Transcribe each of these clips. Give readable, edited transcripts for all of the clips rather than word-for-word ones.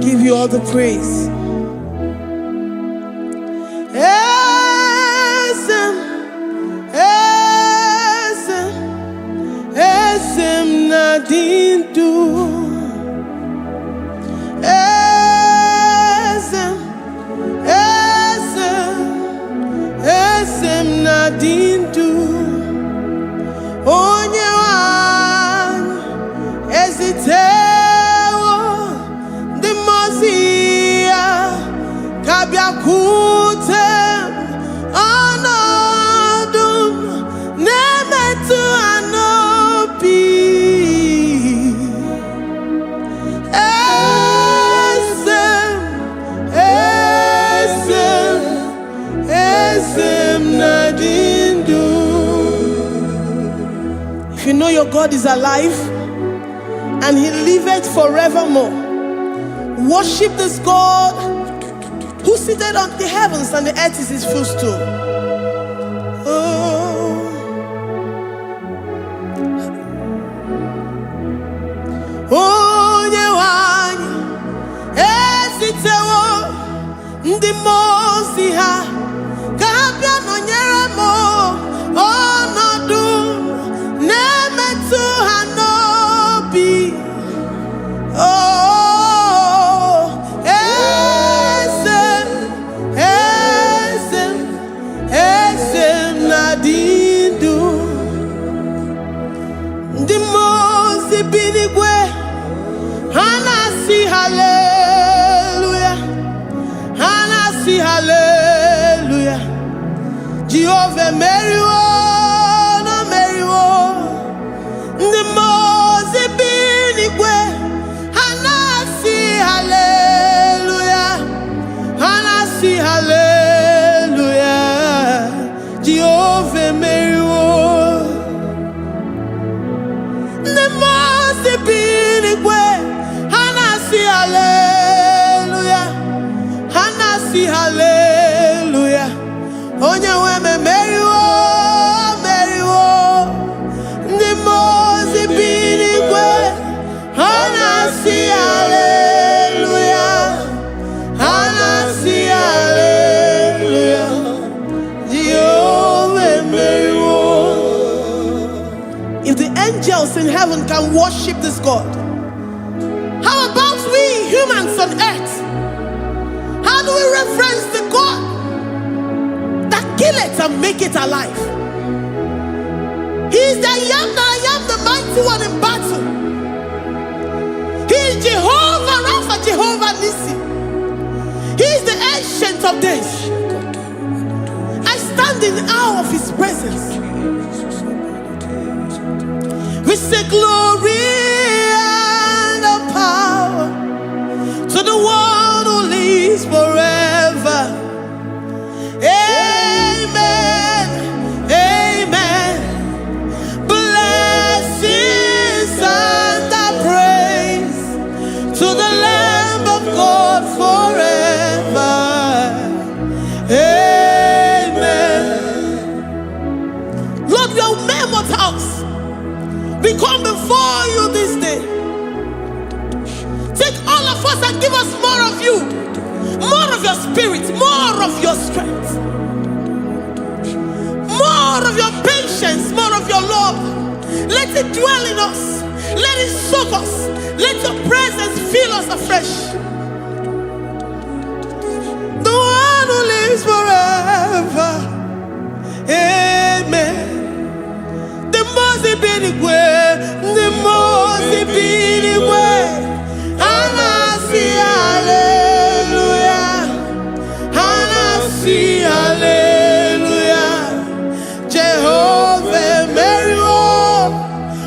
Give you all the praise. Eze m, eze m, eze m na-adị ndụ. Eze m, eze m, eze m na-adị ndụ. Onye nwe anyị ezitewo ndị mmụọ ozi ya ka bịakwute m. Ọnọdụ m na-emetụ ha n'obi. Eze m, eze m, eze m na-adị ndụ. If you know your God is alive and he liveth forevermore, worship this God who seated on the heavens and the earth is his footstool. Oh. Onye nwe anyị ezitewo ndị mmụọ ozi ha ka ha bịa nọnyere m. Ọnọdụ na-emetụ ha n'obi. Oh, eze m, eze m, eze m na-adị ndụ. Ndị mmụọ ozi bi n'igwe, ha na-asị haleluya, ha na-asị haleluya. Jehova emeriwo na meriwo. Ndị mmụọ ozi bi n'igwe, ha na-asị haleluya, ha na-asị haleluya. Jehova emeriwo. Ndị mmụọ ozi bi n'igwe, ha na-asị haleluya, ha na-asị haleluya. Onye nwe m emeriwo, meriwo. Ndị mmụọ ozi bi n'igwe, ha na-asị haleluya, ha na-asị haleluya. Jehova emeriwo. If the angels in heaven can worship this God, how about we humans on earth? How do we reverence the God that kill it and make it alive? He is the I Am that I Am, the mighty one in battle. He is Jehovah Rapha, Jehovah Nissi. He is the Ancient of Days. I stand in awe of his presence. We say glory and the power to the one who lives forever. Amen. Amen. Blessings and the praise to the Lamb of God forever. Amen. Lord, we are mere mortals. We come before you this day. Take all of us and give us more of you, more of your spirit, more of your strength, more of your patience, more of your love. Let it dwell in us. Let it soak us. Let your presence fill us afresh. The one who lives forever. Amen. The most n'igwe, ndị mmụọ ozi bi n'igwe, ha na-asị haleluya, ha na-asị haleluya. Jehova emeriwo,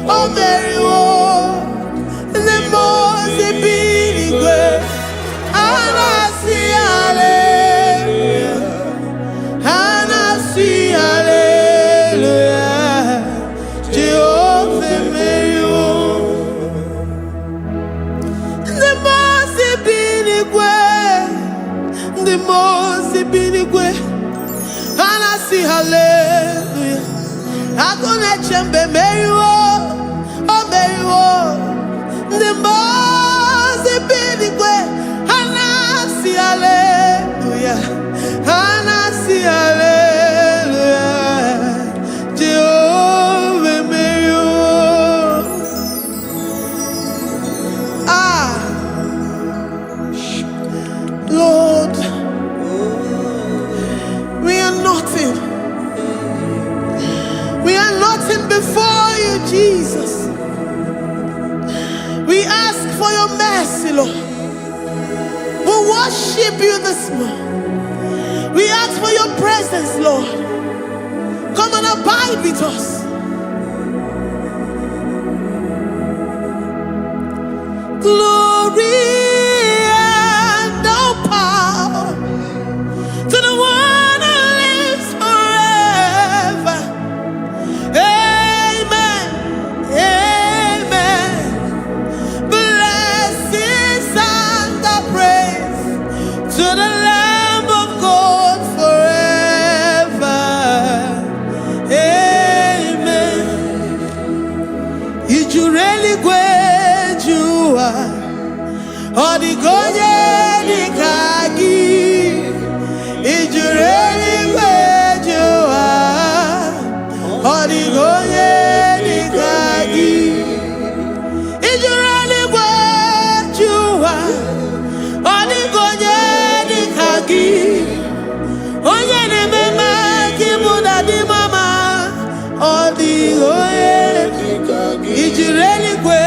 o meriwo. Ndị mmụọ ozi bi n'igwe, ha na-asị haleluya, ha na-asị haleluya. Jehova emeriwo. Ndị mmụọ ozi bi n'igwe, ndị mmụọ ozi bi n'igwe, ha na-asị haleluya. Agụ na-eche mba emeriwo, o meriwo. Ndị mmụọ ozi bi n'igwe, ha ask for your mercy, Lord. We worship you this morning. We ask for your presence, Lord. Come and abide with us. Glory and all power to the one who lives forever. Amen. Amen. Blessings and the praise to the Lamb of God forever. Amen. I juru eluigwe ju ụwa, ọ dịghị onye dị ka gị. I juru eluigwe ju ụwa, ọ dịghị onye dị ka gị. I juru eluigwe ju ụwa, ọ dịghị onye dị ka gị. Onye na-eme mma ka ịbụ na dị mama, ọ dịghị onye. I juru eluigwe,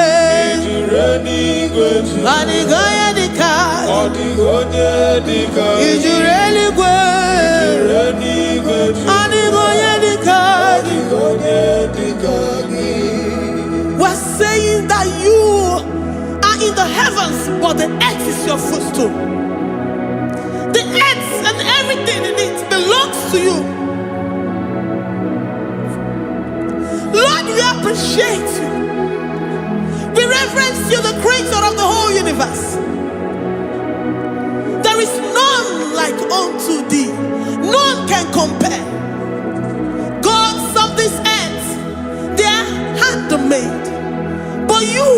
ọ dịghị onye dị ka. Ọ dịghị onye dị ka I juru eluigwe, eluigwe. Ọ dịghị onye dị ka. Ọ dịghị onye dị ka gị. We're saying that you are in the heavens, but the earth is your footstool. The earth and everything in it belongs to you. Lord, we appreciate you. We reverence you, the creator of the whole universe. There is none like unto thee. None can compare. Gods of this earth, they are handmade. But you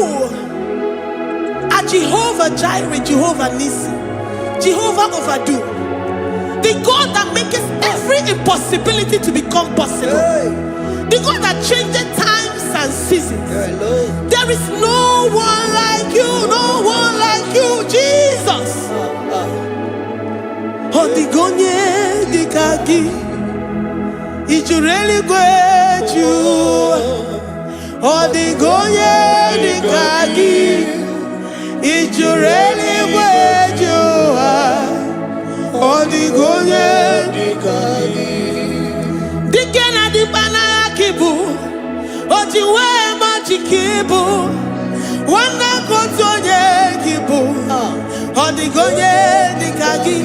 are Jehovah Jireh, Jehovah Nissi, Jehovah Overdo, the God that makes every impossibility to become possible, the God that changes times and seasons. There is no one like you, no one like you, Jesus. Ọ dịghị onye dị ka gị, i juru eluigwe ju ụwa. Ọ dịghị onye dị ka gị, i juru eluigwe ju ụwa. Ọ dịghị onye. Dị ka gị. Dike na dịkpa n'agha ka ị bụ, o ji wee ma ji ka ị bụ, nwanne ka otu onye ka ị bụ. Ọ dịghị onye dị ka gị,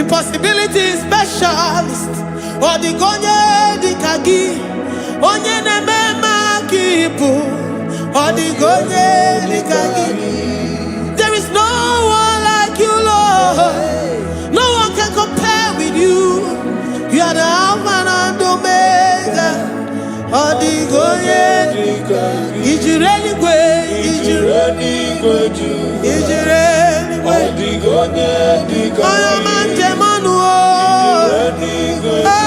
impossibility specialist. Ọ dịghị onye dị ka gị, onye na-eme mma ka ị bụ. Ọ dịghị onye dị ka gị. There is no one like you, Lord. No one can compare with you. You are the Alpha and Omega. Ọ dịghị onye. Dị ka gị. I juru eluigwe, i juru Eluigwe ju. I juru Ọ eluigwe. dịghị onye dị ka Onye ọma gị. njem ọnụ o. Eluigwe. Oh,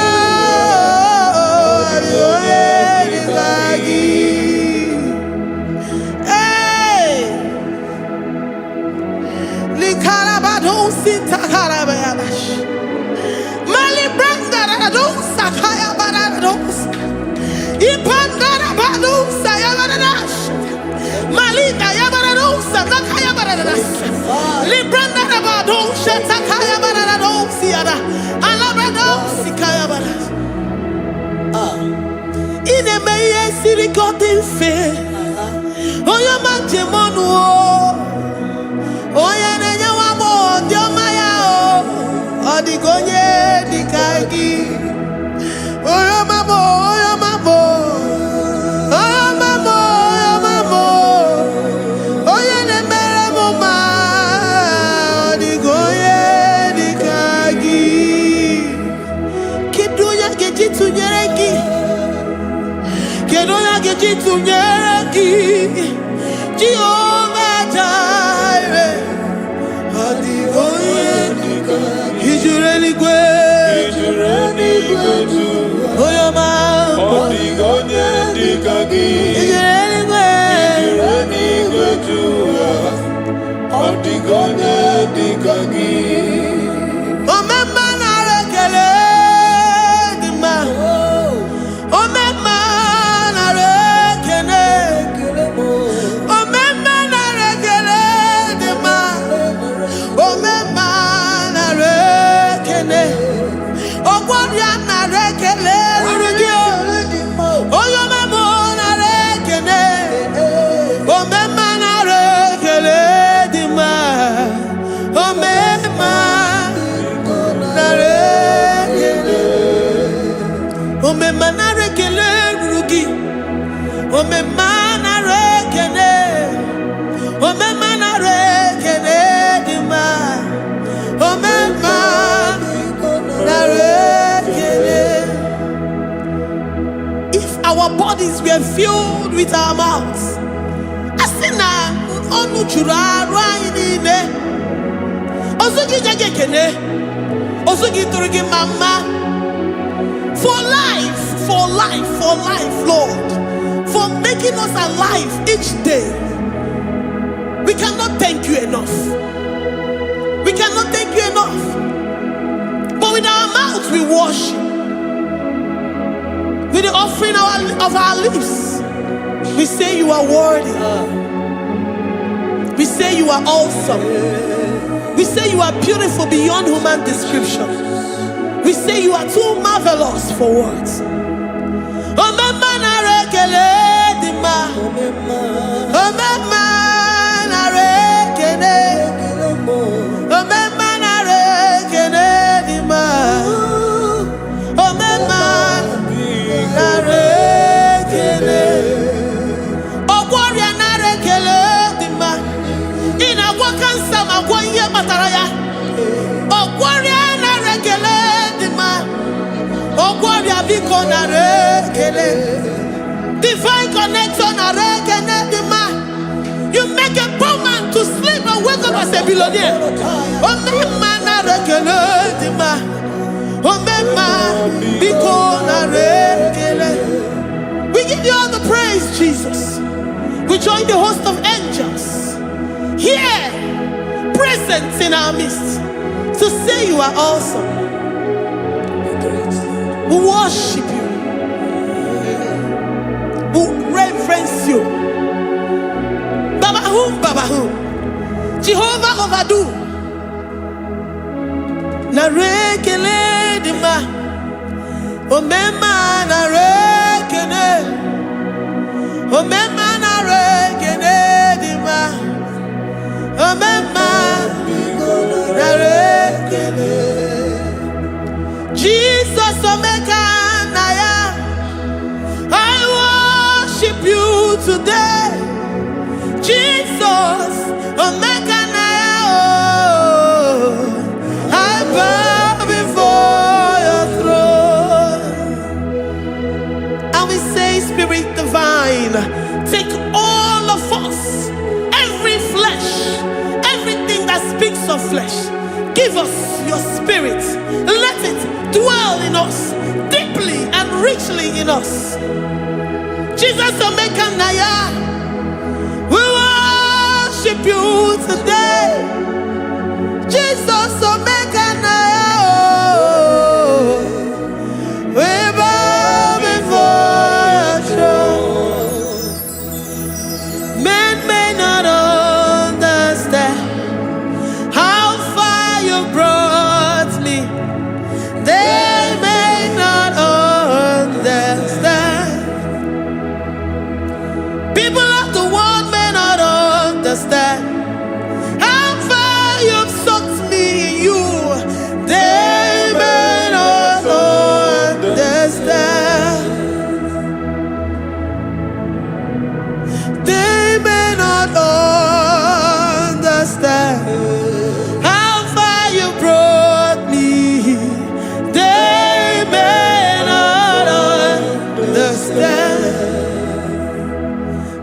ọ dịghị onye dị ka gị. Hey! Likarabadosi takarabayabash. Mali brandaradosa kayabarados. Ipandarabadosa yabaradas. Malika yabaradosa takayabaradas. Librandarabadosa takayabaradosi yada. Alabradosi kayabaras. Ị na-eme ihe siri ka ọ dị mfe. Onye ọma njem ọnụ o. Onye na-enye nwa agbọghọ ndị ọma ya o. Ọ dịghị onye dị ka gị. Onye ọma m, onye ọma m, onye ọma m, onye ọma m, onye na-emere m mma. Ọ dịghị onye dị ka gị. Kedu onye a ga-eji tụnyere gị? Kedu onye a ga-eji tụnyere gị? Jehova Jireh. Ọ dịghị onye. Dị ka gị. I juru eluigwe. I juru eluigwe ju. Onye ọma. Ọ dịghị onye dị ka gị. I juru eluigwe. Juru eluigwe ju. Ọ dịghị onye dị ka gị. Omemma, nara ekele dị mma. Omemma, nara ekele. bodies were filled with our mouths, a sị na ọnụ juru arụ anyị niile, ozu gị nye gị ekene, ozu gị tụrụ gị mma mma. For life, for life, for life, Lord, for making us alive each day. We cannot thank you enough. We cannot thank you enough. But with our mouths we worship. With the offering of our lips, we say you are worthy. We say you are awesome. We say you are beautiful beyond human description. We say you are too marvelous for words. Omemma, nara ekele dị mma. Omemma, nara ekele. Omemma, nara ekele dị mma. Omemma, nara ekele. Ọgwọ ọrịa, nara ekele dị mma. Ị na-agwọ kansa ma gwọ ihe kpatara ya. Ọgwọ ọrịa, nara ekele dị mma. Ọgwọ ọrịa, biko nara ekele. Divine connector, nara ekele dị mma. You make a poor man to sleep and wake up as a billionaire. Omemma, nara ekele dị mma. Omemma, biko nara ekele. We give you all the praise, Jesus. We join the host of angels here present in our midst to say you are awesome. We worship you. We reverence you. Baba whom, Baba whom. Jehovah overdo. Nara ekele dị mma. Omemma, nara ekele. Omemma, nara ekele dị mma. Omemma, nara ekele. Jesus Omeka Naya, I worship you today. Jesus Omeka Naya, oh, I bow before your throne. And we say, Spirit divine, take all of us, every flesh, everything that speaks of flesh. Give us your spirit. Let it dwell in us deeply and richly in us. Jesus Omeka Naya, we worship you today. Jesus Omeka Naya, oh, we bow before your throne. Men may not understand how far you brought me. They may not understand. People of the world may not understand how far you've sought me in you. They may not understand. They may not understand how far you brought me. They may not understand.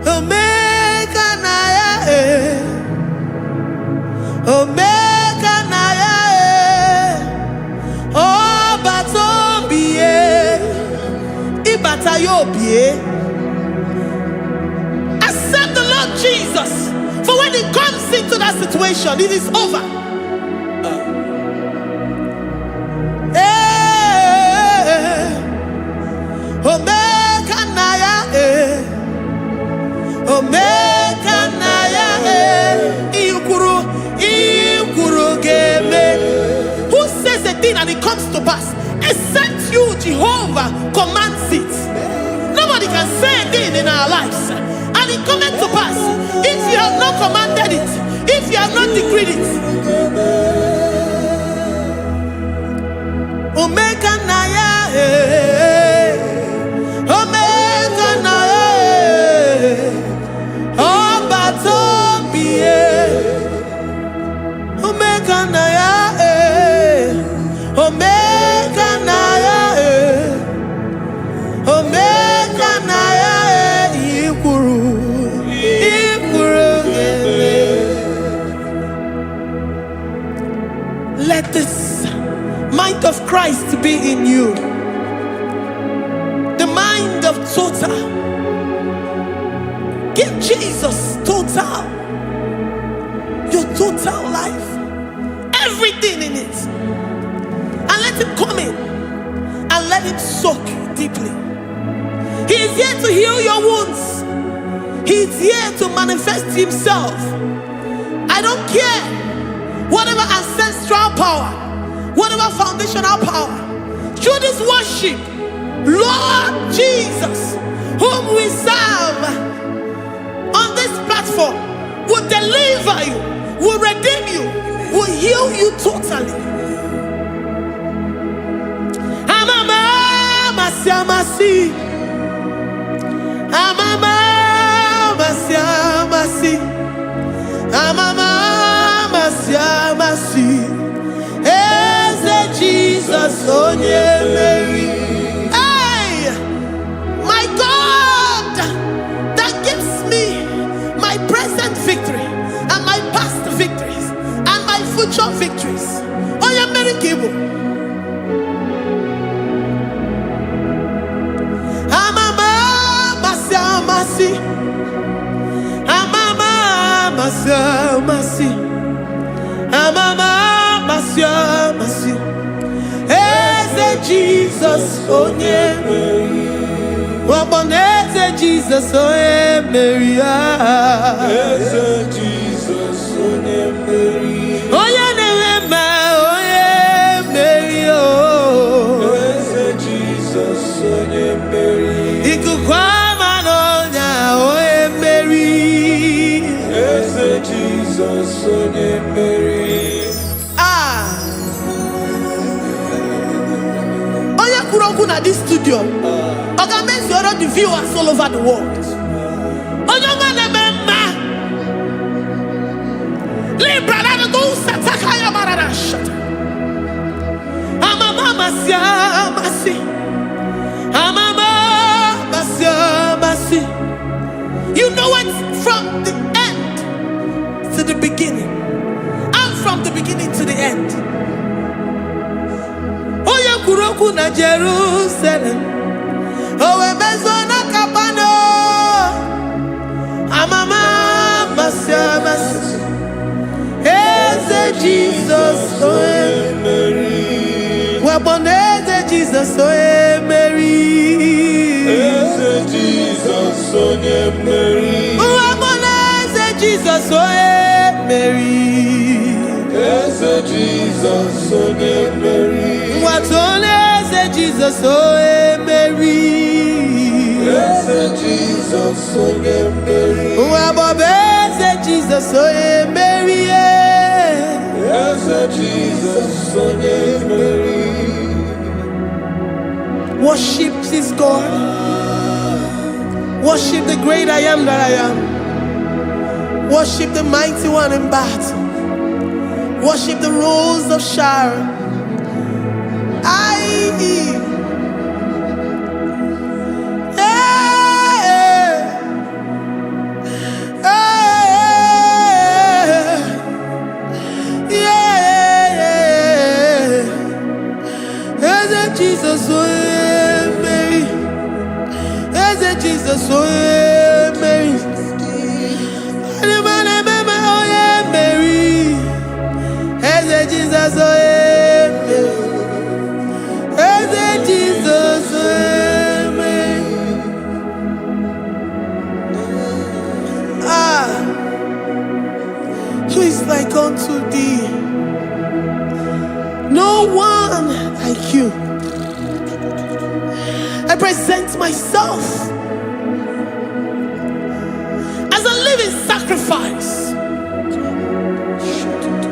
Omega Naya, eh. Omega Naya, eh. Ọba tó bìí, ìbàtà yóò bìí. Accept the Lord Jesus. For when he comes into that situation, it is over. Eh, Omega Naya, eh. Omega Naya, eh. Ikwuru, ikwuru ga-eme. Who says a thing and it comes to pass? Except you, Jehovah, commands it. Nobody can say a thing in our lives and it cometh to pass if you have not commanded it, if you have not decreed it. Omega Naya, eh. Omega Naya, eh. Ọba tó bí e. Omega Naya, eh. Omega Naya, eh. Omega Naya. Christ be in you. The mind of total. Give Jesus total. Your total life. Everything in it. And let him come in and let him soak you deeply. He is here to heal your wounds. He is here to manifest himself. I don't care whatever ancestral power, whatever foundational power. Through this worship, Lord Jesus, whom we serve on this platform, will deliver you, will redeem you, will heal you totally. Amama, masi, amasi. Amama, masi, amasi. Amama, masi, amasi. Eze Jesus, onye mmeri. Hey, my God, that gives me my present victory and my past victories and my future victories. Onye mmeri ka ị bụ. Amama, masi, amasi. Amama, masi, amasi. Amama, masi, amasi. Eze Jesus, onye mmeri. Eze Jesus, onye mmeri. Ah. Eze Jizọs onye mmeri. Onye na-enwe mma, onye mmeri. Oh. Eze Jizọs onye mmeri. Ikuku ama n'ọnya, onye mmeri. Eze Jizọs onye mmeri. Ah. Onye kwuru okwu na this studio, ọ ga-emezuoro the viewers all over the world. Onye ọma na-eme mma. Libra na go satakaya barara shata. Amama masi amasi. Amama masi amasi. You know it from the end to the beginning. And from the beginning to the end. Onye kwuru okwu na Jerusalem, o wee mezuo na Kapanọm. Amama amasị amasị. Eze Jizọs onye Mmeri. Wakpo na Eze Jizọs onye mmeri. Eze Jizọs onye mmeri. Wakpo na Eze Jizọs onye mmeri. Eze Jizọs onye mmeri. Nwatụ na Eze Jizọs onye mmeri. Eze Jizọs onye mmeri. Nwa Eze Jizọs onye mmeri. Eze Jizọs onye mmeri. Worship this God. Worship the great I am that I am. Worship the mighty one in battle. Worship the Rose of Sharon. I. Hey, hey, yeah. Eze Jesus, onye mmeri. Eze Jesus, onye mmeri. Onye onye mmeri. Eze Jesus, onye mmeri. Eze Jesus, onye mmeri. Ah, who is like unto thee? No one like you. I present myself as a living sacrifice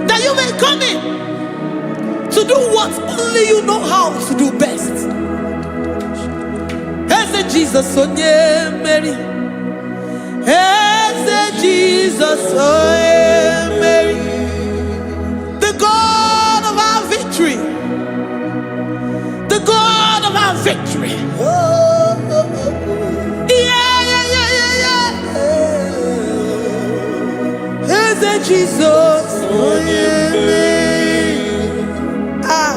that you may come in to do what only you know how to do best. Eze Jesus onye mmeri. Eze Jesus onye mmeri. The God of our victory. The God of our victory. Yeah. Eze Jesus onye mmeri. Ah.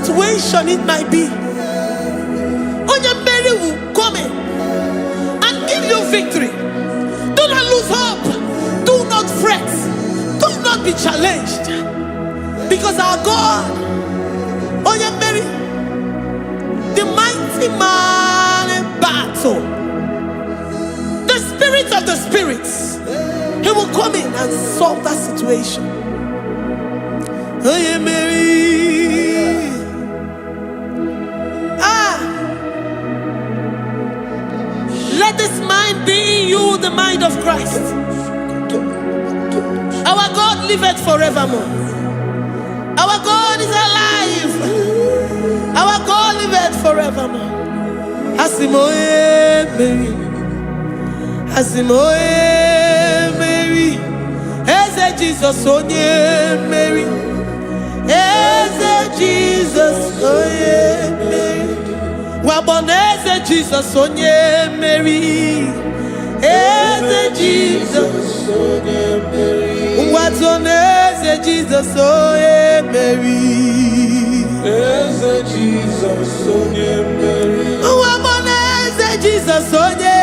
situation it might be, Onye mmeri will come in and give you victory. Do not lose hope. Do not fret. Do not be challenged. Because our God, Onye mmeri, the mighty man in battle, the spirit of the spirits, he will come in and solve that situation. Onye mmeri. Ah, let this mind be in you, the mind of Christ. Our God liveth forevermore. Our God is alive. Our God liveth forevermore. Asị m onye mmeri. Asị m onye mmeri. Eze Jizọs onye mmeri. Eze Jizọs onye mmeri. Wakpo na Eze Jizọs onye mmeri. Eze Jizọs. Onye mmeri. Ngwa na Eze Jizọs onye mmeri. Eze Jizọs onye mmeri. Wakpo na Eze Jizọs onye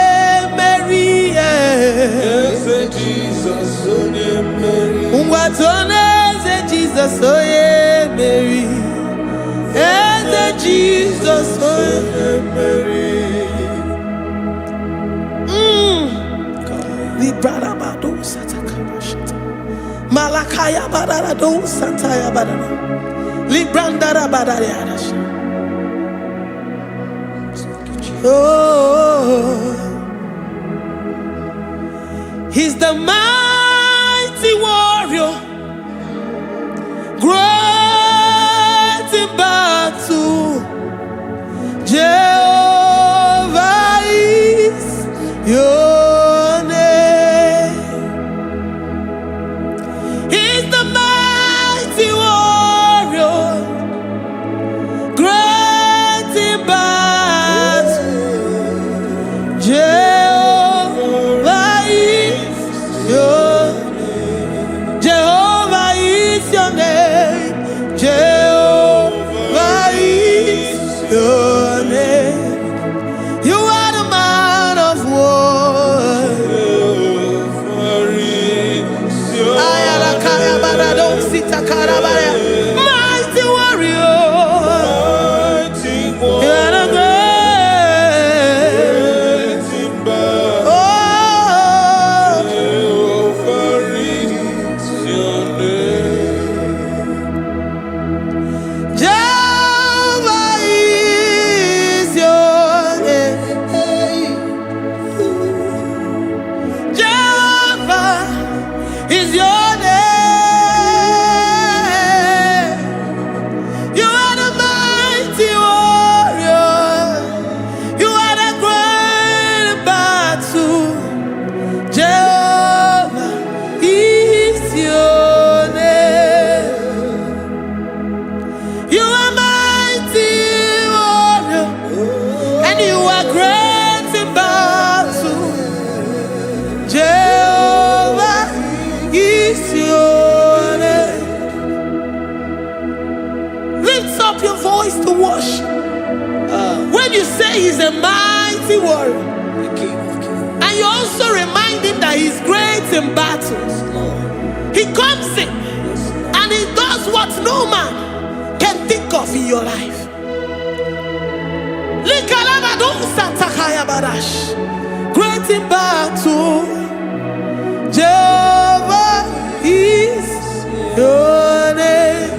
mmeri. Eze Jizọs onye mmeri. Ngwa na Eze Jizọs onye mmeri. Eze Jizọs onye Onye mmeri. Librarabado satakabashata. Malakaya bararado santaya barara. Librandara barariarash. Oh, he's the mighty warrior, great in battle. Jehovah is your name. He's the mighty warrior, great in battle. Jehovah is your Jehovah is your name. Jehovah is your name. You are the man of war. Jehovah is your Ayalakaya barado sitakarabaya. Mighty warrior. Mighty You are the warrior. great. Great in battle. Oh, Jehovah is your name. Jehovah is your name. Jehovah is your name. You are the mighty warrior. You are the great battle. Jehovah is your name. You are mighty warrior, and you are great in battle. Jehovah is your name. Lift up your voice to worship. When you say he's a mighty warrior, The King of Kings. and you also remind him that he's great in battles, Lord. he comes in and he does what no man can think of in your life. Likalabadosatakayabash. Great in battle, Jehovah is your name.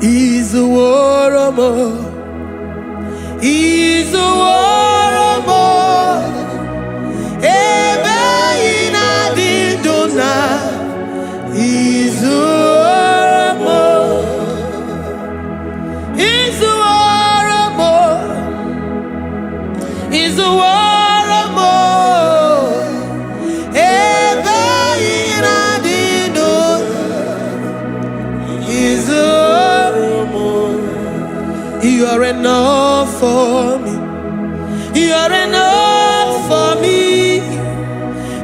Is a war more. Is a war more. Ebe ị na-adị ndụ na izuomo. Izuoromo. Izuoromo. Ebe ị na-adị ndụ izuoromo. You are enough for me. You are enough for me.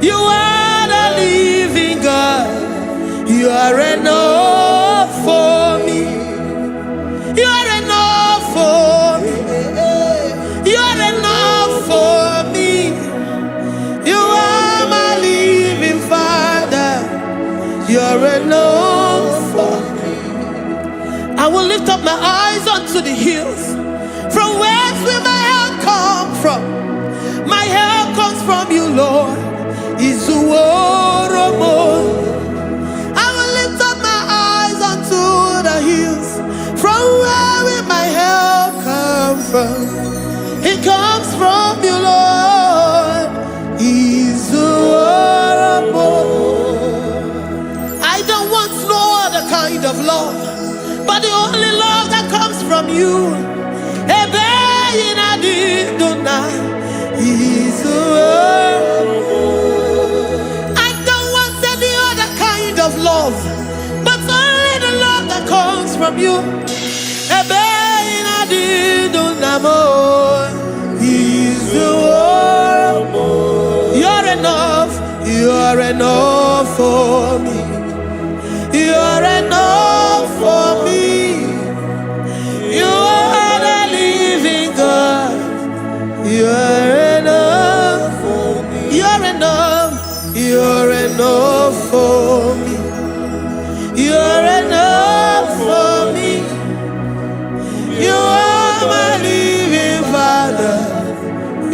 You are the living God. You are enough for me. You lift up my eyes unto the hills. From whence will my help come from? My help comes from you, Lord. Izuworo. I will lift up my eyes unto the hills. From where will my help come from? It comes from you, Lord. Izuworo. I don't want no other kind of love, but the only love that comes from you. Ebe ị na-adị ndụ na Izuworo. I don't want any other kind of love, but only the love that comes from you. Ebe ị na-adị ndụ na mo, Izuworo. You're enough, you're enough for me. You're enough for me. You are the living God. You're enough for me. You're enough. You're enough for me. You're enough for me. You are my living Father.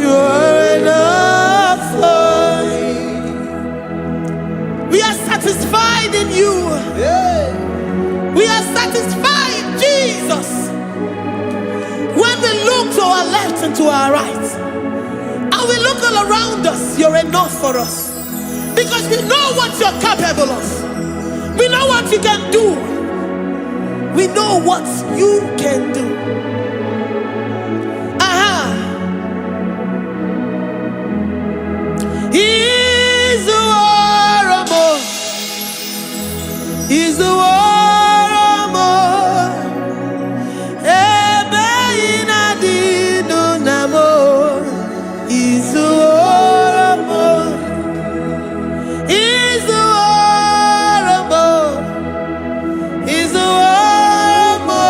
You are enough for me. We are satisfied in you. We are satisfied, Jesus. When we look to our left and to our right, and we look all around us, you're enough for us. Because we know what you're capable of. We know what you can do. We know what you can do. Aha. Izuworo mo. Izuworo mo. Ebe ị na-adị ndụ na mo. Izuworo mo. Izuworo mo. Izuworo mo.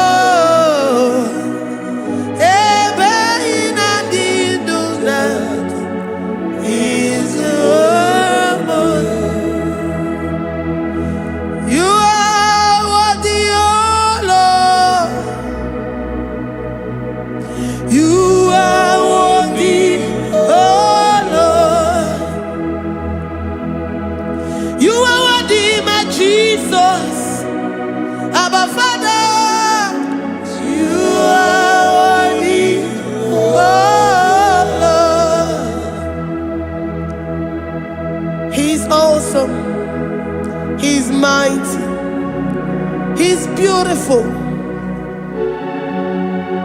Ebe ị na-adị ndụ na Izuworo mo. You are worthy, O Lord. You are worthy, O Lord. You are worthy, my Jesus. Abba Father. You are worthy, O Lord. He's awesome. He's mighty. He's beautiful.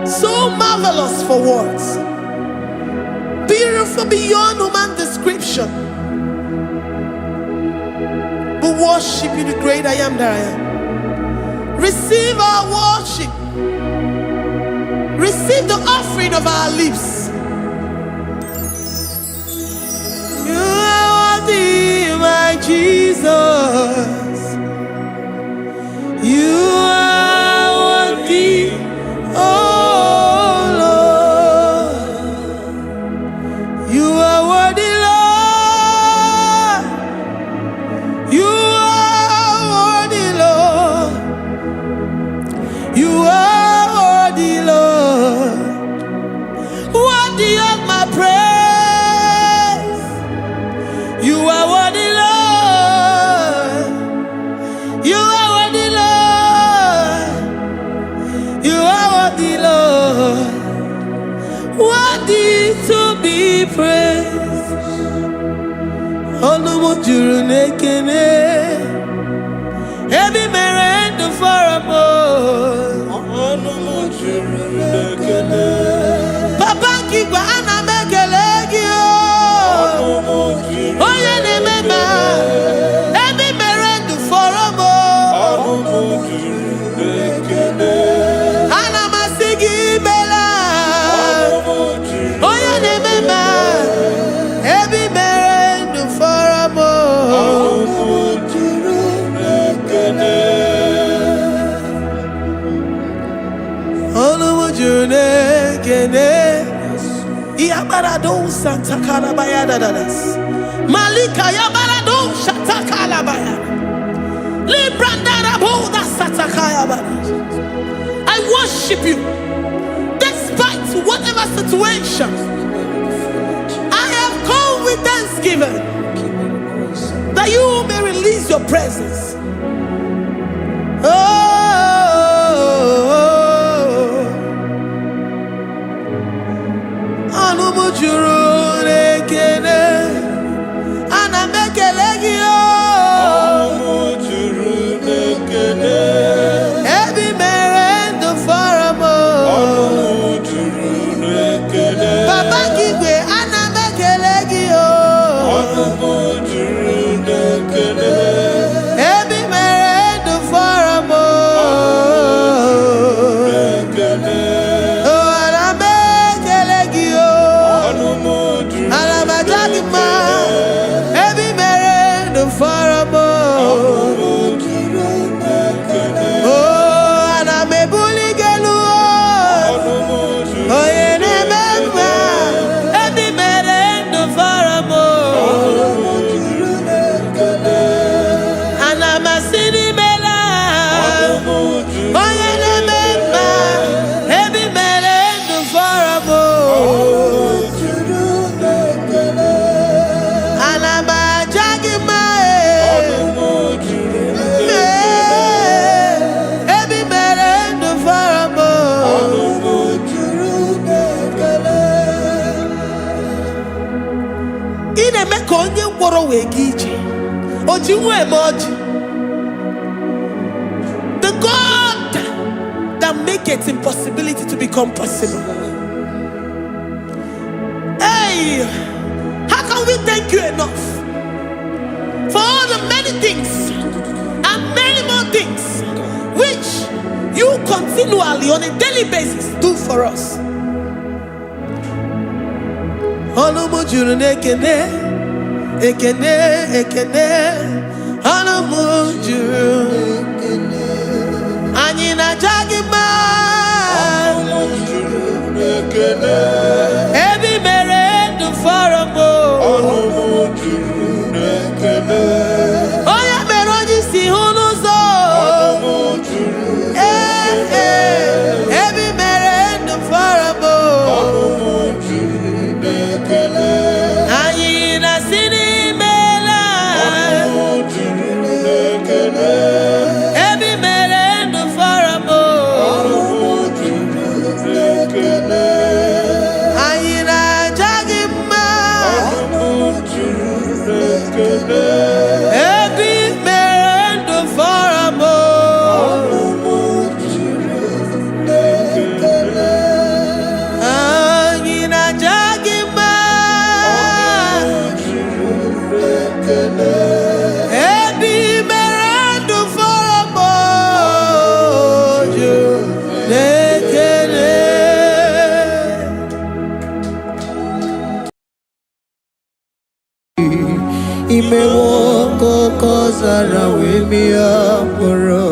So marvelous for words. Beautiful beyond human description. We worship you, the great I am that I am. Receive our worship. Receive the offering of our lips. You are worthy, my Jesus. You are worthy, oh Lord. You are worthy, Lord. You are worthy, Lord. You are worthy, Lord. Worthy of my praise. You are worthy, Lord. You are worthy, Lord. You are worthy, Lord. Worthy to be praised. Ọnụ m juru n'ekele. Ebe i mere ndụ fọrọ m. Ọnụ m juru n'ekele. Papa nke igwe, ana m ekele gị o. Ọnụ m juru. Onye na-eme mma, ebe i mere ndụ fọrọ m. Ọnụ m juru n'ekele. Ana m asị gị imela. Ọnụ m juru. Onye na-eme mma, ebe i mere ndụ fọrọ m. Ọnụ m juru n'ekele. Ọnụ m juru n'ekele. Yabarado santakarabaya dadadas. Malika yabarado shatakalabaya. Librandaraboda satakaya. I worship you despite whatever situation. I have come with thanksgiving that you may release your presence. Oh, ọnụ m juru n'ekele, ana m ekele gị o. Ọnụ juru n'ekele. Ebe i mere ndụ fọrọ m o. Ọnụ juru n'ekele. Papa nke igwe, ana m ekele gị o. Ọnụ m juru n'ekele. Ebe i mere ndụ fọrọ m o. N'ekele. Oh, ana m ekele gị o. Ọnụ m juru Ana m aja gị mma. Ebe i mere ndụ fọrọ m o. Ọnụ juru n'ekele. Oh, ana m ebuli gị elu o. Ọnụ m juru Onye na-eme mma, ebe i mere ndụ fọrọ m o. Ọnụ juru n'ekele. Ana m asị n'imela. Ọnụ m juru Onye na-eme mma, ebe i mere ndụ fọrọ m o. Juru n'ekele. Ana m aja gị mma e. Ọnụ m juru Ee, ebe i mere ndụ fọrọ m o. Ọnụ m juru n'ekele. Ị na-eme ka onye ngwọrọ wee gaa ije, o ji nwa eme ọjị. The God that maketh impossibility to become possible. Hey, how can we thank you enough for all the many things and many more things which you continually, on a daily basis, do for us? Ọnụ m juru n'ekene, ekene, ekene. Ọnụ m juru. Anyị na-aja gị mma. Ọnụ m juru n'ekele. Ebe i mere ndụ fọrọ m o. Ọnụ m juru n'ekele. Onye mere onye isi hụ n'ụzọ. Ọnụ m juru Ee, ee, ebe i mere ndụ fọrọ m o. Ọnụ m juru n'ekele. Anyị na-asị n'imela. Ọnụ m juru n'ekele. Ebe i mere ndụ fọrọ m o. Ọnụ m juru n'ekele. Anyị na-aja gị mma. Ọnụ m juru n'ekele. Ebe i mere ndụ fọrọ m o. Ọnụ m juru n'ekele. Anyị na-aja gị mma. Ọnụ m juru n'ekele. Ebe i mere ndụ fọrọ m o. Juru n'ekele. Imewo ka oke ọzara wee mịa mkpụrụ,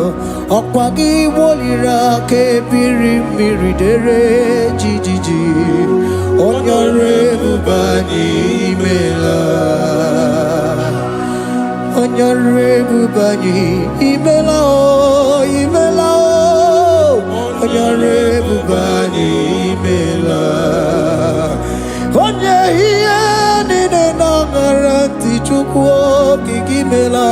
ọkwa gị woliri aka ebiri mmiri dere jijiji. Onye ọrụ ebube anyị, imela. Onye ọrụ ebube anyị, imela o, imela o. Onye ọrụ ebube anyị, imela. Onye ihe niile na-aṅara ntị, Chukwu okike, imela.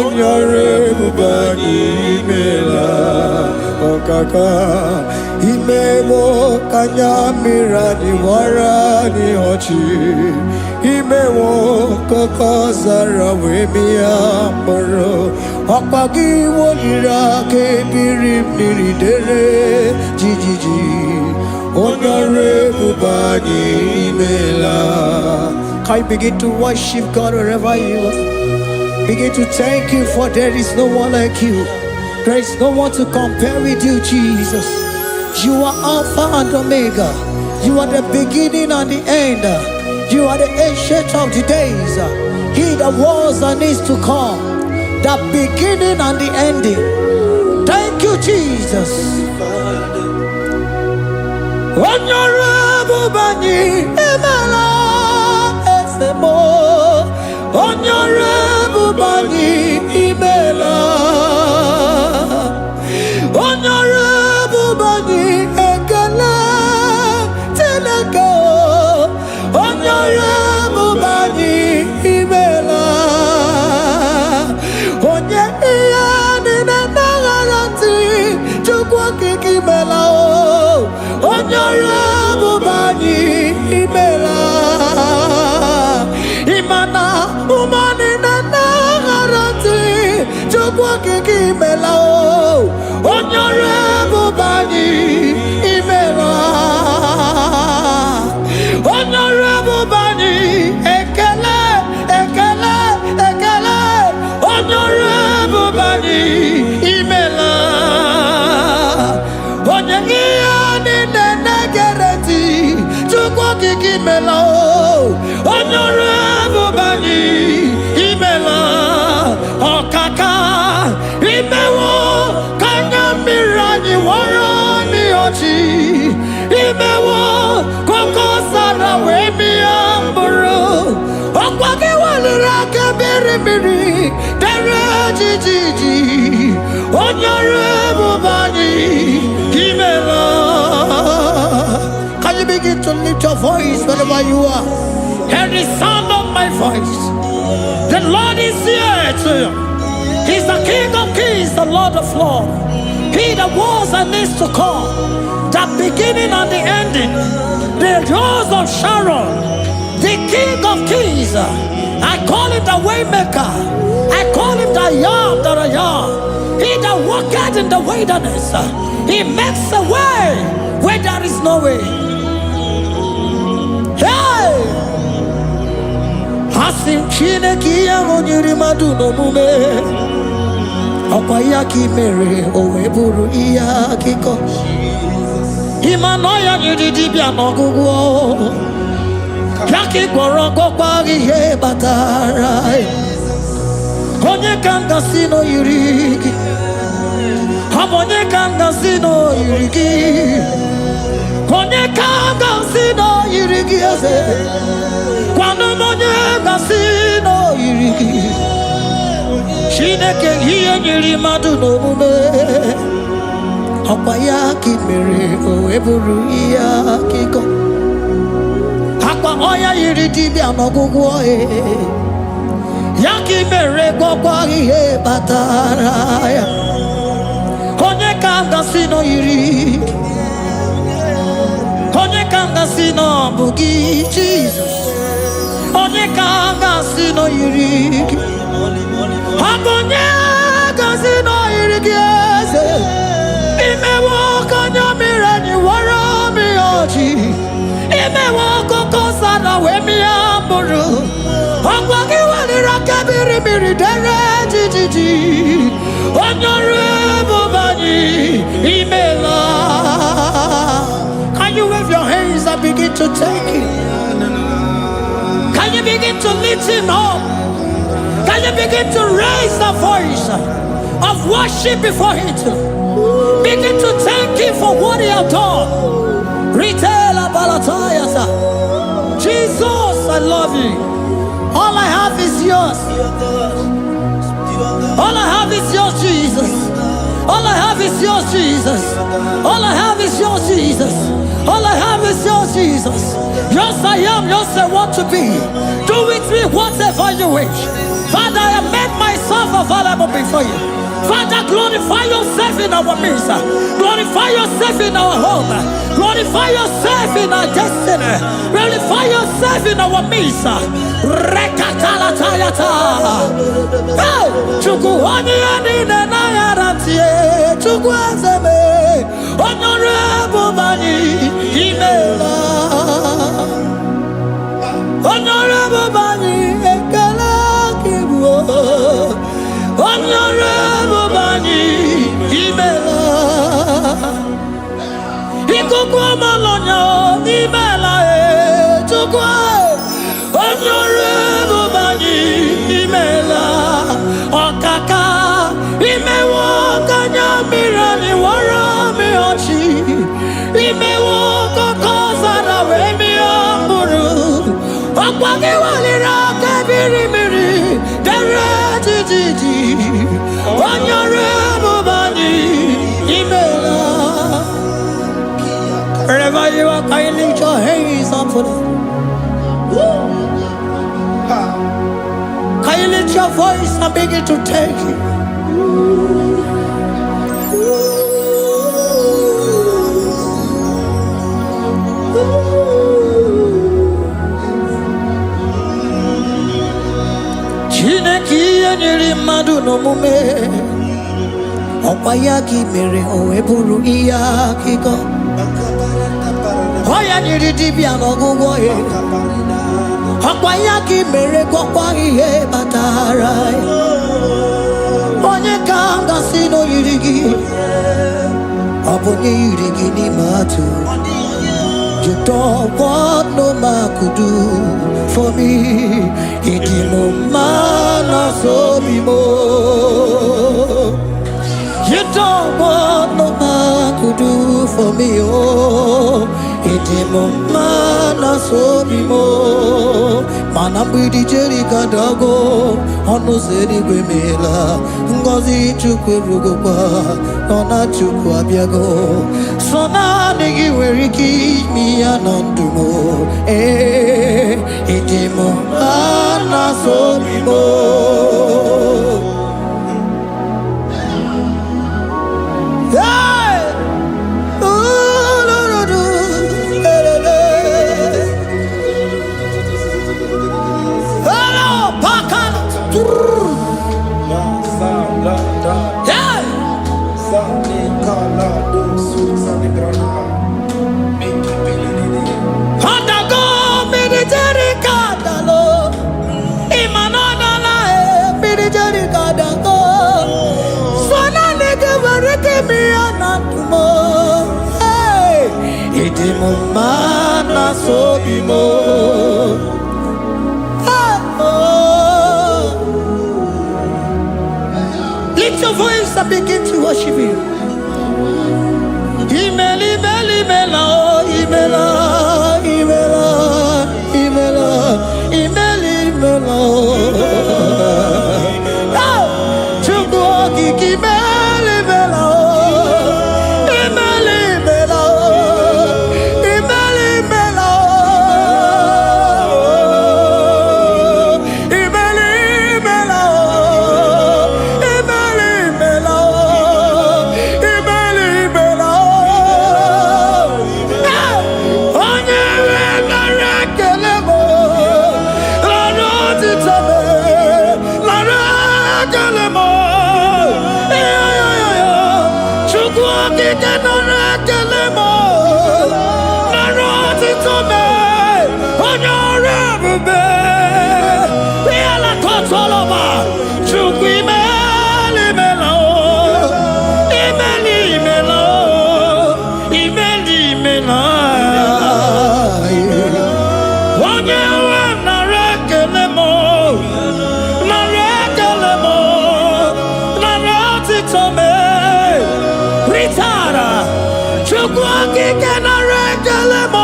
Onye ọrụ ebube anyị, imela. Ọkaka imewo ka anya mmiri anyị wara anyị ọchị, imewo ka oke ọzara wee mịa mkpụrụ, ọkwa gị woliri aka ebiri mmiri dere jijiji. Onye ọrụ ebube anyị, imela. Can you begin to worship God wherever you are? Begin to thank you, for there is no one like you. There is no one to compare with you, Jesus. You are Alpha and Omega. You are the beginning and the end. You are the Ancient of the Days. He that was and is to come. The beginning and the ending. Thank you, Jesus. Onye ọrụ ebube anyị, imela. Eze m, onye ọrụ ebube anyị, imela. Onye ọrụ ebube. Chukwu Okike, imela o. Onye ọrụ ebube anyị, imela. Onye ọrụ ebube anyị, ekele, ekele, ekele. Onye ọrụ ebube anyị, imela. Onye ihe niile na-egere ntị, Chukwu Okike, imela o. Onye ọrụ ebube anyị, imela. Ọkaka, imewo ka anya mmiri anyị wọrọ n'ọchị. Imewo koko sara wee mịa mkpụrụ. Ọkwa gị weliri aka mmiri mmiri dere jijiji. Onye ọrụ ebube anyị, imela. Can you begin to lift your voice wherever you are? Hear the sound of my voice. The Lord is here to you. He's the King of Kings, the Lord of Lords. He that was and is to come, the beginning and the ending, the Rose of Sharon, the King of Kings. I call him the Waymaker. I call him the I Am that I Am. He that walketh in the wilderness. He makes a way where there is no way. Hey! Asị m Chineke, ihe ahụ nyere mmadụ n'omume, ọkwa ya ka ị mere o wee bụrụ ihe akụkọ. Ịma na ọya nyere dibịa n'ọgwụgwọ ya ka ị gwọrọ, gwọkwa ihe kpatara ya. Onye ka m gasị na o yiri gị? Ọ bụ onye ka m gasị na o yiri gị? Onye ka m gasị na o yiri gị, eze? Gwanụ m onye gasị na o yiri gị. Chineke, ihe nyere mmadụ n'omume, ọkwa ya ka ị mere o wee bụrụ ihe akụkọ. Akwa ọya yiri dibịa n'ọgwụgwọ ya ka ị mere gwọkwa ihe kpatara ya. Onye ka m gasị na o yiri gị? Onye ka m gasị na ọ bụ gị, Jizọs? Onye ka m gasị na o yiri gị? Ọ bụ onye gasị na o yiri gị, eze? Imewo ka anya mmiri anyị wara mmiri ọchị. Imewo akụkọ sara wee mịa mkpụrụ. Ọgwa gị weliri aka mmiri mmiri dere jijiji. Onye ọrụ ebube anyị, imela. Can you wave your hands and begin to thank him? Can you begin to lift him up? Can you begin to raise the voice of worship before him? Begin to thank him for what he has done. Retailer Balatayasa. Jesus, I love you. All I have is yours. All I have is yours, Jesus. All I have is yours, Jesus. All I have is yours, Jesus. All I have is yours, Jesus. Yours I am, yours I want to be. Do with me whatever you wish. Father, I have made myself available before you. Father, glorify yourself in our midst. Glorify yourself in our home. Glorify yourself in our destiny. Glorify yourself in our midst. Rekatalatayata. Hey! Chukwu, onye ya niile na-aghara ntị, Chukwu eze m, onye ọrụ ebube anyị, imeela. Onye ọrụ ebube anyị, ekele gị bụ. Onye ọrụ ebube anyị, imeela. Ikuku ọmalọnya, imeela e. Chukwu, onye ọrụ ebube anyị, imeela. Ọkaka, imewo ka anya mmiri anyị wara mmiri ọchị. Imewo kọkọ zara wee mịa mkpụrụ. Ọkwa gị weliri aka biri mmiri dere jijiji. Onye ọrụ ebube anyị, imeela. Wherever you are, can you lift your hands up for them? Can you lift your voice and begin to thank him? Chineke, ihe nyere mmadụ n'omume, Ọkwa ya ka i mere o wee bụrụ ihe akụkọ. Ọ ya nyere dibịa n'ọgwụgwọ ya. Ọkwa ya ka i mere gwọkwa ihe kpatara ya. Onye ka m gasị na o yiri gị? Ọ bụ onye yiri gị n'ime atụ. You don't want no man could do for me. Ịdị m mma na sobi m. You don't want no man could do for me. Oh, ịdị m mma na sobi m. Mana mgbidi Jeriko adago, ọnụ ụzọ eluigwe meela. Ngọzi Chukwu erugokwa, nọ na Chukwu abịago. Sọ naanị gị nwere ike ime ya na ndụ m. Ee, ịdị m mma na sobi m. Hey! Ooh, do, do, do. Eh, eh, eh. Hello, Pakan. La sa la da Hey! sa ni ka la do su sa ni grana mi ki pi li li li. Ọdago mmiri Jeriko adalo. Ịma na ọ dala e, mmiri Jeriko adago. So naanị gị nwere ike ime ya na ndụ m. Hey! Ịdị m mma na sobi m. Hey! Oh. Lift your voice and begin to worship Him. Imela, imela, imela, oh, imela, imela, imela, imela, imela, oh. Oh, Chukwu okike imela, imela, oh. Imela, imela, oh. Imela, imela, oh. Imela, imela, oh. Imela, imela, oh. Imela, imela, oh. Hey! Onye nwe nara ekele m, nara otito m, nara ekele m. Chukwu okike nara ekele m, nara otito m, onye ọrụ ebube. Ihe kọtọlọba, Chukwu imela, imela, o. Imela, imela, o. Imela, imela. Onye nwe m nara ekele m, nara ekele m, nara otito m. Ritara, Chukwu okike nara ekele m,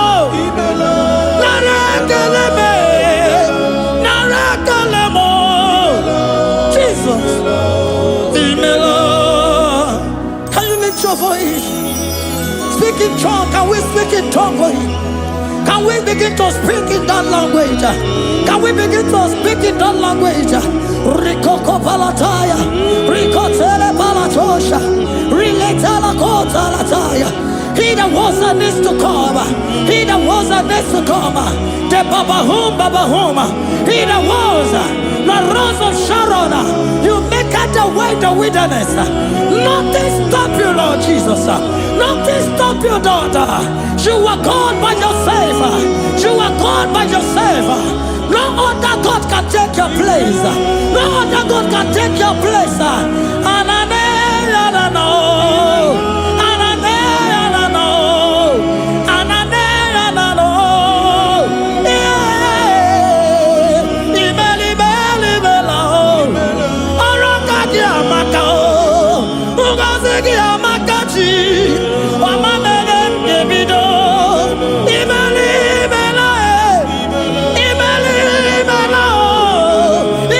nara ekele m, nara ekele m. Jesus, imela. Can you lift your voice? Speak in tongue. Can we speak in tongue for him? Can we begin to speak in that language? Can we begin to speak in that language? Rikoko palataya, rikotele palatosha, riletela kotalataya. He that was and is to come, he that was and is to come, the Babahum Babahum, he that was, the Rose of Sharon, you make out the way the wilderness. Nothing stop you, Lord Jesus. Nothing stop you, daughter. You are God by yourself. You are God by yourself. No other God can take your place. No other God can take your place. Anane, anano. Anane, anano. Anane, anano. Yeah. Imeli, imeli, imela, oh. Ọrụ aka gị amaka o. Ngọzi gị amaka chi. Ọma mere m ga-ebido. Imeli, imela, e. Imeli, imela, o.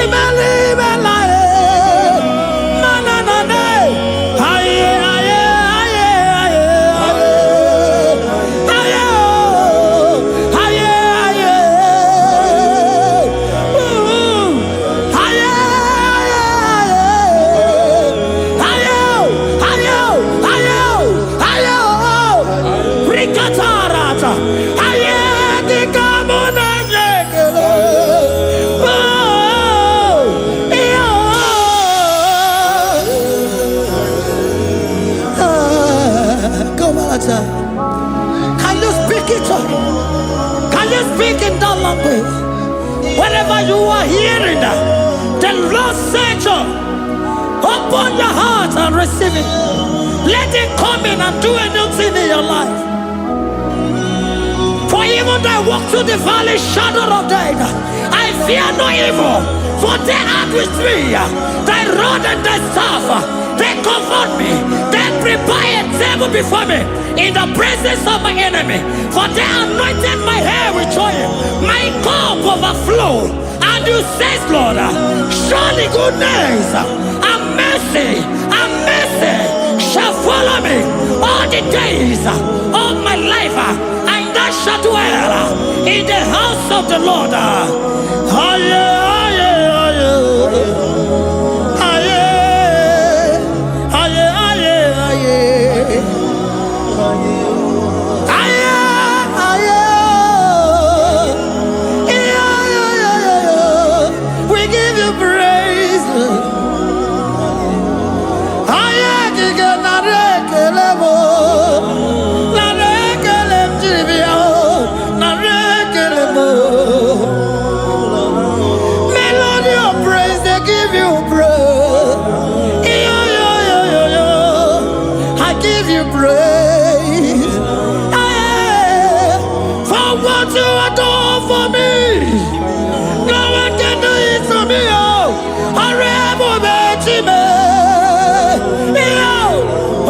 Imeli, imela, e. Mana na ne. Aye, aye, aye, aye, aye. Aye, o. Aye, aye. Ooh. Aye, aye, aye. Aye, o. Aye, o. Aye, o. The Lord said, open your heart and receive it. Let it come in and do a new thing in your life. For even though I walk through the valley shadow of death, I fear no evil, for they are with me. Thy rod and thy staff, they comfort me. They prepare a table before me in the presence of my enemy. For they anointed my head with oil, my cup overflow. And you say, Lord, surely goodness and mercy shall follow me all the days of my life, and I shall dwell in the house of the Lord. Aye, aye, aye. Aye, aye, aye, aye. Aye, aye. Yeah, yeah, yeah, yeah. We give you praise, Lord. Aye, kike nara ekele m o. Nara ekele m jiri bịa o. Nara ekele m o. Melody of praise, they give you praise. Yo, yo, yo, yo, yo. I give you praise. Hey, for what you have done for me. No one can do it for me. Oh, ọrụ ebube Chime. Yo,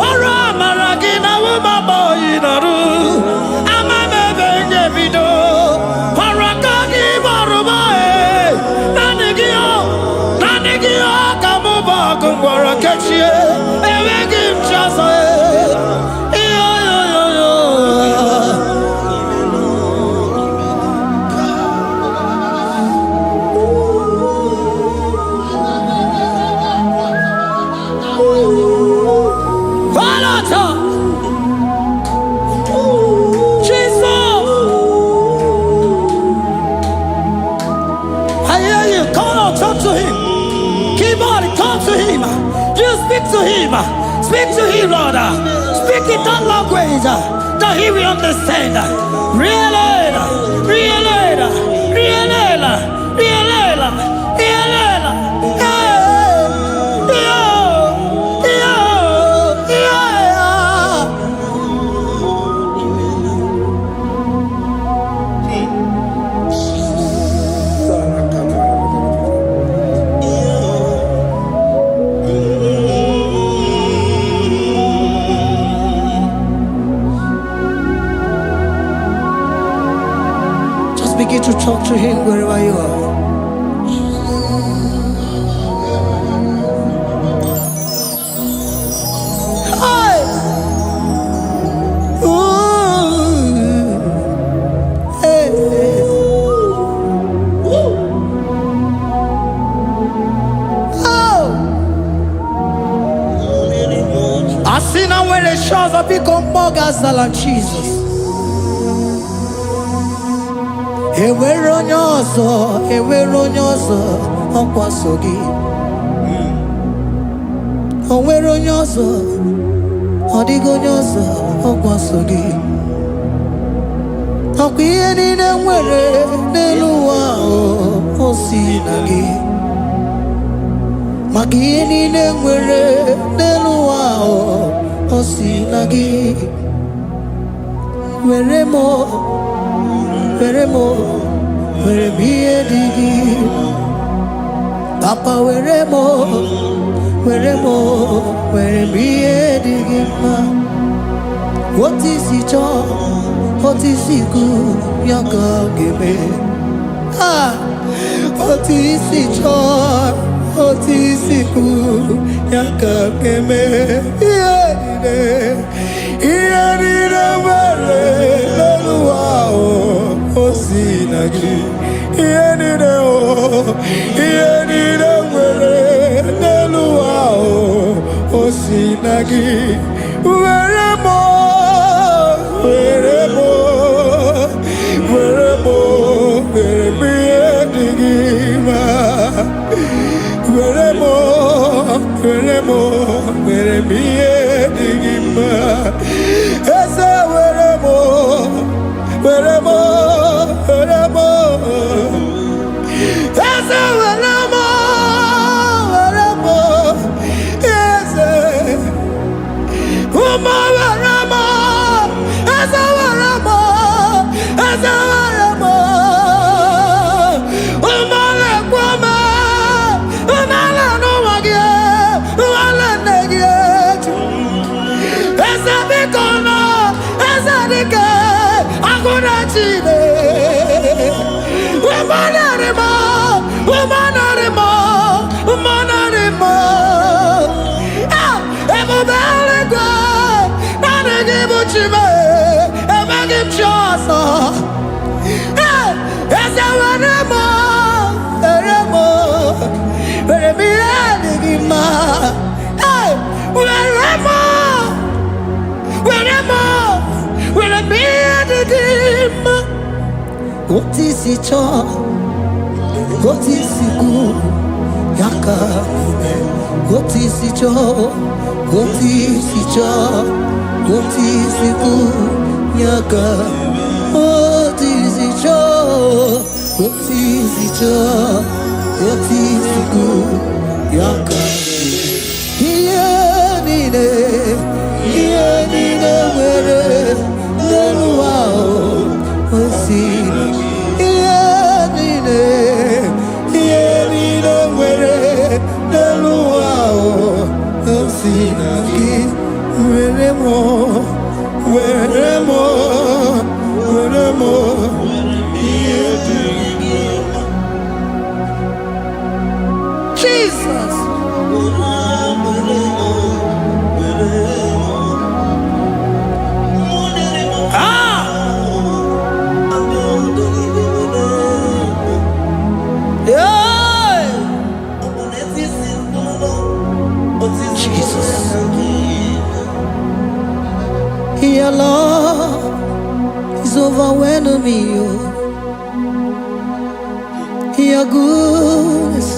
ọrụ amara gị na wụmama oyi nọrụ. Ama m ebe m ga-ebido. Ọrụ aka gị gbọrọ m ee. Naanị gị o, naanị gị o ka mụ bụ ọgụ ngwọrọ kechie. Enweghị m chi ọzọ ee. Yo, yo, yo, yo. Falata! Jesus! I hear you. Come on, talk to him. Keep on, talk to him. You speak to him. Speak to him, Lord. Speak in that language that he will understand. Really, really, really, really, really. Hey, yo, yo, yeah. Just begin to talk to him wherever you are. Hi! Ooh. Hey. Oh! Asị na nwere chi ọzọ, biko mmụọ ga-azala Jizọs. Enwere onye ọzọ, enwere onye ọzọ, ọkwa so gị. O nwere onye ọzọ, ọ dịghị onye ọzọ, ọkwa so gị. Ọkwa ihe niile nwere n'elu ụwa ahụ, o si na gị. Maka ihe niile nwere n'elu ụwa ahụ, o si na gị. Were m, were m, were m ihe dị gị. Papa, were m, were m, were m ihe dị gị mma. Otu isi chọọ, otu isi kwu, ya ka ọ ga-eme. Ah, otu isi chọọ, otu isi kwu, ya ka ọ ga-eme. Ihe niile, ihe niile nwere n'elu ụwa ahụ, o si na gị. Ihe niile o, ihe niile nwere n'elu ụwa ahụ, o si na gị. Were m, were m, were m, were m ihe dị gị mma. Were m, were m, were m ihe dị gị mma. Eze, were m, were m, were m. Eze, were m. Otu isi chọọ, otu isi kwu, ya ka eme. Otu isi chọọ, otu isi chọọ, otu isi kwu, ya ka. Otu isi chọọ, otu isi chọọ, otu isi kwu, ya ka. Ihe niile, ihe niile nwere n'elu ụwa o si. Ihe niile, ihe niile nwere n'elu ụwa o si na gị. Were m, were m, were m. Ihe dị gị mma. Jesus. Were, were m, were m. Ah! Yeah. Jesus. Your love is overwhelming me, oh. Your goodness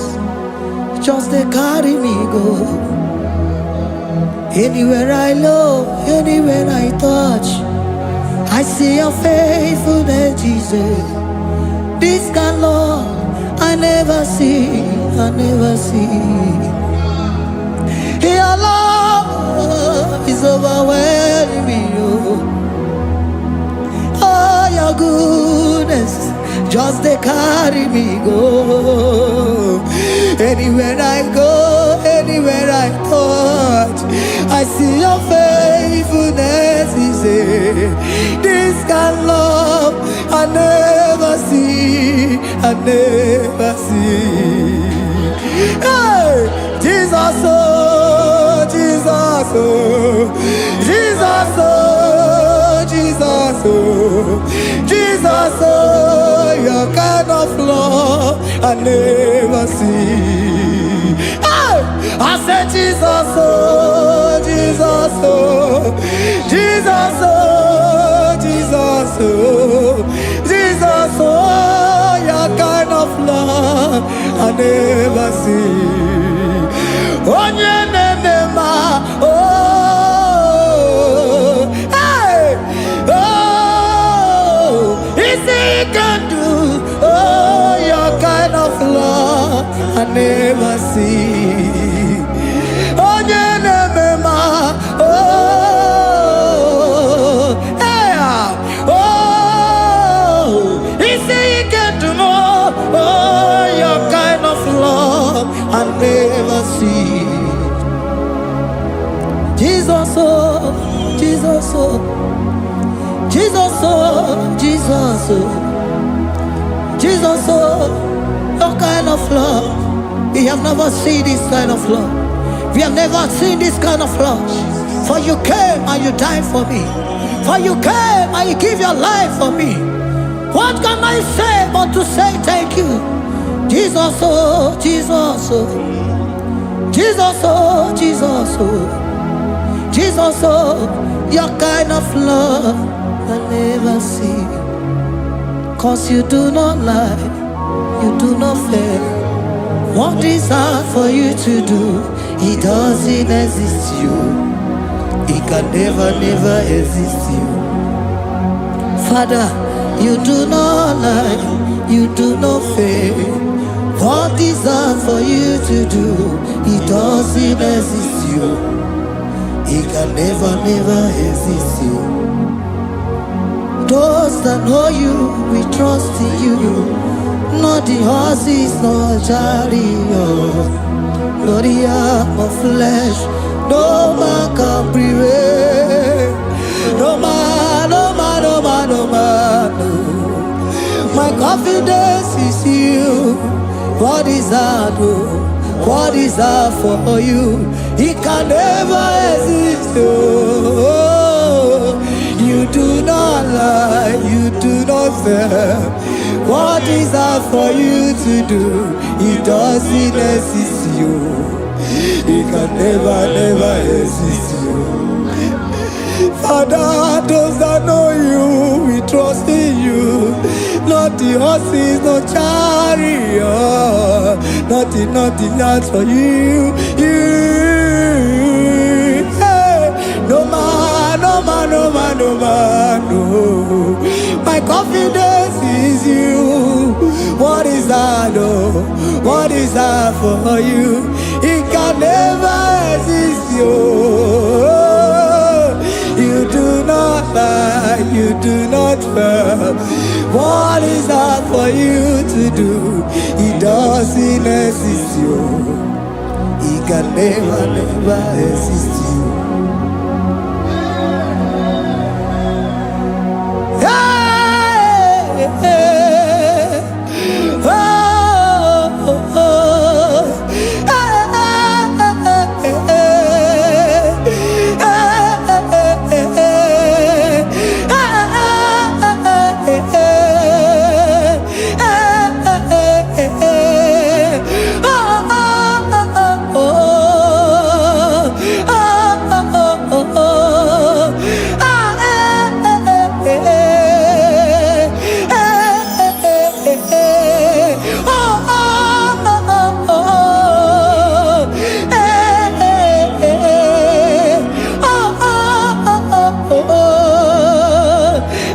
just dey carry me go. Anywhere I look, anywhere I touch, I see your faithfulness, Jesus. This kind of love I never see, I never see. Your love is overwhelming me, oh. Oh, your goodness just dey carry me go. Anywhere I go, anywhere I touch, I see your faithfulness. Is this kind of love I never see, I never see. Hey, Jesus, oh, Jesus, oh, Jesus, oh, Jesus, oh, Jesus, oh, your kind of love I never see. Hey, I said, Jesus, oh, Jesus, oh, Jesus, oh, Jesus, oh, Jesus, oh, your kind of love I never see. Onye na-eme mma, oh, hey, oh, isi can do, oh, your kind of love I never see. Onye na-eme mma, oh, hey, oh, isi can do, oh, your kind of love I never see. Jesus, oh, Jesus, oh, Jesus, oh, Jesus, oh, Jesus, oh, your kind of love. We have never seen this kind of love. We have never seen this kind of love. For you came and you died for me. For you came and you give your life for me. What can I say but to say thank you? Jesus, oh, Jesus, oh, Jesus, oh, Jesus, oh. Jesus, oh, your kind of love I never see. 'Cause you do not lie, you do not fail. What is hard for you to do, it doesn't exist you. It can never, never exist you. Father, you do not lie, you do not fail. What is hard for you to do, it doesn't exist you. It can never, never exist you. Those that know you, we trust in you. Not the horses, nor chariot, nor the arm of flesh. No man can prevail. No man, no man, no man, no man. No. My confidence is you. What is that? Oh? What is that for you? It can never exist. Oh, you do not lie, you do not fail. What is that for you to do? It doesn't exist. You. It can never, never exist. You. Father, those that know you, we trust in you. Not the horses, no chariot. Nothing, nothing, not for you. You. Hey. No man, no man, no man, no man, no. My confidence is you. What is that, oh? What is that for you? It can never exist, you. You do not lie, you do not fail. What is that for you to do? It doesn't exist, you. It can never, never exist, you. Hey, hey. Oh, oh, oh. Hey, hey, hey, hey, hey. Oh, oh, oh, oh, oh, oh, oh. Ah, eh, eh, eh, eh, eh, eh. Oh, oh, oh, oh, oh. Eh, eh, eh. Oh, oh, oh, oh, oh.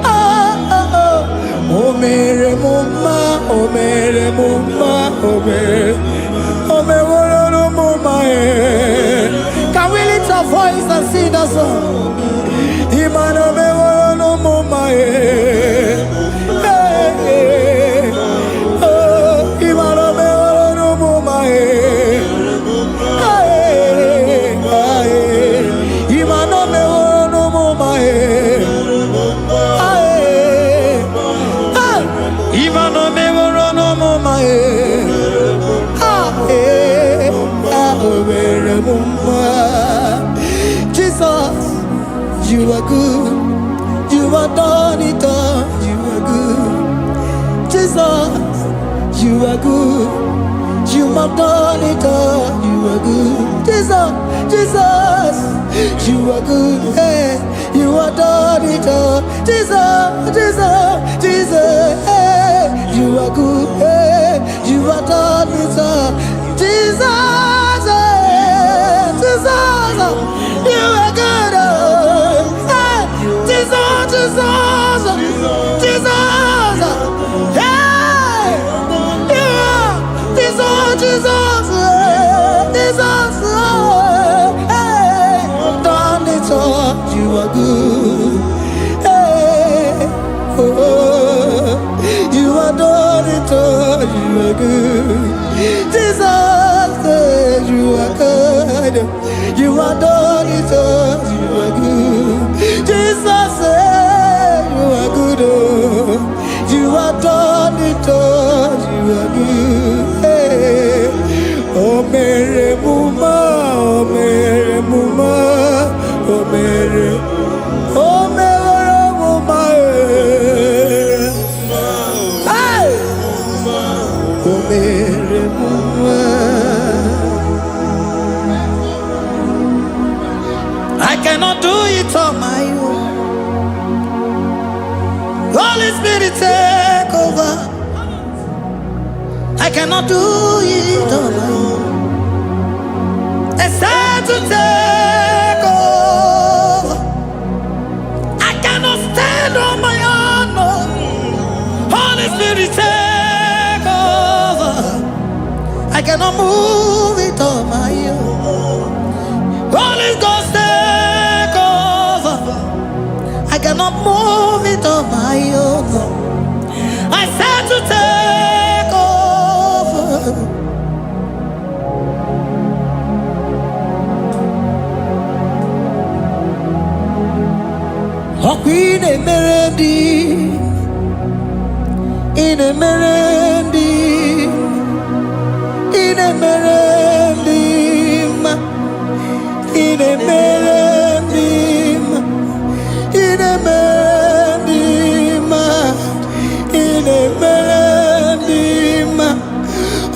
Oh, oh, oh. O mere m mma, o mere m mma, o mere, o meworo m mma, eh. Can we lift our voice and sing that song? Imana meworo m mma, eh. Eh, eh. Oh, Imana meworo m mma, eh. Eh, eh. Imana meworo m mma, eh. Eh, eh. Imana meworo m mma, eh. Ah, eh. Ah, o mere m mma. Jesus, you are good. You are done it all. You are good. Jesus, you are good. You have done it all. You are good. Jesus, Jesus, you are good. Hey, you have done it all. Jesus, Jesus, Jesus, hey, you are good. Hey, you have done it all. Jesus, hey, Jesus, you are good. Oh, hey, Jesus, Jesus, Jesus, hey, yeah, Jesus, Jesus, hey, Jesus, hey, done it all. You are good. Hey, oh, you are done it all. You are good. Jesus, hey, you are good. You are done it all. You are good. Jesus, hey, you are good. Oh, you are done it all. You are good. Hey. O mere m mma, o mere m mma, o mere, o mere m mma, eh. Hey! O mere m mma. I cannot do it on my own. Holy Spirit, take over. I cannot do it on my own. Except to take over. I cannot stand on my own. No. Holy Spirit, take over. I cannot move it on my own. Holy Ghost, take over. I cannot move it on my own. I said to take over. Ọkwa ị na-emere ndị ị na-emere ndị ị na-emere ndị mma ị na-emere ndị mma ị na-emere ndị mma ị na-emere ndị mma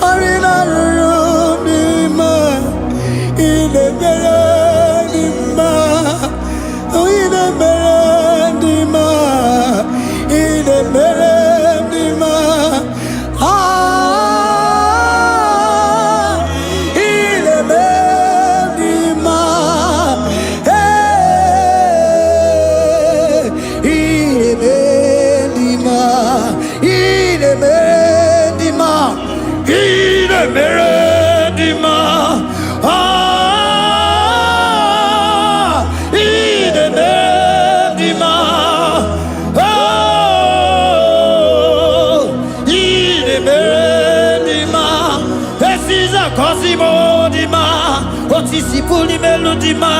ọrụ na-arụrụ ndị mma ị na-emere ndị mma ị na-emere ndị mma ị na-emere ndị dị mma, otu isi pụrụ imelu dị mma.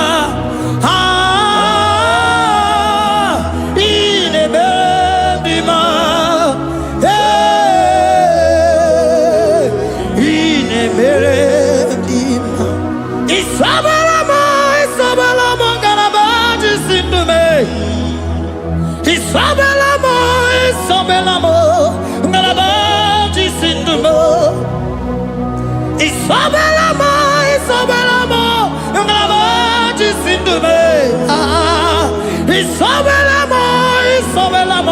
Ah, ị na-eme dị mma. Ee, ị na-emere dị mma. Isabela m, Isabela m, ngalaba ji si ndụ mee. Isabela m, Isabela m, ngalaba ji si ndụ mee. Isabela m, Isabela m, ngalaba ji si ndụ mee. Ah, Isabela m, Isabela m,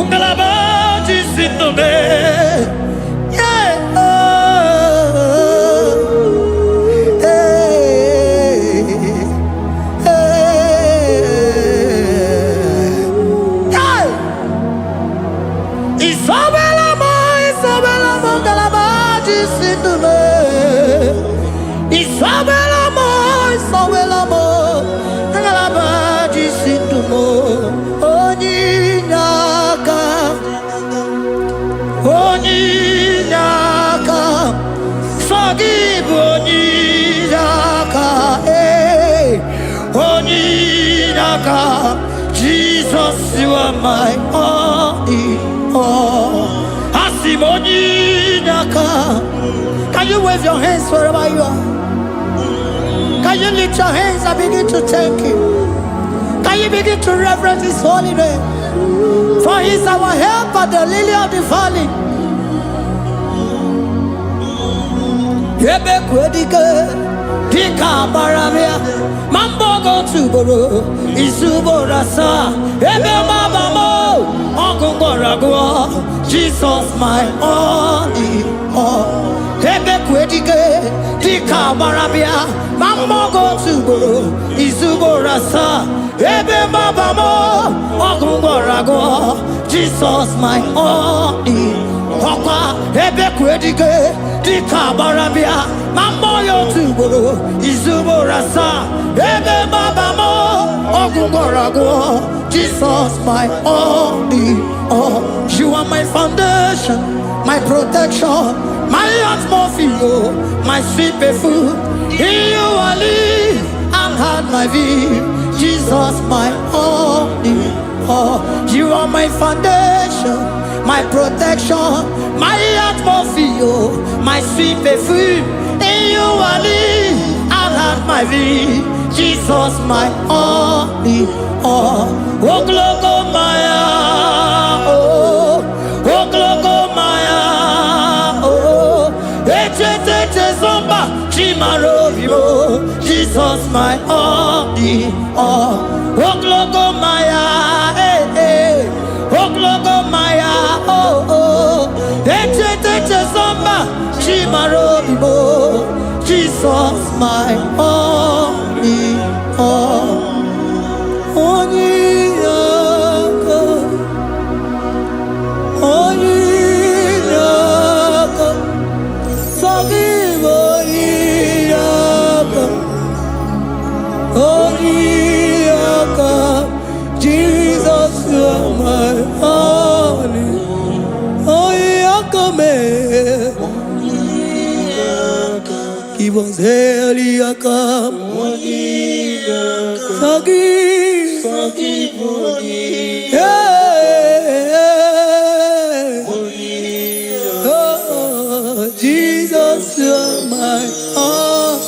ngalaba ji si ndụ mee. Yeah. Oh, hey, hey, hey. Isabela m, Isabela m, ngalaba ji si ndụ mee. Isabela m, Isabela m, ngalaba ji si ndụ m. Onye inye aka, onye inye aka, sọ gị bụ onye inye aka, ee, onye inye aka. Jesus, you are my all in all. Asị m onye inye aka. Can you wave your hands wherever you are? Can you lift your hands and begin to thank Him? Can you begin to reverence His holy name? For He is our helper, the lily of the valley. Ebe kwedike dịka agbara bịa ma mbọ otu ugboro izu ugboro asaa ebe mgbaba m ọgụ gwọrọ agwọ. Jesus, my all in all. Ebe kwedike dịka agbara bịa ma mbọ otu ugboro izu ugboro asaa ebe mgbaba m ọgụ gwọrọ agwọ. Jesus, my all in ọkwa ebe kwedike dịka agbara bịa ma mmụọ ya otu ugboro izu ugboro asaa ebe mgbaba m ọgwụ gwọrọ agwọ. Jesus, my all in all. You are my foundation, my protection, my atmosphere, my sweet perfume. In you I live and had my being. Jesus, my all in all. You are my foundation, my protection, my atmosphere, my sweet perfume. In you I live and have my being. Jesus, my all in all. Ogologo maya, oh, ogologo maya, oh. Echeteche zomba, chimarobio. Jesus, my all in all. Ogologo maya, eh, eh. Ogologo maya, oh, oh. Echeteche zomba, chimarobio. Jesus, my all in all. Onye aka, onye aka, sọ gị bụ onye aka, onye aka. Jesus, you are my only, onye aka mee. Give us heli aka, sọ gị. Yeah. Oh, Jesus, you are my all.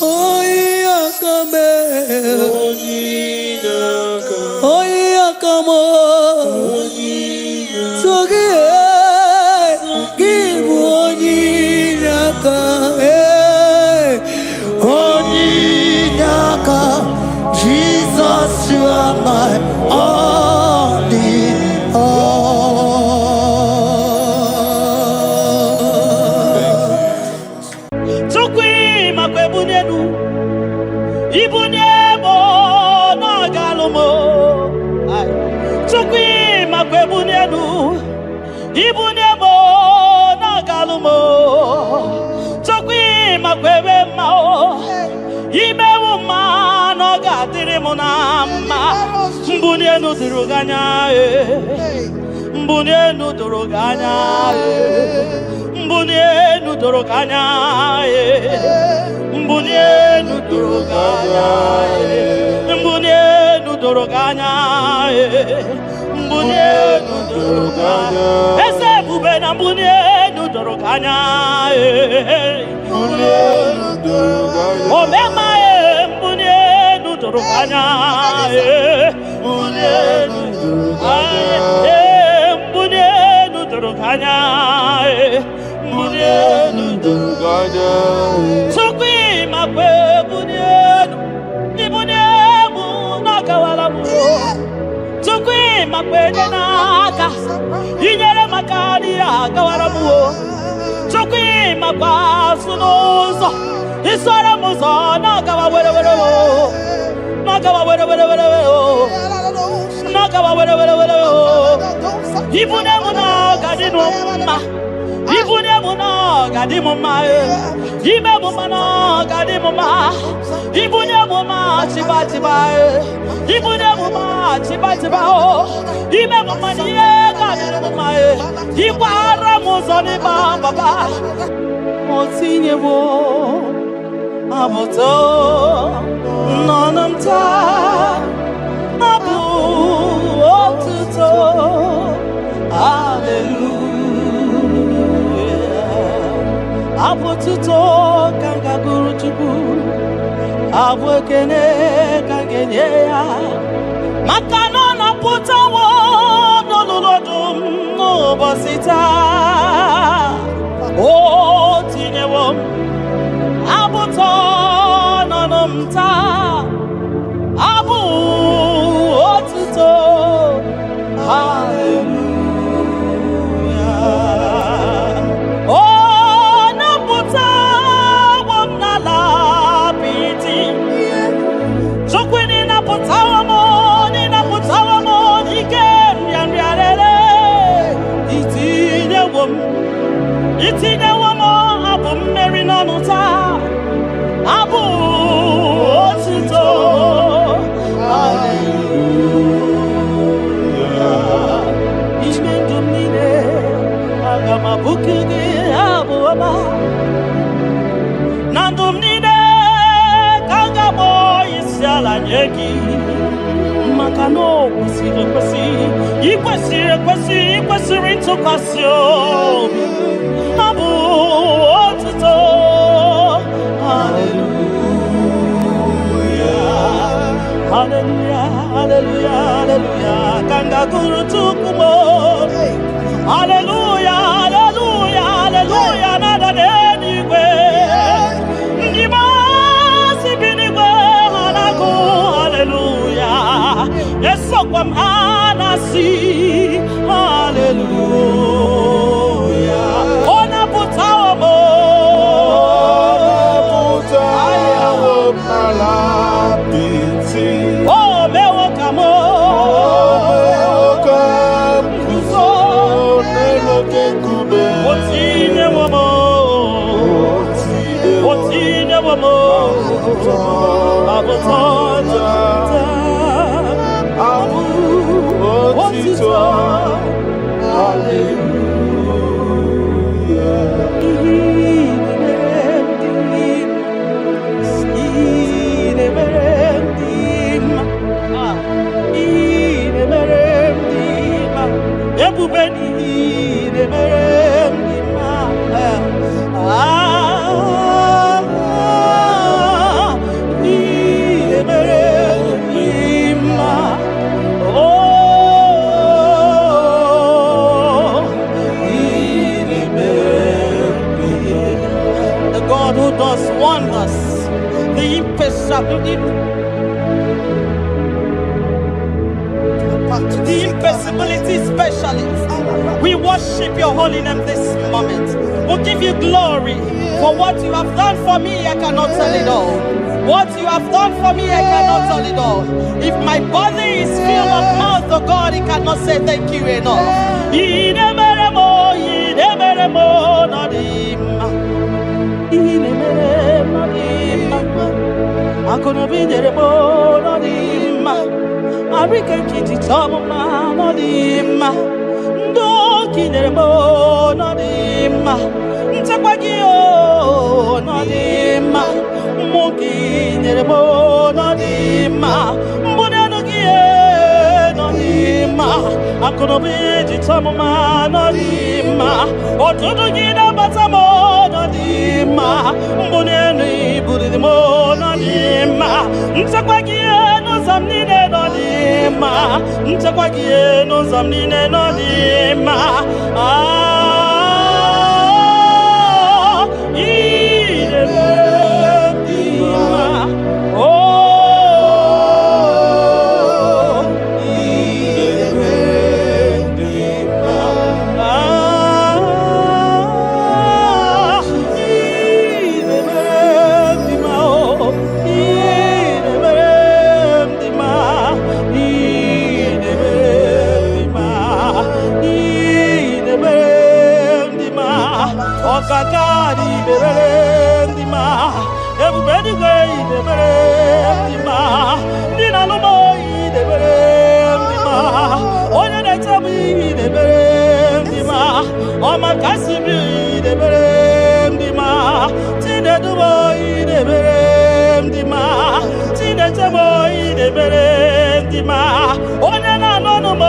Onye aka mee. Onye aka m. So gị, gị bụ onye inye aka. Eh, onye inye aka. Jesus, you are my all in all. Chukwu makwa ebunye elu ibunye m na ọ ga-alụ m. Ai. Chukwu makwa ebunye elu ibunye m na ọ ga-alụ m. Chukwu makwa ebe mma o imewu mma na ọ ga-adịrị m na mma. Mbunye elu doro gị anya ee. Mbunye elu doro gị anya ee. Mbunye elu doro gị anya ee. doro gị anya. Mbuni enu doro gị anya. Mbuni enu doro gị anya. Eze ebube na mbuni enu doro gị anya. Mbuni enu doro gị anya. Omema mbuni enu doro gị anya. Mbuni enu doro gị anya. Mbuni enu doro gị anya. Mbuni enu doro gị anya. Chukwu ịmakwa ebuni enu, ibuni emu n'ọkawara m. Chukwu ịmakwa enye n'aka, inyere maka n'ihe agawara m. Chukwu ịmakwa azụ n'ụzọ, isoro m ụzọ n'ọgawa were were o. N'ọgawa were were were o. N'ọgawa were were were o. Ibuni emu n'ọga dị nụ mma. Ibuni emu n'ọga dị m mma. Ime m mma n'ọga dị m mma. Ibuni emu ma chiba chiba. Ibuni emu ma chiba chiba o. Ime m mma n'ihe ga dị m mma. Ịkwara m ụzọ n'ịba papa. O tinyewo abụtọ n'ọnụ m taa. Abụ otuto. Hallelujah. Abụ otuto ka m ga-agụrụ Chukwu. Abụ ekene ka m ga-enye ya. Maka na ọ napụtawo n'olulu ọdụm n'ụbọchị taa. O tinyewo m abụtọ n'ọnụ m taa. Abụ otuto. Hallelujah. Ọ napụtawo m n'ala apịtị. Chukwu n'ịnapụtawo m, n'ịnapụtawo m n'ike nrịanrịa rere. Itinyewo m, itinyewo m abụ mmeri n'ọnụ taa. Abụ otuto. Hallelujah. Ime ndụ m niile, aga m abụku gị abụ ọma. Na ndụ m niile ka m ga-akpọ isi ala nye gị. Maka na o kwesịrị ekwesị, ị kwesịrị ekwesị, ị kwesịrị ntụkwasị obi. Abụ otuto. Hallelujah. Hallelujah, hallelujah, hallelujah. Ka m ga-agụrụ Chukwu m. Hallelujah, hallelujah, hallelujah. Na-ada n'eluigwe. Ndị maasị bi n'igwe ha na-agụ hallelujah. Esokwa m ha na-asị hallelujah. Ọ napụtawo m. Ọ napụtawo m n'ala apịtị. O mewo ka m O mewo ka m guzo n'elu oke nkume. O tinyewo m. O tinyewo m. Abụtọ Abụ otito. Hallelujah. Ihe na-emere m dị mma. Ihe na-emere m dị mma. Ebube n'ihe na-emere m dị mma. Ah, ihe na-emere m dị mma. Oh, ihe na-emere m dị mma. The God who does wonders, the impossibility, the impossibility specialist. We worship your holy name this moment. We give you glory for what you have done for me. I cannot tell it all. What you have done for me, I cannot tell it all. If my body is filled of mouth, oh God, it cannot say thank you enough. Inemeremo, inemeremo, nadima. Inemeremo, nadima. Akụnụba inyere m ọ dị mma. Arịka nkịtị chọọ m mma ọ dị mma. Ndụ ka i nyere m ọ dị mma. Nchekwa gị ọ dị mma. Mmụọ ka i nyere m nọ dị mma. Mbuli elu gị nọ dị mma. Akụnụba iji chọọ m mma nọ dị mma. Ọtụtụ gị na-abata m nọ dị mma. Mbuli elu ibuliri m nọ dị mma. Nchekwa gị n'ụzọ m niile nọ dị mma. Nchekwa gị n'ụzọ m niile nọ dị mma. Ah, ị na-eme dị mma. Oh, ị na-eme dị mma. Ah, ị na-eme dị mma. Oh, ị na-eme dị mma. Ị na-eme dị mma. Ị na-eme dị mma. Ọkaka dị mere dị mma. Ebube eluigwe ị na-emere dị mma. Ndị na-alụ m ị na-emere dị mma. Onye na-eche m ị na-emere dị mma. Ọma kasị m ị na-emere dị mma. Chinedu m ị na-emere dị mma. Chineche m ị na-emere dị mma. Onye na-anụ ọnụ m,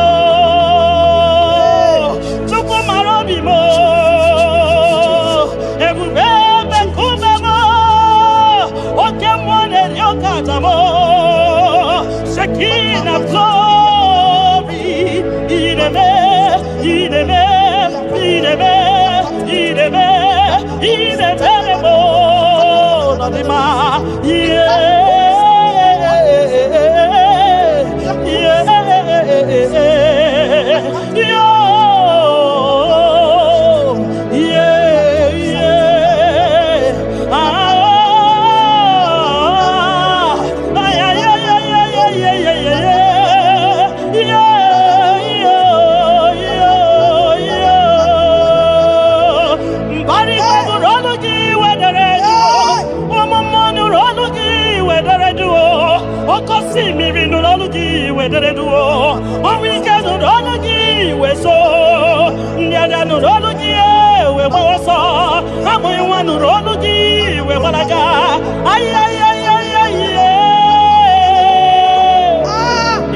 Chukwu mara obi m, ebube ebe nkume m, oke mmụọ na-eri oke aja m, Shekinah glory, ị na-eme, ị na-eme, ị na-eme, ị na-eme, ị na-emere m n'ọdịmma. Yeah, yeah, yeah, yeah. Ah, ay, ay, ay, ay, ay, ay, ay, ay, ay. Yeah, yeah, yeah, yeah. Mbara nụrụ ọnụ gị wedere jụụ. Ụmụ mmụọ nụrụ ọnụ gị wedere jụụ. Oke osimiri nụrụ ọnụ gị wedere jụụ. Ọnwụ ike nụrụ ọnụ gị weso. Ndị agha nụrụ ọnụ gị wee gbawa ọsọ. Amụghị nwa nụrụ ọnụ gị wee gbalaga. Ay, ay, ay, ay, ay,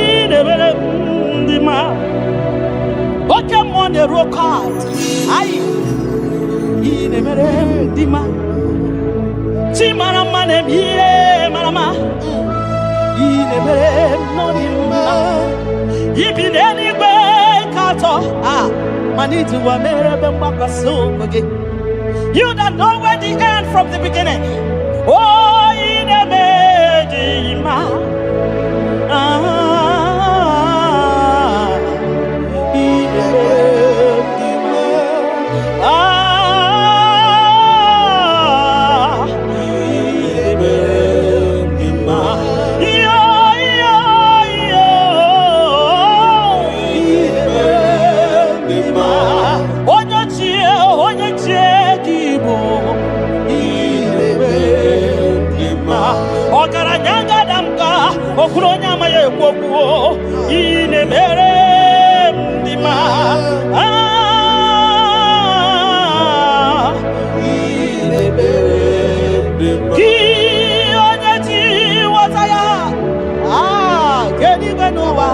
ị na-emere ndị mma. Oke mmụọ na-eru oke ala. Ayi, ị na-emere ndị mma. Chi mara mma na-eme ihe mara mma. Ị na-emere m n'ọdị mma. Ibi n'eluigwe ka atọ a mana iji ụwa mere ebe mgbakwasị ụkwụ gị. You that know where the end from the beginning. Oh, ị na-eme dị mma. Ah, ị na-eme dị mma. Ah, ị na-eme dị mma. Yo, yo, yo. Ị na-eme dị mma. Onye ochie, onye ochie gị bụ. Ị na-eme dị mma. Ọgaranya gada m ka okwuru onye amaghị ekwu okwu. Ị na-emere m dị mma. Ah, ị na-emere gị onye ji nghọta ya ah kedu n'ụwa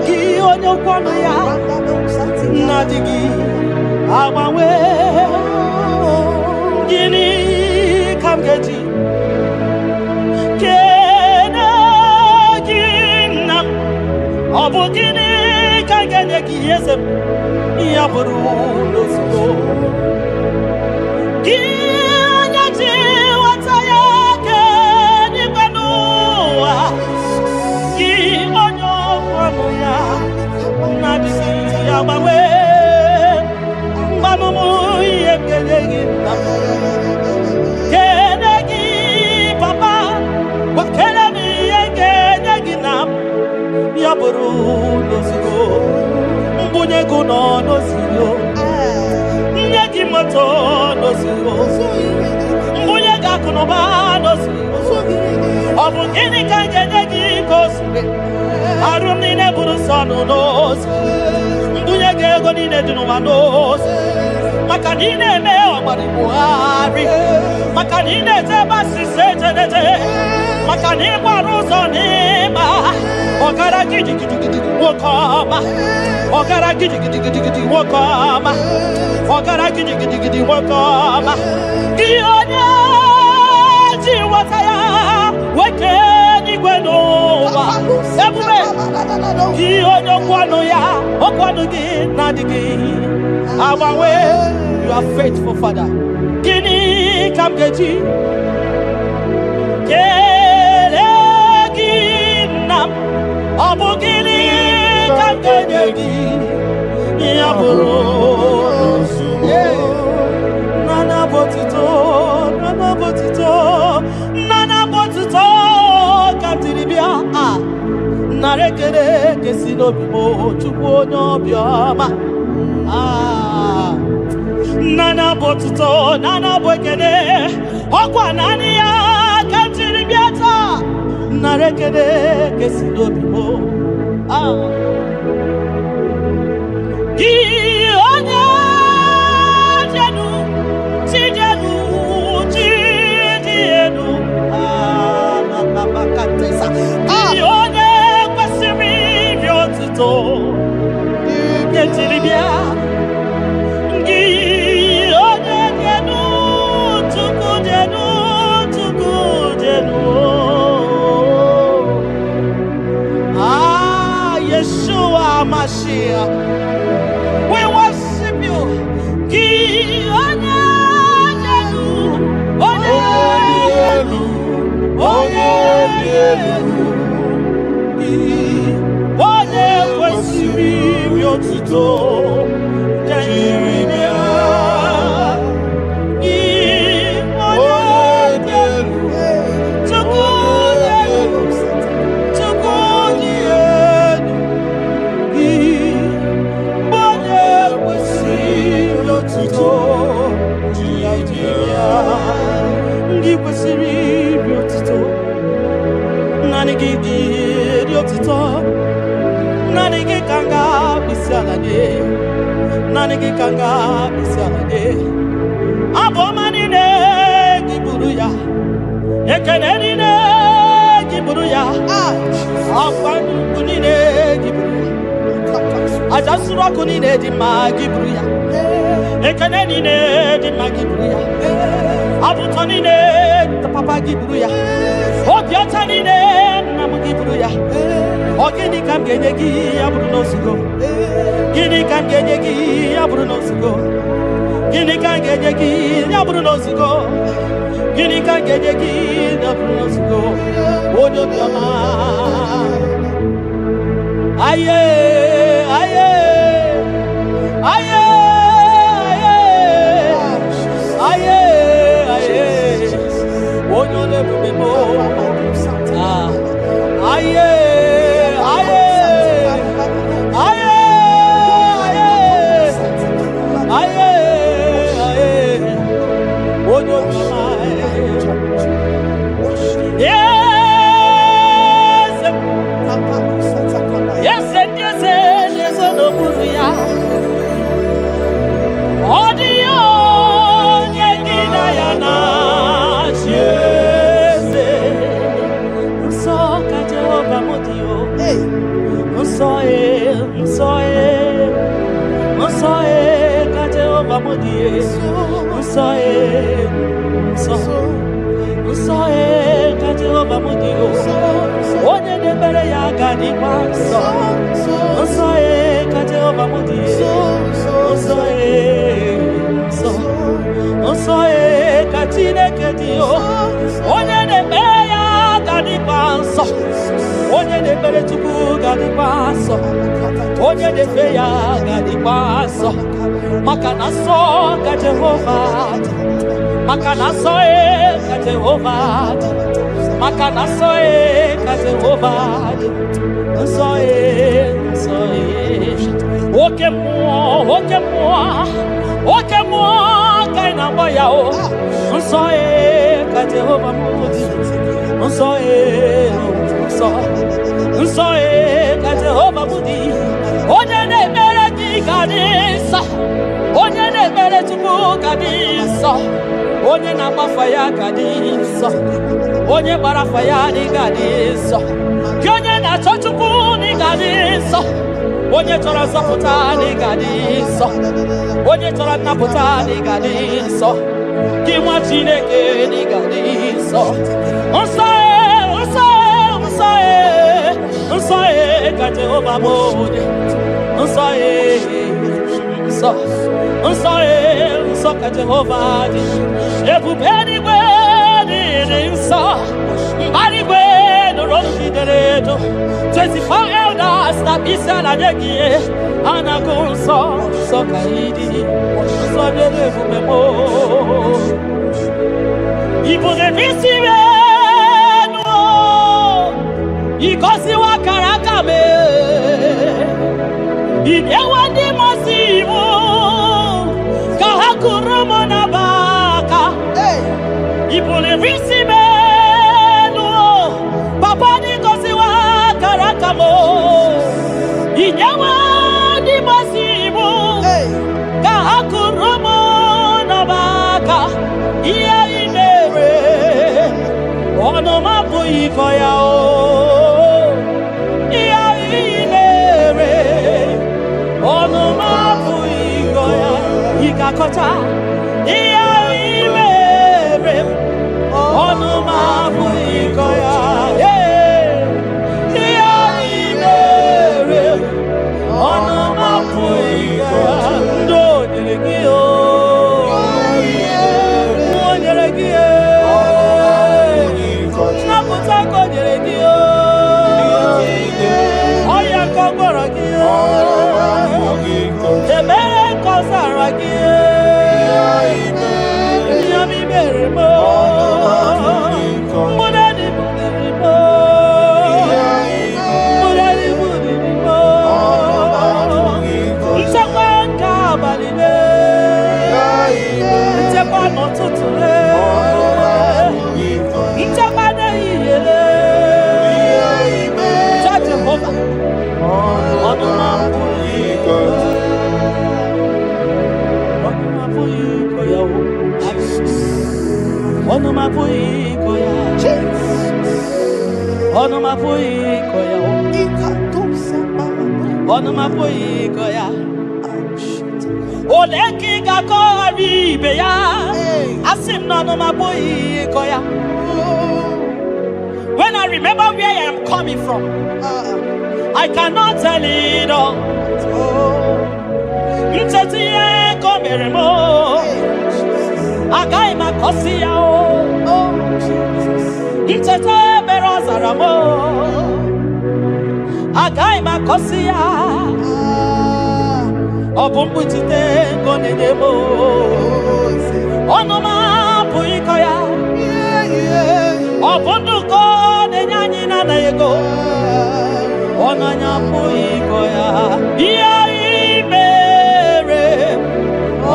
gị onye okwu ọnụ ya na-adịghị agbanwe. Gịnị ka m ga-eji kene gị, nna m? Ọ bụ gịnị ka m ga-enye gị, eze m? Ya bụrụ n'ozugbo gị onye ji nghọta ya kedigwe n'ụwa, gị onye okwu ọnụ ya na-adịghị agbanwe, mgbanụmụ ihe m ga-enye gị, nna m, kene gị, papa, gwakere m ihe m ga-enye gị na m ya bụrụ n'ozugbo. Mbunye gị nọ n'ozugbo, nye gị moto n'ozugbo, mbunye gị akụnụba n'ozugbo. Ọ bụ gịnị ka m ga-enye gị ka o zuru arụ m niile bụrụ nsọ nụ n'ozu? Mbunye gị ego niile dị n'ụwa n'ozu, maka na ị na-eme ọgbara Buhari. Maka na ị na-eje ebe asịsa ejeneje, maka na ị gbara ụzọ n'ịma. Ọgara gidigidigidi nwoke ọma, ọgara gidigidigidi nwoke ọma, ọgara gidigidigidi nwoke ọma. Gị onye ji nweta ya weke n'igwe n'ụwa, ebube gị onye okwu ọnụ ya, okwu ọnụ gị na-adịghị agbanwe. You are faithful, Father. Gịnị ka m ga-eji kelee gị, nna m? Ọ bụ gịnị ka m ga-enye gị? Ya bụrụ nana bụ otuto, nana bụ otuto, nana bụ otuto ka m jiri bịa. A nara ekele kesi n'obi m, Chukwu onye obiọma. Ah, nana bụ otuto, nana bụ ekele, ọkwa naanị ya ka m jiri bịa taa. Nara ekele kesi n'obi m. Ah. Gị onye jenu, chi jenu, chi dị elu. Ah, na, na, Makatesa. Gị onye kwesịrị iri otuto nke jiri bịa. Gị onye dị elu, Chukwu dị elu, Chukwu dị elu. Ah, Yeshua Mashiach. We worship you. Gị onye dị elu, onye dị elu, onye dị elu. Gị onye kwesịrị iri otuto jiri bịa. Gị onye dị elu, Chukwu dị elu, Chukwu dị elu. Gị onye kwesịrị otuto jiri bịa. Ndị kwesịrị iri otuto, naanị gị dị eri otuto. Naanị gị ka m ga-akpụ isi ala nye, naanị gị ka m ga-akpụ isi ala nye. Abụ ọma niile, gị buru ya. Ekene niile, gị buru ya. Ah, Ọkwa nnukwu niile, gị buru ya. Aja nsuru ọkụ niile dị mma, gị buru ya. Ekene niile dị mma, gị buru ya. Abụ ụtọ niile, papa, gị buru ya. Obi ọcha niile, nna m, gị buru ya. Ọ gịnị ka m ga-enye gị ya bụrụ na ozugo? Gịnị ka m ga-enye gị ya bụrụ na ozugo? Gịnị ka m ga-enye gị ya bụrụ na ozugo? Gịnị ka m ga-enye gị ya bụrụ na ozugo, onye obiọma? Aye, aye, aye, aye, aye, aye, onye ọla ebube m. Ah, aye, aye, aye, aye, aye, aye, onye obiọma. Eze, eze ndị eze na-ezo n'okpuru ya. Ọ dịghị onye gị na ya na-achị eze. Nsọ ka Jehova m dị o. Nsọ e, nsọ e, nsọ e ka Jehova m dị e. Nsọ e, nsọ, nsọ e ka Jehova m dị o. Onye na-ekpere ya ga-adịkwa nsọ. Nsọ e ka Jehova m dị e. Nsọ e, nsọ, nsọ e ka Chineke dị o. Onye na-ekpere ya ga-adịkwa nsọ. Onye na-ekpere Chukwu ga-adịkwa nsọ. Onye na-efe ya ga-adịkwa nsọ, maka na nsọ ka Jehova dị, maka na nsọ e ka Jehova dị, maka na nsọ e ka Jehova dị. Nsọ e, nsọ e. Oke mmụọ, oke mmụọ, oke mmụọ ka ị na-agba ya o. Nsọ e ka Jehova m dị. Nsọ e, nsọ, nsọ e ka Jehova m dị. Onye na-ekpere gị ga-adị nsọ. Onye na-ekpere Chukwu ga-adị nsọ. Onye na-agbafa ya ga dị nsọ. Onye gbara afa ya na ị ga-adị nsọ. Gị onye na-achọ Chukwu na ị ga-adị nsọ. Onye chọrọ nzọpụta na ị ga-adị nsọ. Onye chọrọ nnapụta na ị ga-adị nsọ. Gị nwa Chineke na ị ga-adị nsọ. Nsọ e, nsọ e, nsọ e, nsọ e ka Jehova bụ onye. Nsọ e, nsọ, nsọ e, nsọ ka Jehova dị. Ebube eluigwe dị nsọ. Mbara igwe nụrụ olu gị dere edo. 24 elders na isi ala nye gị ihe. A na-agụ nsọ, nsọ ka ị dị. Nsọ nyere ebube m. Ị bụ n'isi m enu, ị gọziwo akara aka m. Ị nyewo ndị mmasị iwu ka ha kụrụ m n'abaka. Hey. Ị buliri isi m elu, papa dị gọziwo akara aka m. Ị nyewo ndị mmasị iwu Hey. ka ha kụrụ m n'abaka. Ihe ị mere, ọnụ m apụghị ịkọ ya o. Ihe ị mere, ọnụ m apụghị ịkọ ya. Ị ga-akọcha ihe ị mere, ọnụ m apụghị ịkọ ya. Ee, ihe ị mere, ọnụ m apụghị ịkọ ya. Ndị o nyere gị o, o nyere gị e, nnapụta ka o nyere gị o, ọya ka ọ gwọrọ gị o, ebere ka ọ zara gị e, ihe ọma i mere m o, mgbụrụ dị buliri m o, mgbụrụ dị buliri m o, nchekwa nke abalị le, nchekwa n'ụtụtụ le, nchekwa n'ehihie le. Cha Jehova, ọnụ m apụghị ịkọ ya. Ọnụ m apụghị ịkọ ya o. Ọnụ m apụghị ịkọ ya. Ọnụ m apụghị ịkọ ya o. Ọnụ m apụghị ịkọ ya. Ole ka ị ga-akọgharị ibe ya? Asị m na ọnụ m apụghị ịkọ ya. When I remember where I am coming from, I cannot tell it all. Ncheta ihe ka o mere m o, agaghị m akọsi ya o. Ncheta ebere ọ zara m o, agaghị m akọsi ya. Ọ bụ mkpuchite nke ọ na-enye m o. Ọnụ m apụghị ịkọ ya. Ọ bụ ndụ ka ọ na-enye anyị na-anaghị ego. Ọnụ anyị apụghị ịkọ ya. Ihe ị mere,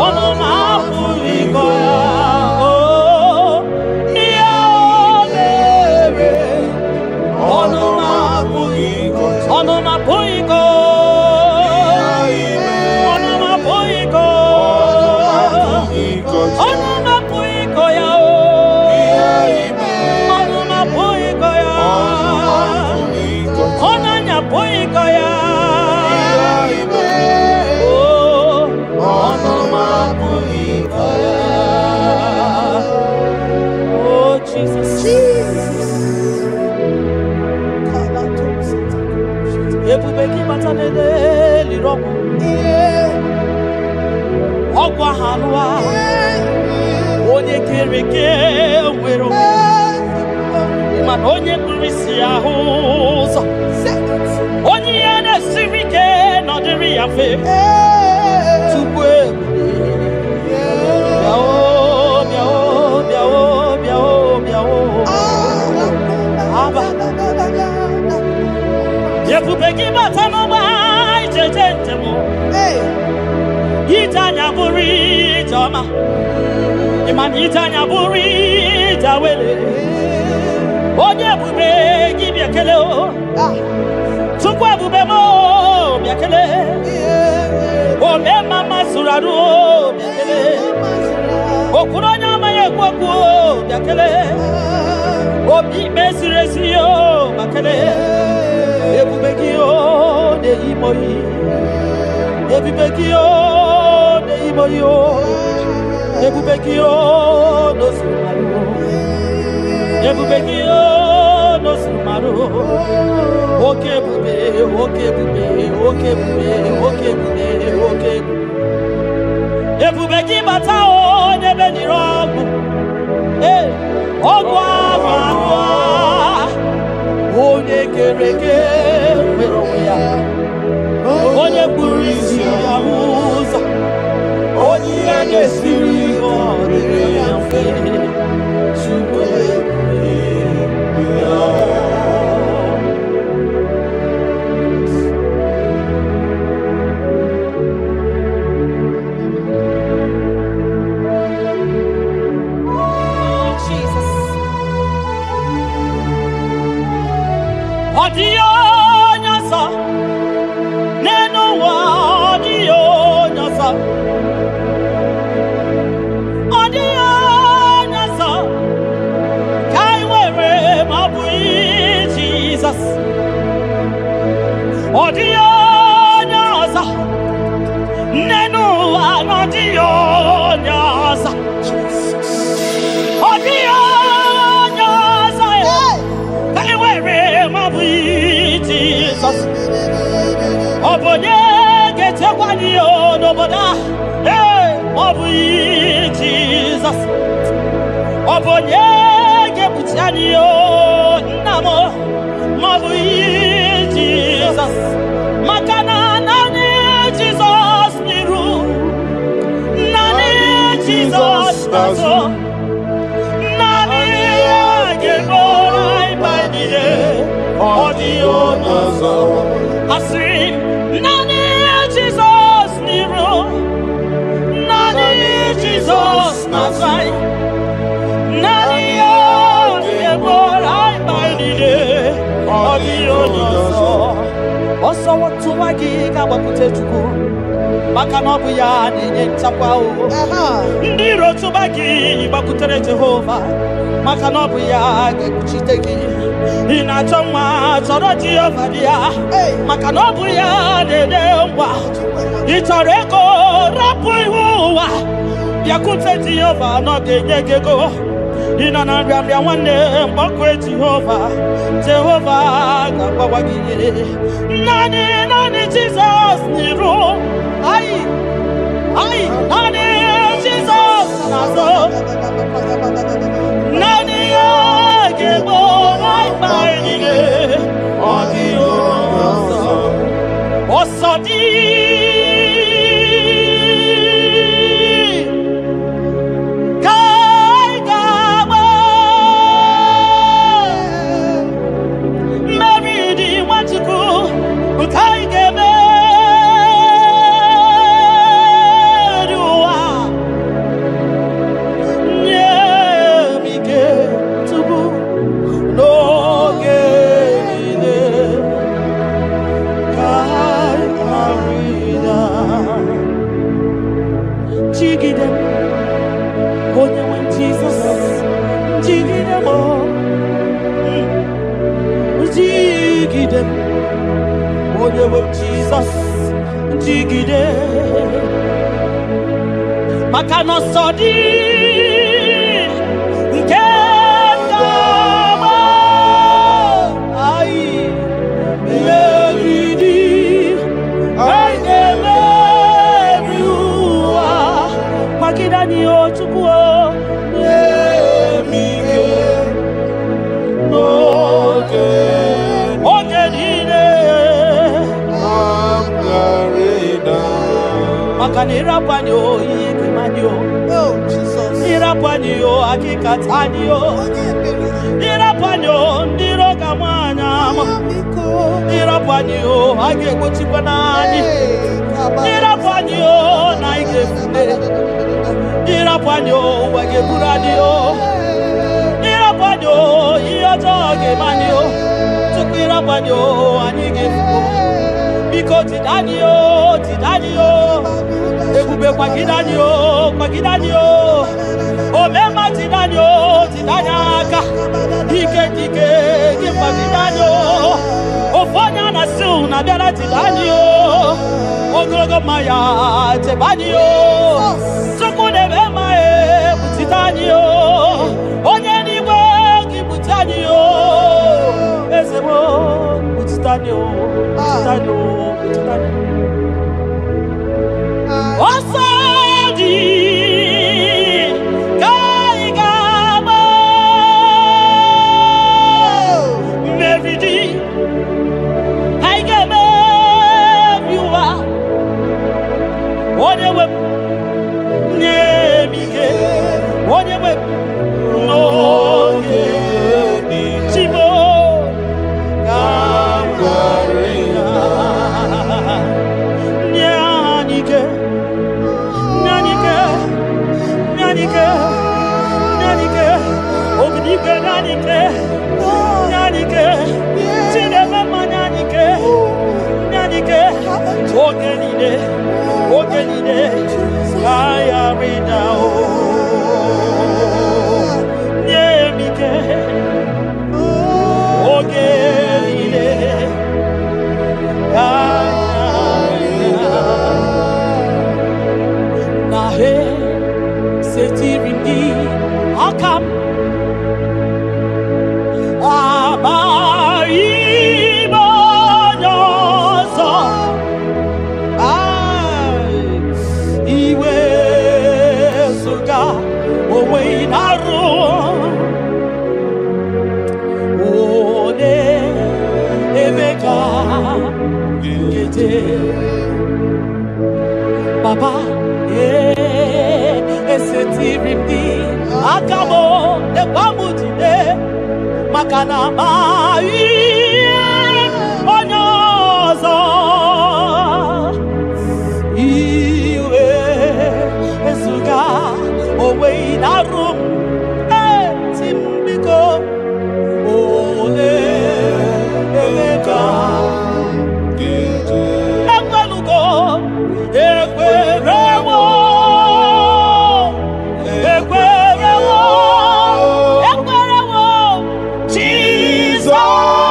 ọnụ m apụghị ịkọ ya. Oh, ihe o mere, ọnụ m apụghị ịkọ. Ọnụ m apụghị ịkọ. Ọnụ m apụghị ịkọ. Ọnụ m apụghị ịkọ ya o. Ọnụ m apụghị ịkọ ya. Ọnụ anyị apụghị ịkọ ya. Oh, ọnụ m apụghị ịkọ ya. Oh, Jesus. Ebube gị bata n'ele liri ọgwụ. Ọgwụ ahụ alụwa. Onye kere eke nwere onwe. Mana onye kpuru isi ahụ ụzọ. Onye ihe na-esiri ike nọdịrị ya mfe. Tupu ebube. Bịa o, bịa o, bịa o, bịa o, bịa o. Aba. Ebube gị bata n'ụgbọ ijeje njem. Ije anya bụrụ ije ọma. Ịma na ije anya bụrụ ije awele. Onye ebube gị bịa kele o. Chukwu ebube m o, bịa kele. Ome mama zụrụ arụ o, bịa kele. Okwuru onye ọma ya. na-ekwu okwu bịa kelee. Obi ikpe ziri ezi o ma kelee. Ebube gị o na-eyi m oyi. Ebube gị o na-eyi m oyi o. Ebube gị o n'ozuru marụ. Ebube gị o n'ozuru marụ. Oke ebube, oke ebube, oke ebube, oke ebube, oke ebube. Ebube gị bata o n'ebe nyere ọgwụ. Ee, ọgwụ ahụ ahụ a. Onye kere eke nwere onwe ya. Onye kpuru isi ya hụ ụzọ. Onye ihe na-esiri ike ọ dịrị ya mfe. Chukwu ebube ya. Oh, Jesus. Ọ dịghị onye ọzọ n'elu ụwa, ọ dịghị onye ọzọ. Ọ dịghị onye ọzọ ka anyị nwere ma ọ bụghị Jizọs. Ọ dịghị onye ọzọ n'elu ụwa na ọ dịghị onye ọzọ. Ọ dịghị onye ọzọ ka anyị nwere ma ọ bụghị Jizọs. Ọ bụ onye ga-echekwa anyị n'obodo a? Ee, ma ọ bụghị Jizọs. Ọ bụ onye ga-ekpuchi anyị nna m? Ma ọ bụghị Jizọs. Maka na naanị Jizọs n'iru, naanị Jizọs n'azụ, naanị ya ga-eburu anyị mkpa niile. Ọ dịghị onye ọzọ. Asịrị m, naanị Jizọs n'iru, naanị Jizọs n'azụ anyị, naanị ya ga-eburu anyị mkpa niile. Ọ dịghị onye ọzọ. Ọsọ tụwa gị ga-agbakwute Chukwu, maka na ọ bụ ya na-enye nchekwa o. Ndị iro tụba gị, gbakwutere Jehova, maka na ọ bụ ya ga-ekpuchite gị. Ị na-achọ nwa, chọrọ Jehova dị ya, maka na ọ bụ ya na-enye nwa. Ị chọrọ ego, rapụ ihu ụwa, bịakwute Jehova na ọ ga-enye gị ego. Ị nọ na nrịanrịa, nwanne, mgbakọ Jehova, Jehova ga-agbawa gị ihe. Naanị, naanị Jizọs n'iru anyị anyị, naanị Jizọs n'azụ, naanị ya ga-egbo anyị mkpa anyị niile. Ọ dịghị onye ọzọ. Ọsọ dị ka anyị ga-agba, mmeri dị Nwachukwu nke anyị ga-emeri ụwa. Nye m ike tupu n'oge niile ka anyị ghara ịda. Jigide m, onye nwe m Jizọs, jigide m o. Jigide m, onye nwe m Jizọs, jigide, maka na ọsọ dị nke ga-agba anyị, mmeri dị, anyị ga-emeri ụwa. Kwagide anyị o Chukwu o, nye m ike N'oge oge niile m ghara ịda. Maka na ịrapụ anyị o, ihe ga-eme anyị o. Oh, Jesus. Ịrapụ anyị o, akịkata anyị o. Onye ebere. Ịrapụ anyị o, ndị iro ga-ama anyị ama. Biko. Ịrapụ anyị o, a ga-egbochikwa n'anyị. Hey, kaba. Ịrapụ anyị o, na anyị ga-efute. Ịrapụ anyị o, ụwa ga-eburu anyị o. Ịrapụ anyị o, ihe ọjọọ ga-eme anyị o. Tupu ịrapụ anyị o, anyị ga-efu. Biko jide anyị o, jide anyị o. Ebube, kwagide anyị o, kwagide anyị o. Omema. anyị o, jide anyị aka. Ike dike gị mma jide anyị o. Ofu onye a na-asị unu abịara jide anyị o. Ogologo mma ya chebe anyị o. Chukwu na-eme mma ekpuchite anyị o. Onye n'igwe gị kpuchi anyị o. Eze m o, kpuchite anyị o, kpuchite anyị o, kpuchite anyị o. Ọsọ dị ka anyị ga-agba, mmeri dị anyị ga-emebi ụwa. Onye nwe m, nye m ike. Onye nwe m, n'oge Chimo ka m ghara ịda. Nye anyị ike, nye anyị ike, nye anyị ike, nye anyị ike. Obidigwe, nye anyị ike, nye anyị ike. Chineke mma, nye anyị ike, nye anyị ike. Oge niile, oge niile, ka anyị ghara ịda o. Nye m ike, oge niile, ka anyị ghara ịda. Na he setiri m gị aka m, amaghị m onye ọzọ. Ai, iwe zụga onwe ị na-arụ one ebe ka nkeje. Baba, ee, esetiri m gị aka m, lekwa m, jide, maka na amaghị m onye ọzọ. Iwe ezuga onwe ị na-arụ m eti m, biko, ole ebe ka ekwelugo. Ekwerewo, ekwerewo, ekwerewo, Jizọs.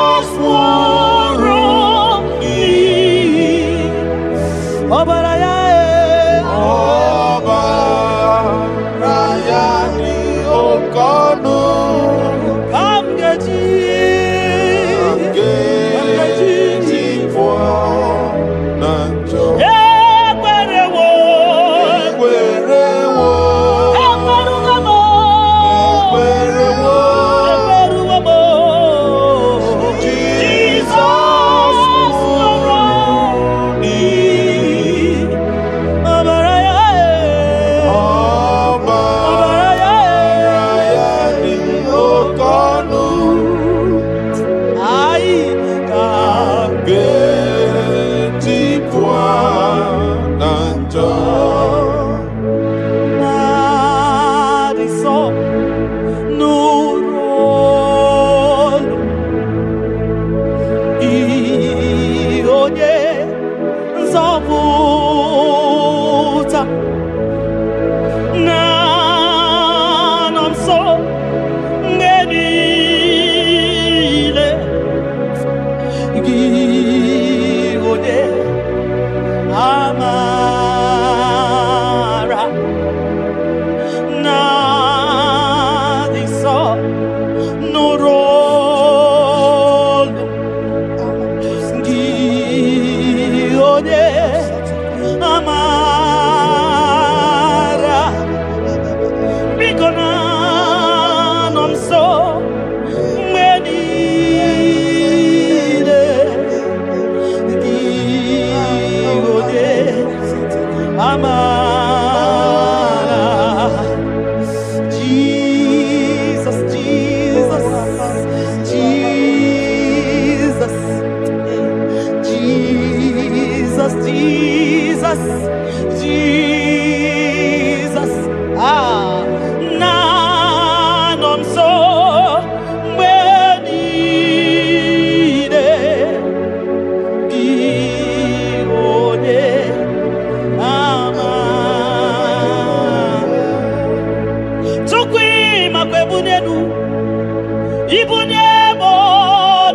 Ibunye m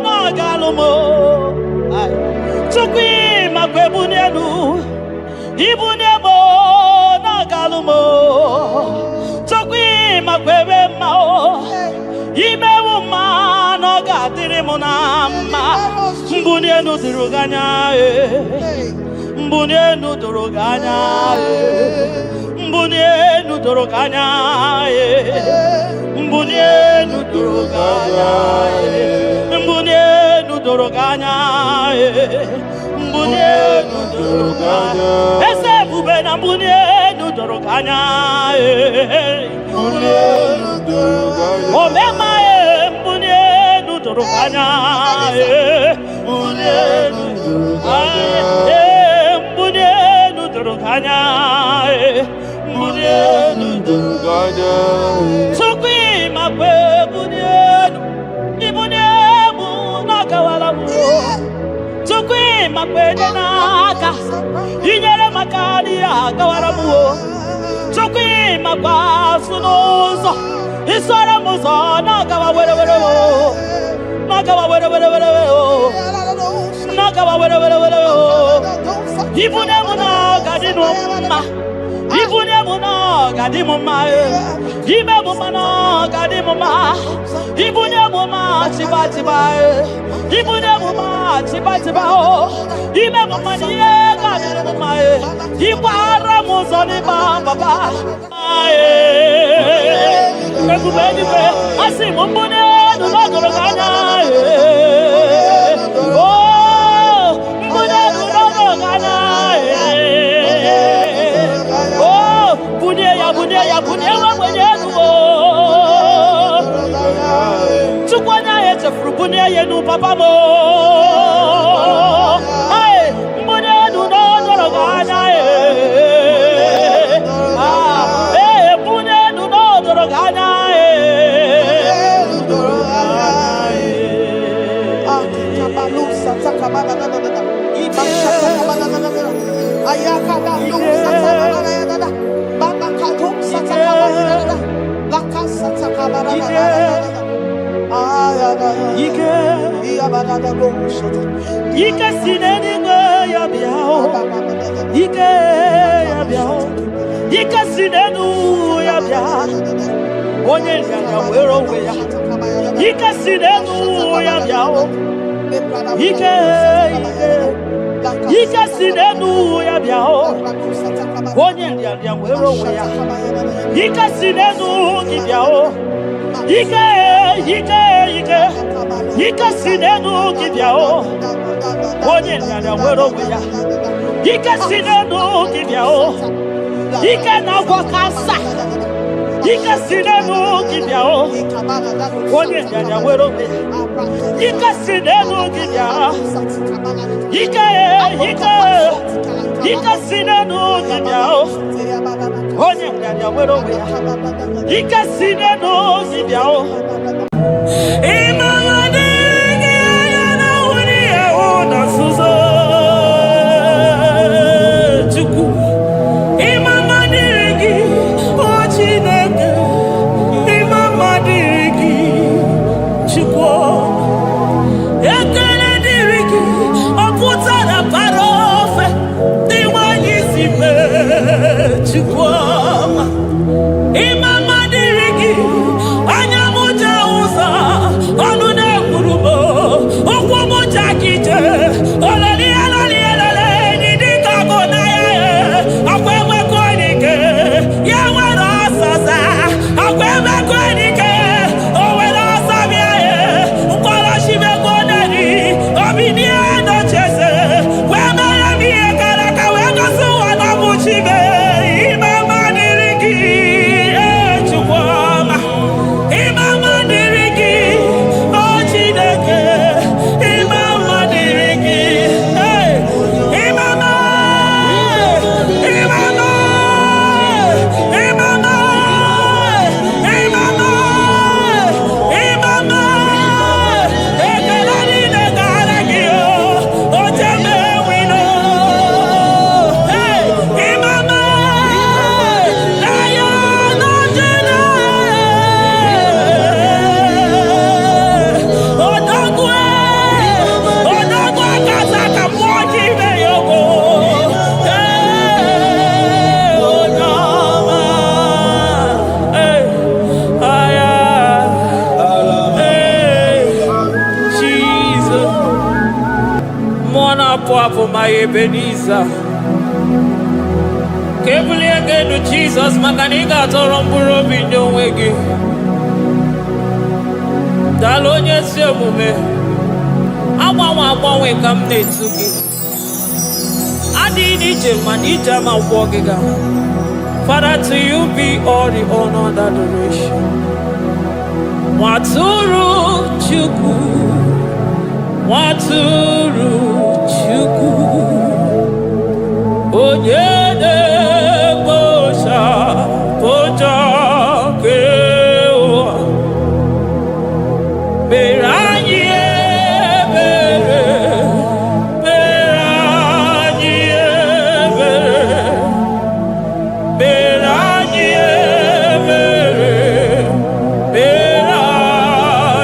na ọ ga-alụ m. Ai. Chukwu ịmakwa ebuni elu. Ibunye m na ọ ga-alụ m. Chukwu ịmakwa ebe mma o. Imewu mma na ọ ga-adịrị m na mma. Mbuni elu doro gị anya ee. Mbuni elu doro gị anya ee. Mbuni elu doro gị anya ee. Mbuni elu doro gị anya ee. Mbuni elu doro gị anya ee. Mbuni elu doro gị anya. Eze ebube na mbuni elu doro gị anya ee. Mbuli elu doro gị anya. Omema e mbuni elu doro gị anya ee. Mbuli elu doro gị anya. Ee, mbuni elu doro gị anya ee. Mbuni elu Doro gị anya. Chukwu ịmakwa ebuni elu, ibuni elu na-agawala m. Chukwu ịmakwa enye n'aka, inyere m aka n'ihe agawara m o. Chukwu ịmakwa asụ n'ụzọ, isoro m ụzọ na-agawa were were o. Na-agawa were were were were o. Na-agawa were were were o. Ibunye m na ọ ga-adị m mma. Ibunye m na ọ ga-adị m mma e. Ime m mma na ọ ga-adị m mma. Ibunye m mma chiba chiba e. Ibunye m mma chiba chiba o. Ime m mma na ihe ga-adị m mma e. Ịgbara m ụzọ n'ịgba papa. Ee. Ebube eluigwe, asị m mbunye elu na ọ doro gị anya ee. Oh, mbunye elu na ọ doro gị anya ee. Oh, bunye ya, bunye ya, bunye nwa ogbenye elu o. Chukwu onye ahụ echefuru bunye ya elu papa m o. Hey, mbunye elu na ọ doro gị anya ee. Ah, ee, bunye elu na ọ doro gị anya ee. Ike, ike si n'eluigwe ya bịa o. Ike ya bịa o. Ike si n'elu ya bịa. Onye nrịanrịa were onwe ya. Ike si n'elu ya bịa o. Ike, ike, ike si n'elu ya bịa o. Onye nrịanrịa were onwe ya. Ike si n'elu gị bịa o. Ike, ike, ike, ike si n'elu gị bịa o. Onye nrịanrịa were onwe ya. Ike si n'elu gị bịa o. Ike na-agwọ kansa. Ike si n'elu gị bịa o. Onye nrịanrịa were onwe ya. Ike si n'elu gị bịa. Ike, ike, ike si n'elu gị bịa o. Onye nrịanrịa were onwe ya. Ike si n'elu gị bịa o. Ịmara dịrị gị anya na nwunye ya na nzuzo Chukwu. Ịma mma dịrị gị, o Chineke. Ịma mma dịrị gị, Chukwu. Ekele dịrị gị, ọ pụtara bara ofe dị nwanyị si mee, Chukwu ọma. Ịma mma dịrị gị, anya m Na-apụ apụ, ma Ebenezer. Ka ebulie gị elu, Jizọs, maka na ị ga-atọrọ mkpụrụ obi nye onwe gị. Daalụ, onye ezi omume. Agbanwe agbanwe ka m na-etu gị. Adịghị n'ije mana ije ama gwọ gị ga. Father, to you be all the honor and adoration. Nwatụrụ Chukwu, Nwatụrụ Chukwu, onye na-ekpochapụ njọ nke ụwa, mere anyị ebere, mere anyị ebere, mere anyị ebere, mere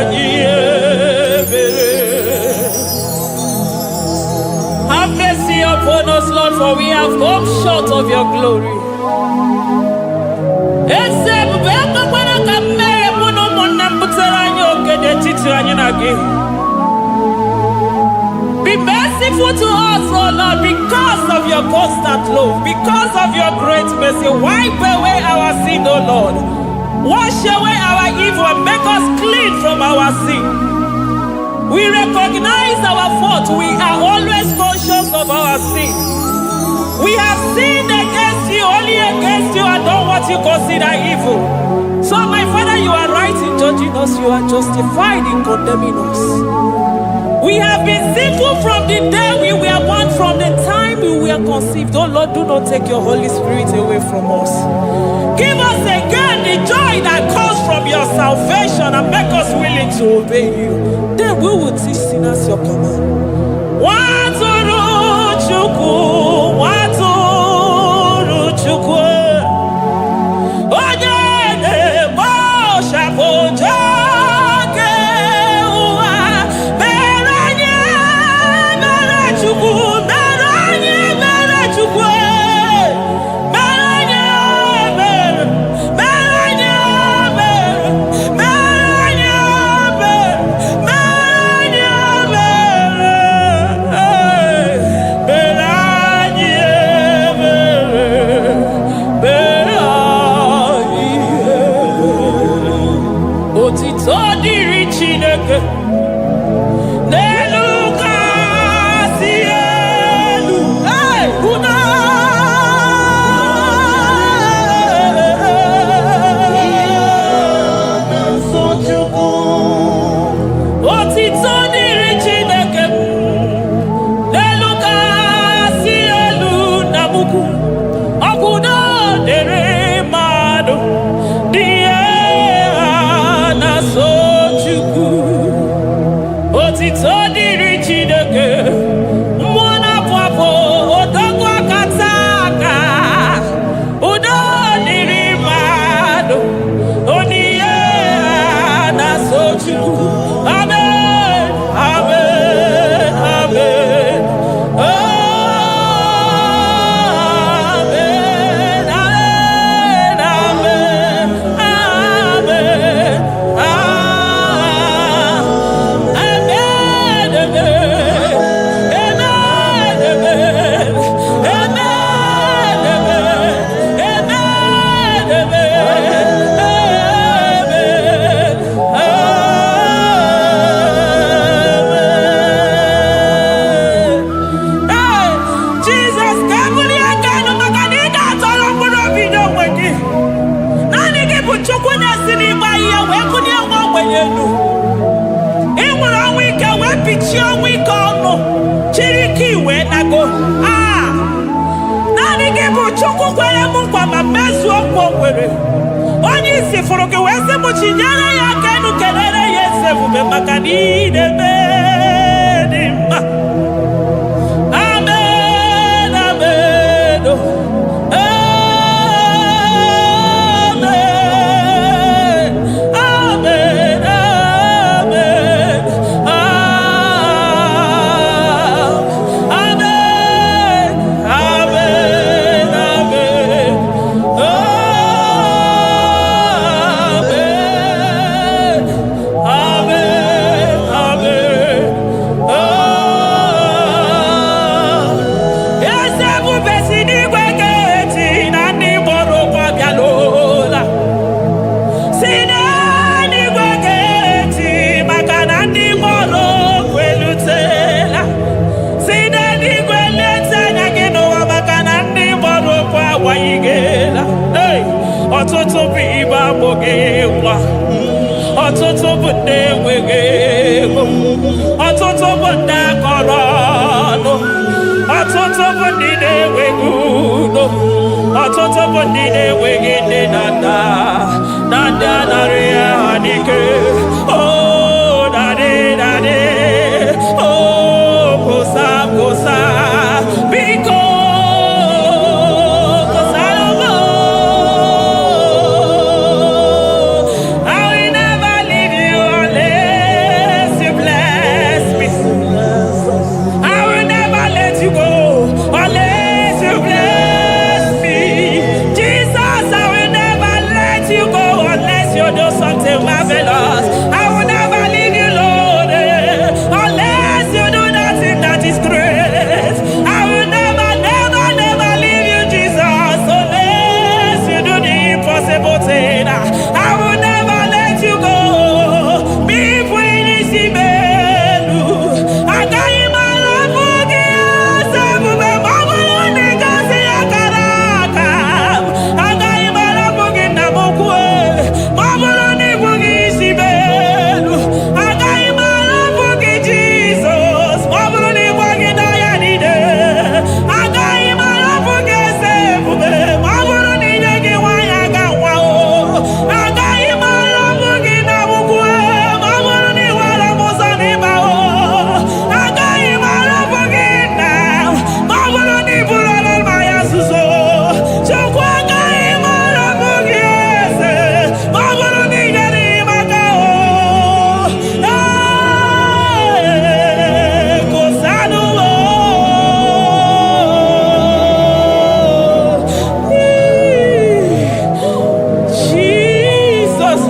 anyị ebere. Have mercy upon us, Lord, for we have come short of your glory. Eze ebube, ekwekwara ka mmehie mụ na ụmụnne m butere anyị oke n'etiti anyị na gị. Be merciful to us, O Lord, because of your constant love, because of your great mercy. Wipe away our sin, O Lord. Wash away our evil and make us clean from our sin. We recognize our fault. We are always conscious of our sin. We have sinned against you, only against you, and done what you consider evil. So, my Father, you are right in judging us, you are justified in condemning us. We have been sinful from the day we were born, from the time we were conceived. Oh Lord, do not take your Holy Spirit away from us. Give us again the joy that comes from your salvation and make us willing to obey you. Then we will teach sinners your command. Nwatụrụ Chukwu, Nwatụrụ Chukwu, onye na-ekpochapụ njọ nke ụwa, mere anyị mere Chukwu, mere anyị mere Chukwu, mere anyị mere, mere anyị mere, mere anyị mere, mere anyị mere, mere anyị mere, mere anyị ebere. Otito dịrị Chineke n'elu kasị elu. Hey, udo. Nsọ Chukwu. Otito dịrị Chineke n'elu kasị elu na mukwu. Ọkwụdo dịrị mmadụ dị ihe ha na-asọ Chukwu. Otito dịrị Chineke, mmụọ na-apụ apụ, odogwu akata aka. Udo dịrị mmadụ, onye ihe ha na-asọ Chukwu. Amen, amen, amen. Amen, amen, amen, amen, amen, amen, amen, amen, amen, amen, amen, amen. Ee, Jizọs, ka ebulie aka elu maka na ị ga-atọrọ mkpụrụ obi n'onwe gị. Naanị gị bụ Chukwu na-esi n'ịgba ihe wee bulie nwa ogbenye elu. Ị nwere ọnwụ ike wee pichie ọnwụ ike ọnụ, chiri ike wee nago. Aa, naanị gị bụ Chukwu kwere m nkwa ma mezuo nkwa o kwere. Onye isi fụrụ gị wee sị m chinyere ya aka elu, kelere ya eze ebube maka na ị na-eme dị mma. Amen, amen, oh. Amen, amen, amen, ah, amen, amen, amen, oh, amen, amen, amen. bụ ndị enweghị ego, ọtụtụ bụ ndị akọrọ ọnụ, ọtụtụ bụ ndị na-enweghị udo, ọtụtụ bụ ndị na-enweghị nne na nna na ndị anarị ha n'ike. Oh, daddy, daddy, oh, kosa, kosa, biko, kosa. I will never leave you unless you bless me. I will never let you go unless you bless me. Jesus, I will never let you go unless you do something marvelous. I will never leave you, Lord, unless you do that thing that is great. I will never, never, never leave you, Jesus, unless you do the impossible thing. I will never let you go. Me elu agaghị m arapụ gị eze ebube ma ọ bụrụ na ị gosi akara aka m. Agaghị m arapụ gị, nna m ukwu, ma ọ bụrụ na ị bụghị isi m elu. Agaghị m arapụ gị, Jizọs, ma ọ bụrụ na ị gwaghị n'ọya niile. Agaghị m arapụ gị, eze ebube, ma ọ bụrụ na ị nye gị nwaanyị aga nwa o. Agaghị m arapụ gị na ukwu, ma ọ bụrụ na ị were m ụzọ n'ịba o. Agaghị m arapụ gị, nna, ma ọ bụrụ na ị bụrụ ọrụ mmanya nzuzo. Chukwu, agaghị m arapụ gị, eze, ma ọ bụrụ na ị nyere m aka o. Ee, kosanụ o. Jesus,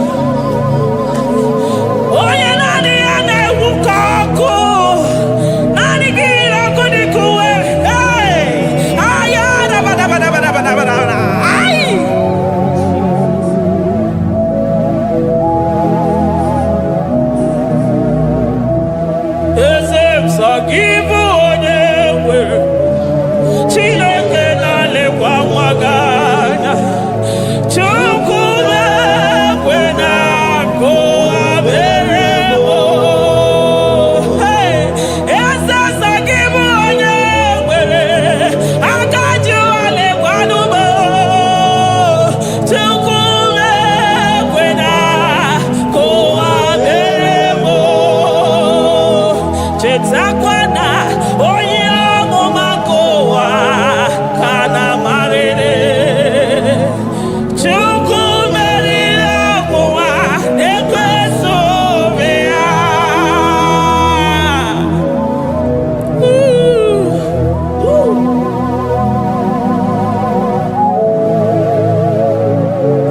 onye naanị ya na-egwu ka ọkụ, naanị gị yiri ọkụ dị ka uwe. Hey! Aya, dabadabadabadabadabada. Ai! Eze m, sọ gị bụ onye nwere Chineke na-alekwa nwa gị anya. Chukwu na-ekwe na akụ abere m. Hey! Eze, sọ gị bụ onye nwere aka ji ụwa lekwanụ m. Chukwu na-ekwe na akụ abere m. Chetakwa na onye amụma nke ụwa ka na-amarịrị. Chukwu meriri ọgwụnwa na-ekweso obi ya.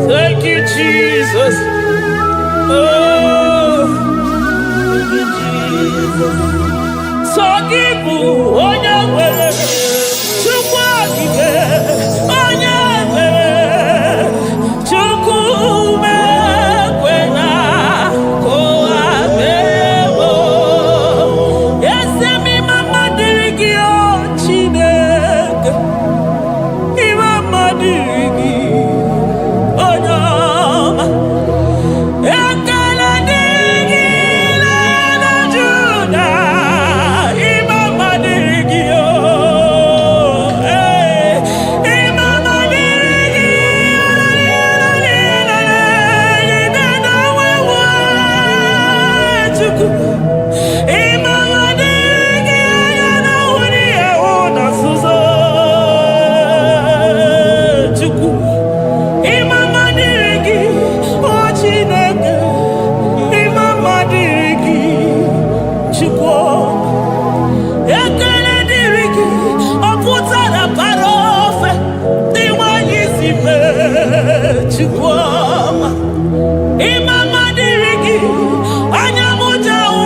Thank you, Jesus. Oh, thank you, Jesus. Sọ gị bụ onye nwere Chukwu okike, onye nwere Chukwu mekwena ka ụwa mere m. Eze m, ịma mma dịrị gị, o Chineke, ịma mma dịrị gị, onye ọma. Ekele dịrị gị na Juda, ịma mma dịrị gị o. Ee, ịma mma dịrị gị, Chukwu. Ịma mma dịrị gị, anya na-ahụ n'ihe hụ na nzuzo, Chukwu. Ịma mma dịrị gị, o Chineke. Ịma mma dịrị gị, Chukwu. Ekele dịrị gị, ọ pụtara bara ofe dị nwanyị si mee, Chukwu ọma. Ịma mma dịrị gị, anya m ji ahụ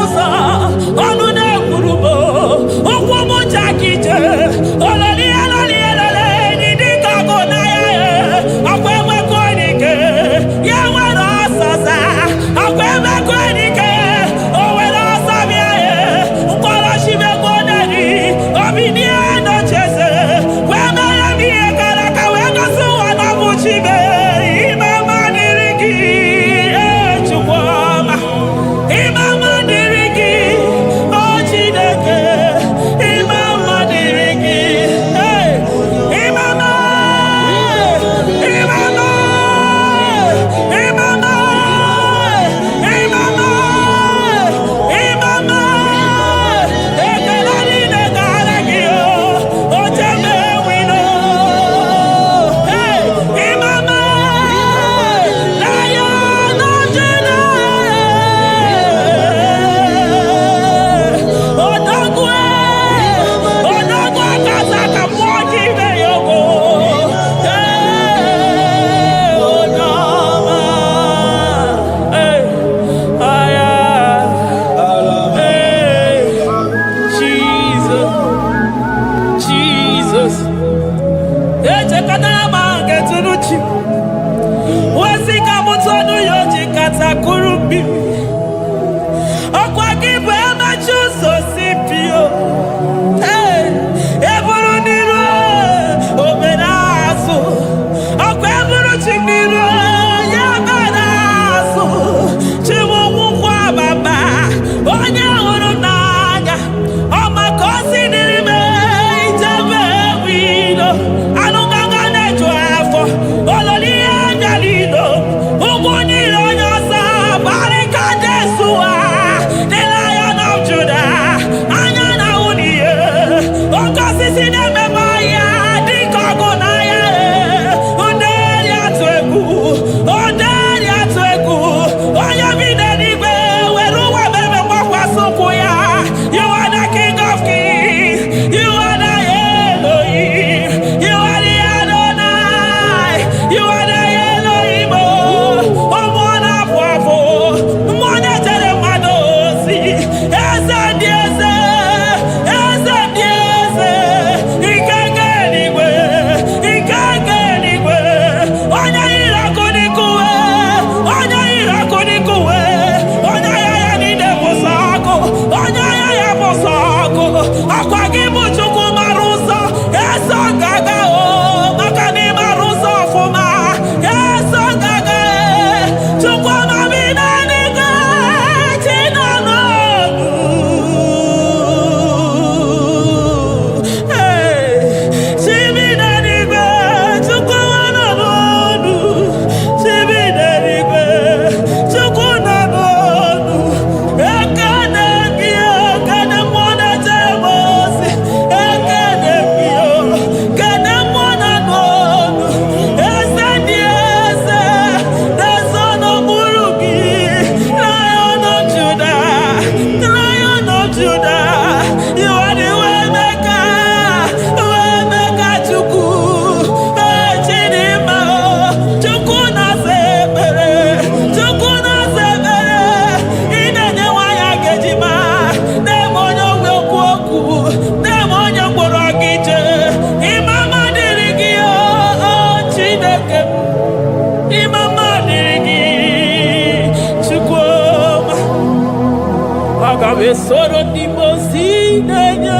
Aga m esoro ndị mmụọ ozi na-enye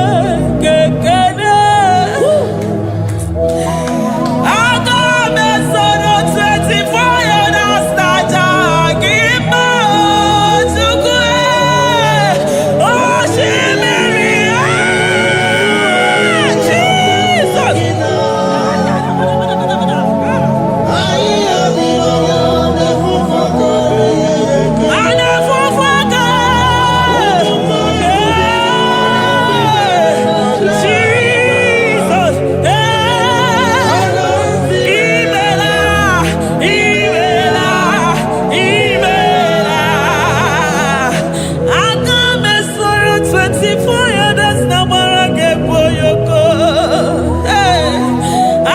gị ekele. Aga m esoro 24 elders na-aja gị mma, Chukwu. Osimiri, ah, Jesus. Anafufuka. Jesus. Imela, imela, imela. Aga m esoro 24 elders na gbara gị egwu oyoko.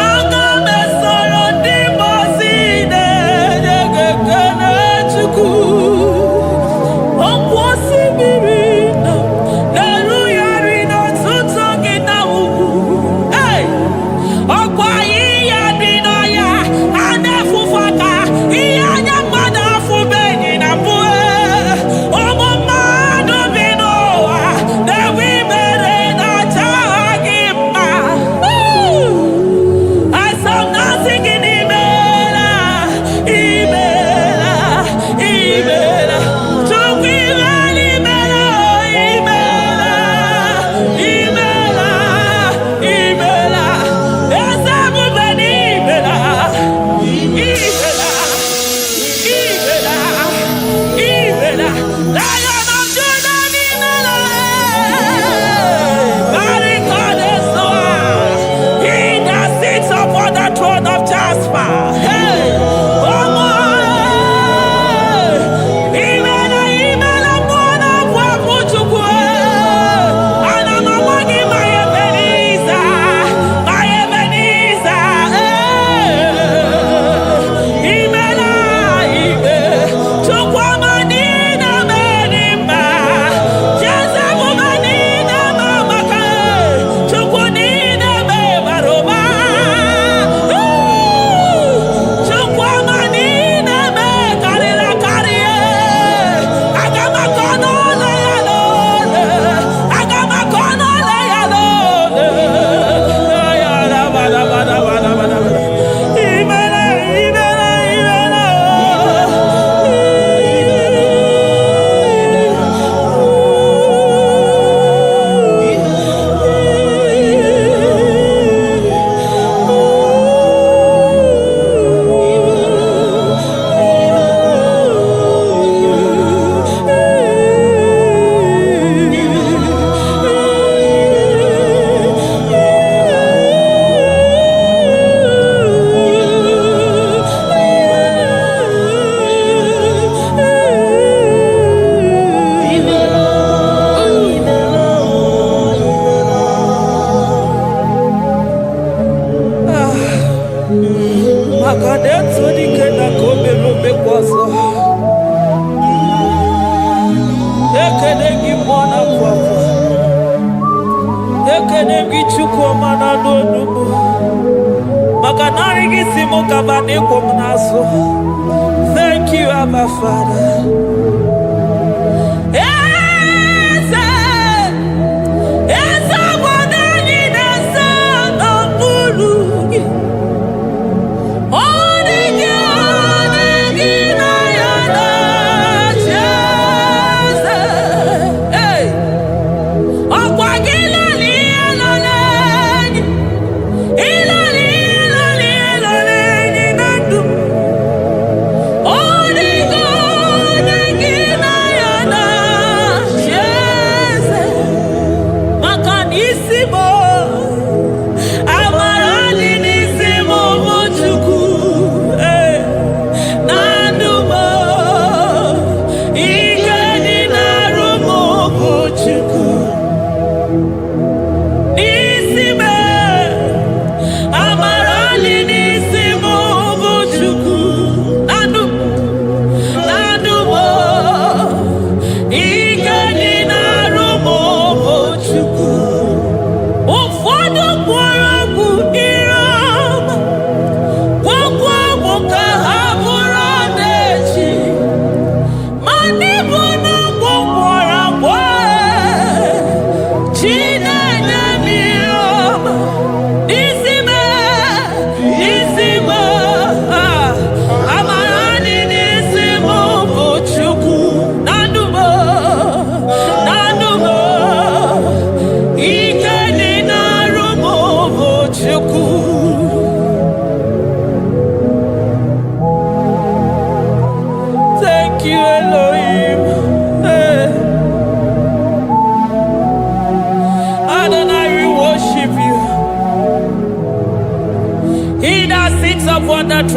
Aga m esoro ndị mmụọ ozi na-enye gị ekele, Chukwu. Ọkwa osimiri nọ na-erugharị n'ọtụtụ gị na ugwu. Hey! Ọkwa ihe dị n'ọhịa a na-efufe aka, ihe anya mmadụ afụbeghị na mbụ. Ụmụ mmadụ bi n'ụwa na-enwe ibere na-acha gị mma. Woo! Asam na-asị gị n'imela, imela, imela. Chukwu, imela, imela, imela, imela, imela. Eze ebube, n'imela, imela, imela, imela. Lion of Judah, n'imela. Barikade-soa. He that sits upon the throne of Jasper. Hey, Omo, imela, imela, mwana wa Chukwu. Ana m agwa gị, my Ebenezer, my Ebenezer. Imela, ime, Chukwu ọma niile mere mma. Jeze ebube niile ma maka, Chukwu niile bara ụba. Chukwu ọma niile karịrị akarị. Aga m akọ n'ụlọ ya n'ole. Aga m akọ n'ụlọ ya n'ole. Imela, imela, imela. Maka na etu dike na ka o mere omekwa ọzọ. Ekene gị, mmụọ na-apụ apụ. Ekene gị, Chukwu ọma na anụ onugbu, maka narị gị si m kaba na ịkwụ m n'azụ. Thank you, Abba Father. Eze, eze obodo anyị na-eze n'okpuru gị. Ọ dị gị, ọ dị gị na ya na-achị eze. Hey! Ọkwa gị lọrọ ihe lọrọ enyi, ịlọrọ ihe lọrọ ihe lọrọ enyi na ndụ. Ọ dị gị, ọ dị gị.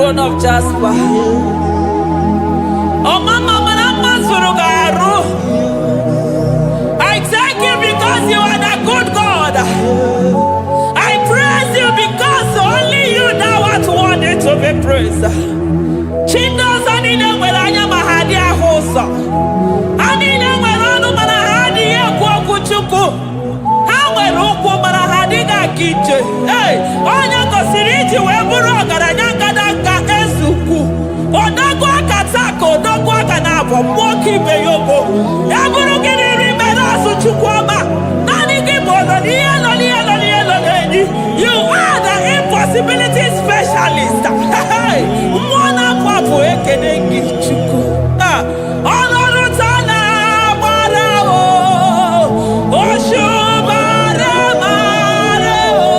throne of Jasper. Ọmama mara mma zuru gị arụ. I thank you because you are the good God. I praise you because only you thou art worthy to be praised. Chi ndị ọzọ niile nwere anya ma ha adịghị ahụ ụzọ. Ha niile nwere ọnụ mana ha adịghị ekwu okwu Chukwu. Ha nwere ụkwụ mana ha adịghị aga ije. Ee, onye gosiri iji wee bụrụ ọgaranya ngadanga eze ukwu. Odogwu aka taa ka odogwu aka na-abụ mmụọ ka ibe ya ogo. Ya bụrụ gị n'iri mere azụ, Chukwu ọma. Naanị gị bụ ọnọ n'ihe nọ n'ihe nọ n'ihe nọ n'enyi. You are the impossibility specialist. Hey, mmụọ na-apụ apụ, ekene gị, Chukwu. Ah, ọlọ́run tó lágbára o, òṣùbàrẹ̀ màrẹ̀ o,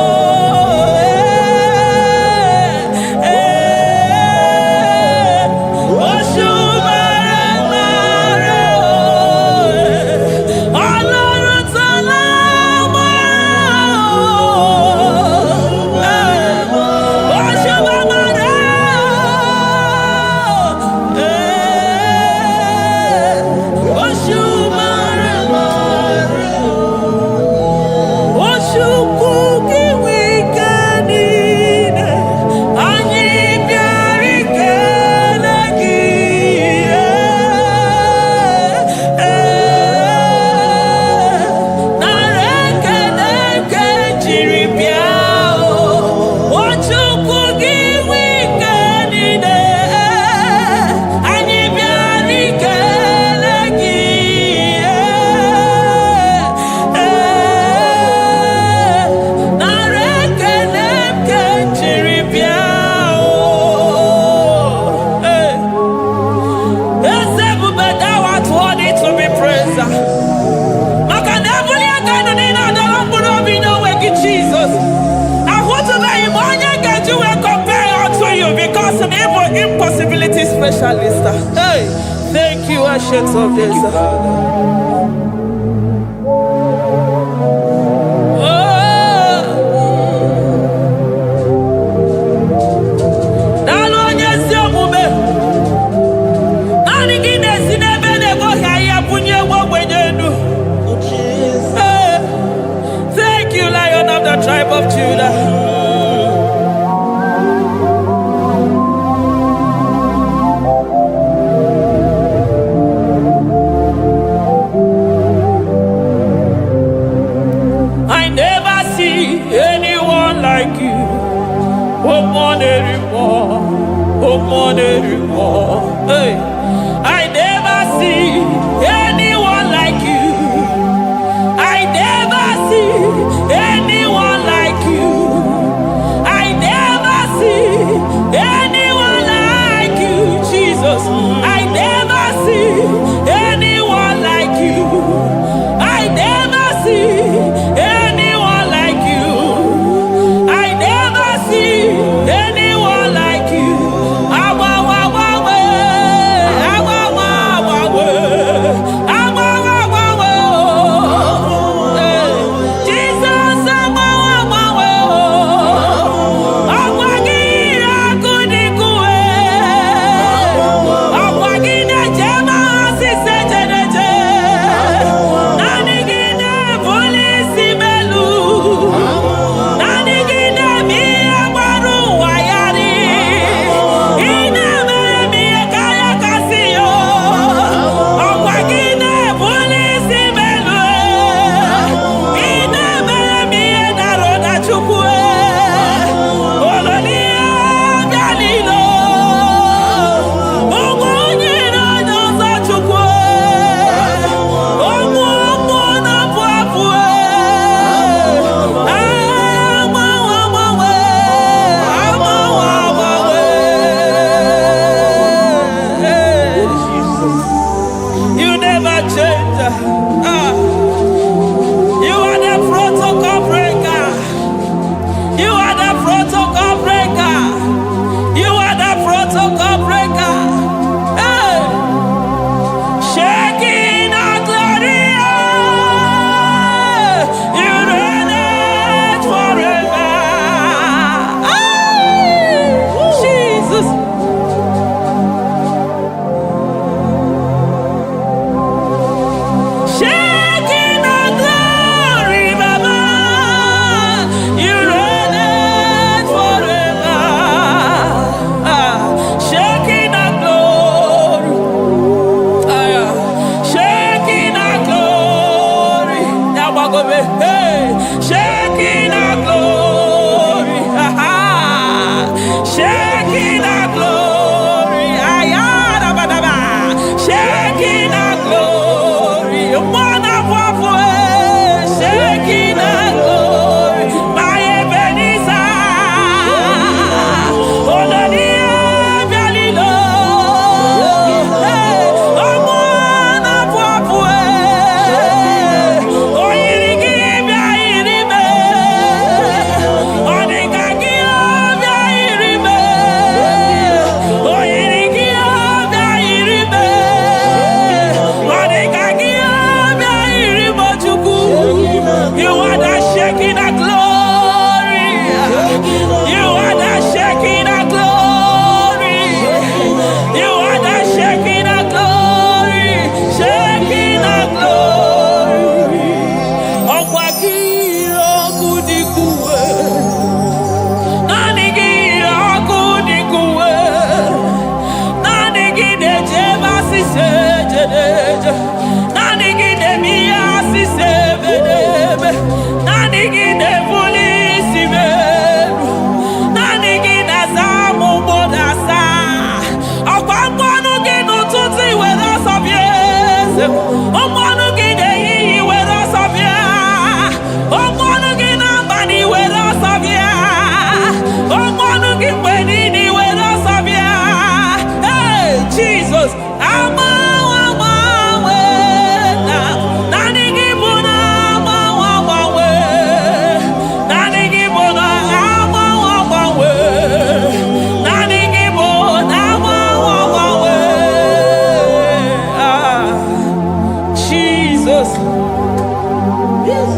eh, òṣùbàrẹ̀ màrẹ̀ o, ọlọ́run tó lágbára o, òṣùbàrẹ̀ màrẹ̀ o, òṣùbàrẹ̀ màrẹ̀ o. Chukwu gị nwe ike niile, anyị bịara ikele gị. Ee, nara ekele nke jiri bịa o. O Chukwu gị nwe ike niile, anyị bịara ikele gị. Ee, nara ekele nke jiri bịa o. Ee. Eze ebube, thou art worthy to be praised. Maka na ebuli aka elu niile adọrọ mkpụrụ obi n'onwe gị, Jizọs. Ahụtụbeghị m onye ga-eji wee compare unto you because na ịbụ impossibility specialist. Hey, thank you, Ancient of Thank Days. you, Father. Oh, daalụ onye ezi omume. Naanị gị na-esi n'ebe na-egoghị ahịhịa bunye nwa ogbenye elu. Oh, Jesus. Hey, thank you, Lion of the tribe of Judah. I never see anyone like you. Oh, more, oh, more, hey. I never see anyone like you. I never see anyone like you. I never see anyone like you, Jesus. I never see anyone like you. I never see anyone like you. I never see anyone like you. Awa, wa, wa, we.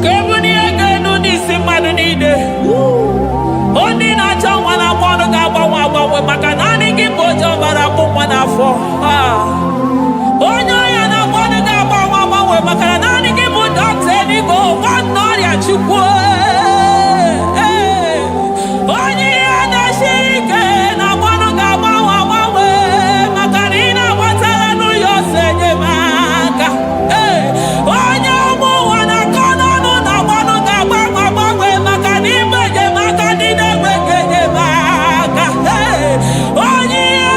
Ka ebulie gị elu n'isi mmadụ niile. Onye na-achọ nwa na-agba ọnụ ga-agbanwe agbanwe, maka naanị gị bụ oje ọbara akpụ nwa n'afọ. Ah. Onye ọrịa na-agba ọnụ ga-agbanwe agbanwe, maka na naanị gị bụ dọkịta eluigwe, nwanne ọrịa Chukwu. Ee. Onye ihe na-esiri ike na-agba ọnụ ga-agbanwe agbanwe, maka na ị na-agbatara n'ụlọ ọsọ enyemaka. Ee. Onye ụmụ ụwa na-akọ n'ọnụ na-agba ọnụ ga-agbanwe agbanwe, maka na ịbụ enyemaka ndị na-enweghị enyemaka. Ee. Onye ihe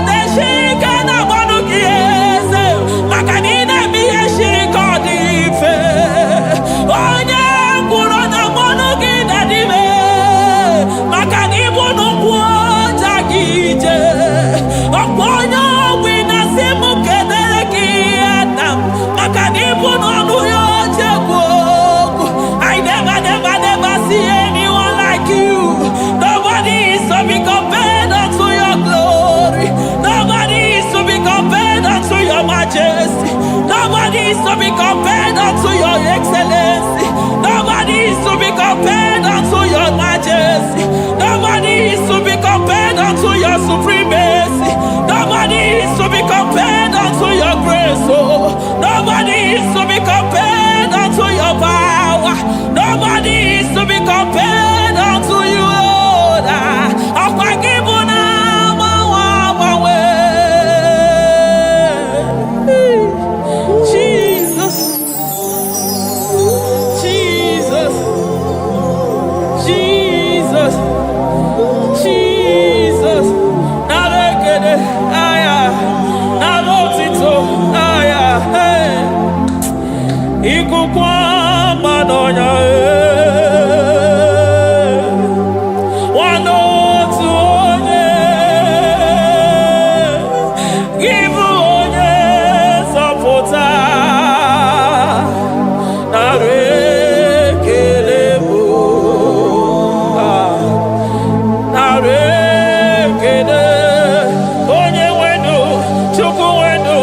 na-esiri ike na-agba ọnụ gị eze, maka na ị na-eme ihe siri ka ọ dị mfe. Onye ngwụrọ na-agba ọnụ gị na-adịme, maka na ịbụ n'ụkwụ ọja gị ije. Ọkwa onye ogbi na-asị m kedere gị nna m, maka na ịbụ n'ọnụ ya oche ekwu okwu. I never, never, never see anyone like you. Nobody is to be compared unto your glory. Nobody is to be compared unto your majesty. Nobody is to be compared unto your excellency. Nobody is to be compared unto your majesty. Nobody is to be compared unto your supremacy. Nobody is to be compared unto your grace. Oh, nobody is to be compared unto your power. Nobody is to be compared unto you, Lord. Ọkwa gị bụ na agbanwe agbanwe. Jesus, Jesus, Jesus, Jesus. Nara ekele, aya, nara otito, aya, hey. Ikuku ọma n'ọnya, ee. Nwanne otu onye, gị bụ onye nzọpụta. Nara ekele bụ, ah. Nara ekele, onye nwenu, Chukwu nwenu,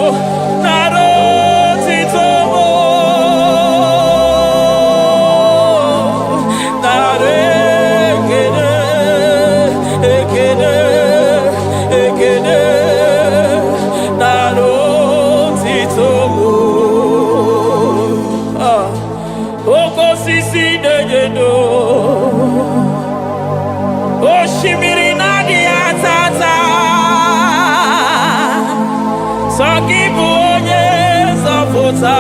nara otito bụ. Nara ekele, ekele, ekele, nara otito bụ. Ah. Oke osisi na-enye ndụ, osimiri na-adịghị ata ata, sọ gị bụ onye nzọpụta.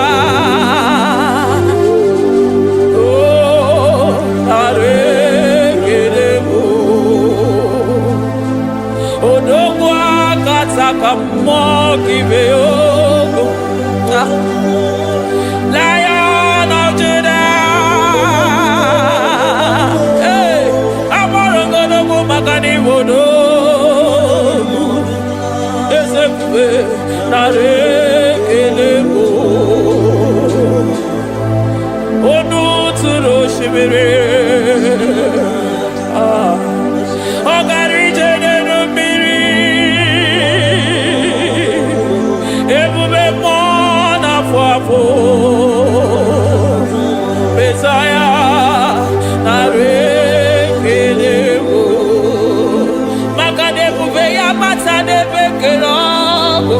O, nara ekele bụ. Odogwu akataka mmụọ gị mee ogo. Ah. Lion of Judah. Hey, amọrọgodogwu maka na Igbo n'ogwu. Eze ebube, nara ekele bụ. Onu tụrụ osimiri. Ah. Ọ gara ije n'elu mmiri. Ebube mmụọ na-afụ afụ. Mesaya, nara ekele bụ. Maka na ebube ya bata n'ebe kere ọgụ.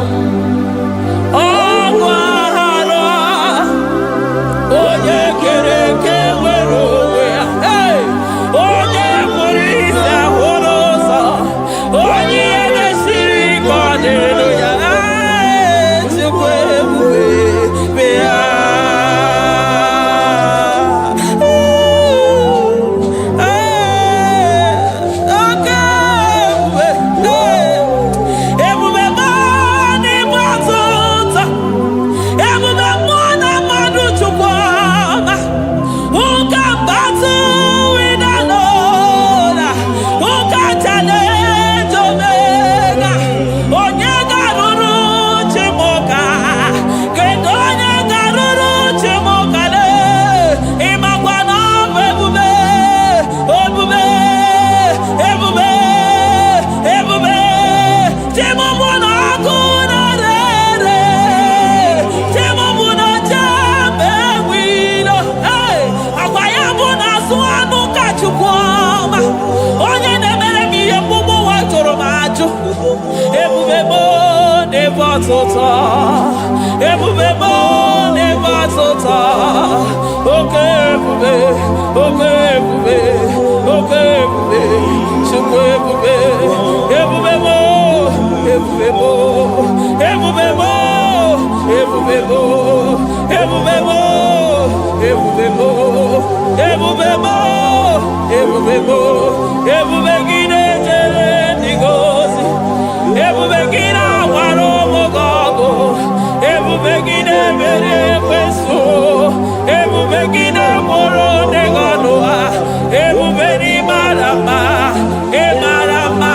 Ọgụ aghara, onye kere eke nwere onwe ya. ọtụtụ, ebube m na-eme ọtụtụ. Oke ebube, oke ebube, oke ebube, Chukwu ebube, ebube m, ebube m, ebube m, ebube m, ebube m, ebube m, ebube m, ebube m, ebube gị na-ejere ndị gị ozi, ebube gị na-agbara ụmụ gị ọgụ, ebube gị na-emeri ekwensu, ebube gị na-ekporo ndị gị ọnụ ha, ebube n'ịmara mma, ịmara mma,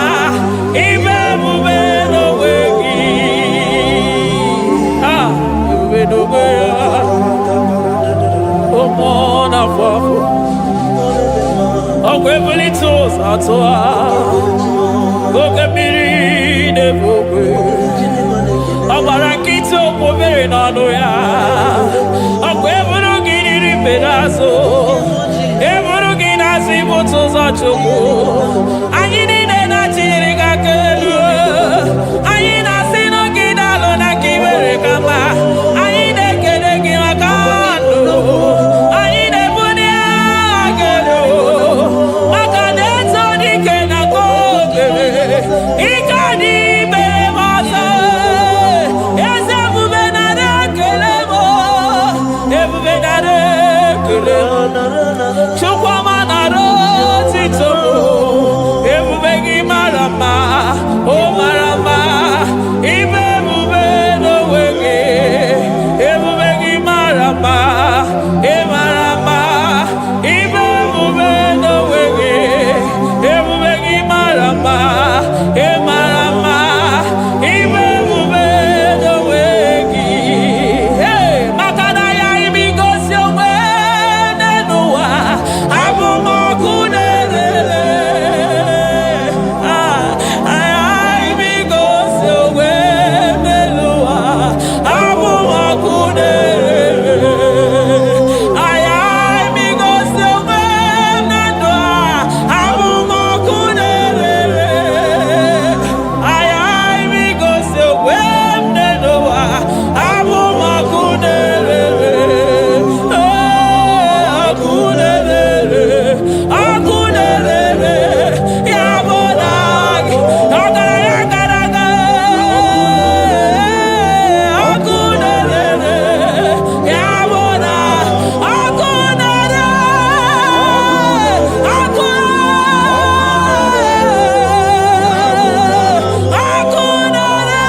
ibe ebube n'onwe gị. Ah, ebube n'onwe ya, ụmụ na-afọ afọ ọkwa ebulite ụzọ atụ ha, oke mmiri na-ebu ogwe, ọ gbara nkịtị okwu mmiri n'ọnụ ya, ọkwa eburu gị n'iri mbe n'azụ, eburu gị n'azụ ibute ụzọ Chukwu. Anyị niile na-achịnyere gị aka elu, anyị na-asị na gị daalụ na ka i mere ka mma, anyị na-ekele gị maka ndụ, anyị na-ebuli aha gị elu maka na eto dike na ka okere ike dị imere m ọzọ. Eze ebube nara ekele m, ebube nara ekele m, Chukwuma nara otito m, ebube gị mara mma, o mara mma, ibe ebube n'onwe gị, ebube gị mara mma, ị mara mma, ibe ebube n'onwe gị, ebube gị mara mma, ị mara mma, ibe ebube n'onwe gị. Hey, maka na ya imi gosi onwe n'ụwa, abụ m ọkụ na-erere. Ah, imi gosi onwe n'ụwa, abụ m ọkụ na-erere. Aya imi gosi onwe na ndụ a, abụ m ọkụ na-erere. Aya imi gosi onwe m n'ụwa, abụ m ọkụ na-erere. Ee, ọkụ na-erere, ọkụ na-erere, ya bụ na gị, ọgaranya gara aga. Ee, ọkụ na-erere, ya bụ na ọkụ na-ere, ọkụ ọkụ na-ere,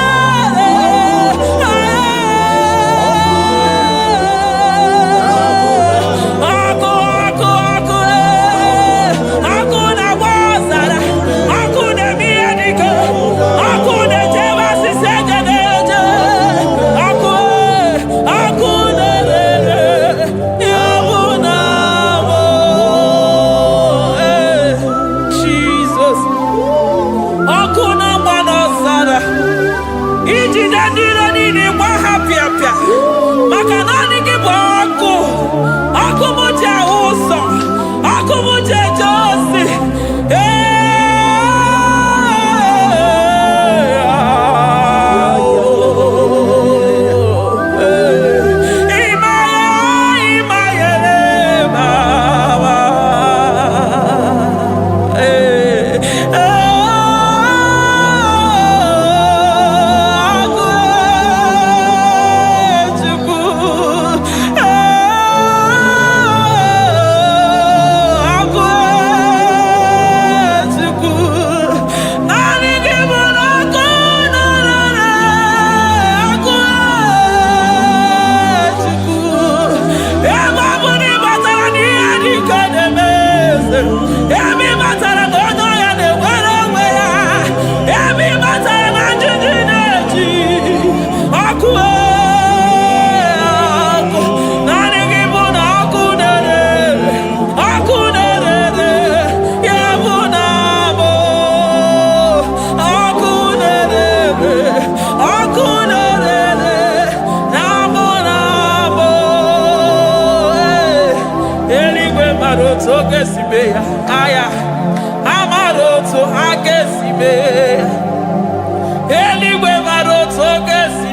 ọkụ ọkụ ọkụ, ọkụ na-agba ọzara, ọkụ na-eme ihe dike, ọkụ na-echebe asịsị eje na-eje, ọkụ ọkụ na-ere, ya bụ na mụ. Jizọs, ọkụ na-agba n'ọzara, ijide ndị iro niile gba ha pịapịa, maka naanị gị bụ ọkụ, ọkụ m ji ahụ ụzọ, ọkụ m ji eje ozi. Ee, ịmaya ịmayere mama. Ee, agụ Chukwu, agụ Chukwu, naanị gị bụ na ọkụ na-ere, agụ Chukwu, ebe ọ bụ na ị batara n'ihe dị ka na-eme eze, ebe ị batara na onye ọya na-enwere onwe ya, ebe ị batara na njiji na-eji ọkụ, ọkụ, naanị gị bụ na ọkụ na-ere, ọkụ na-ere, ya bụ na bụ ọkụ na-ere, ọkụ na-ere, na bụ na bụ. Eluigwe mara otu oge si mee ya, aya amara otu ha ga-esi mee ya. Eluigwe mara otu oge si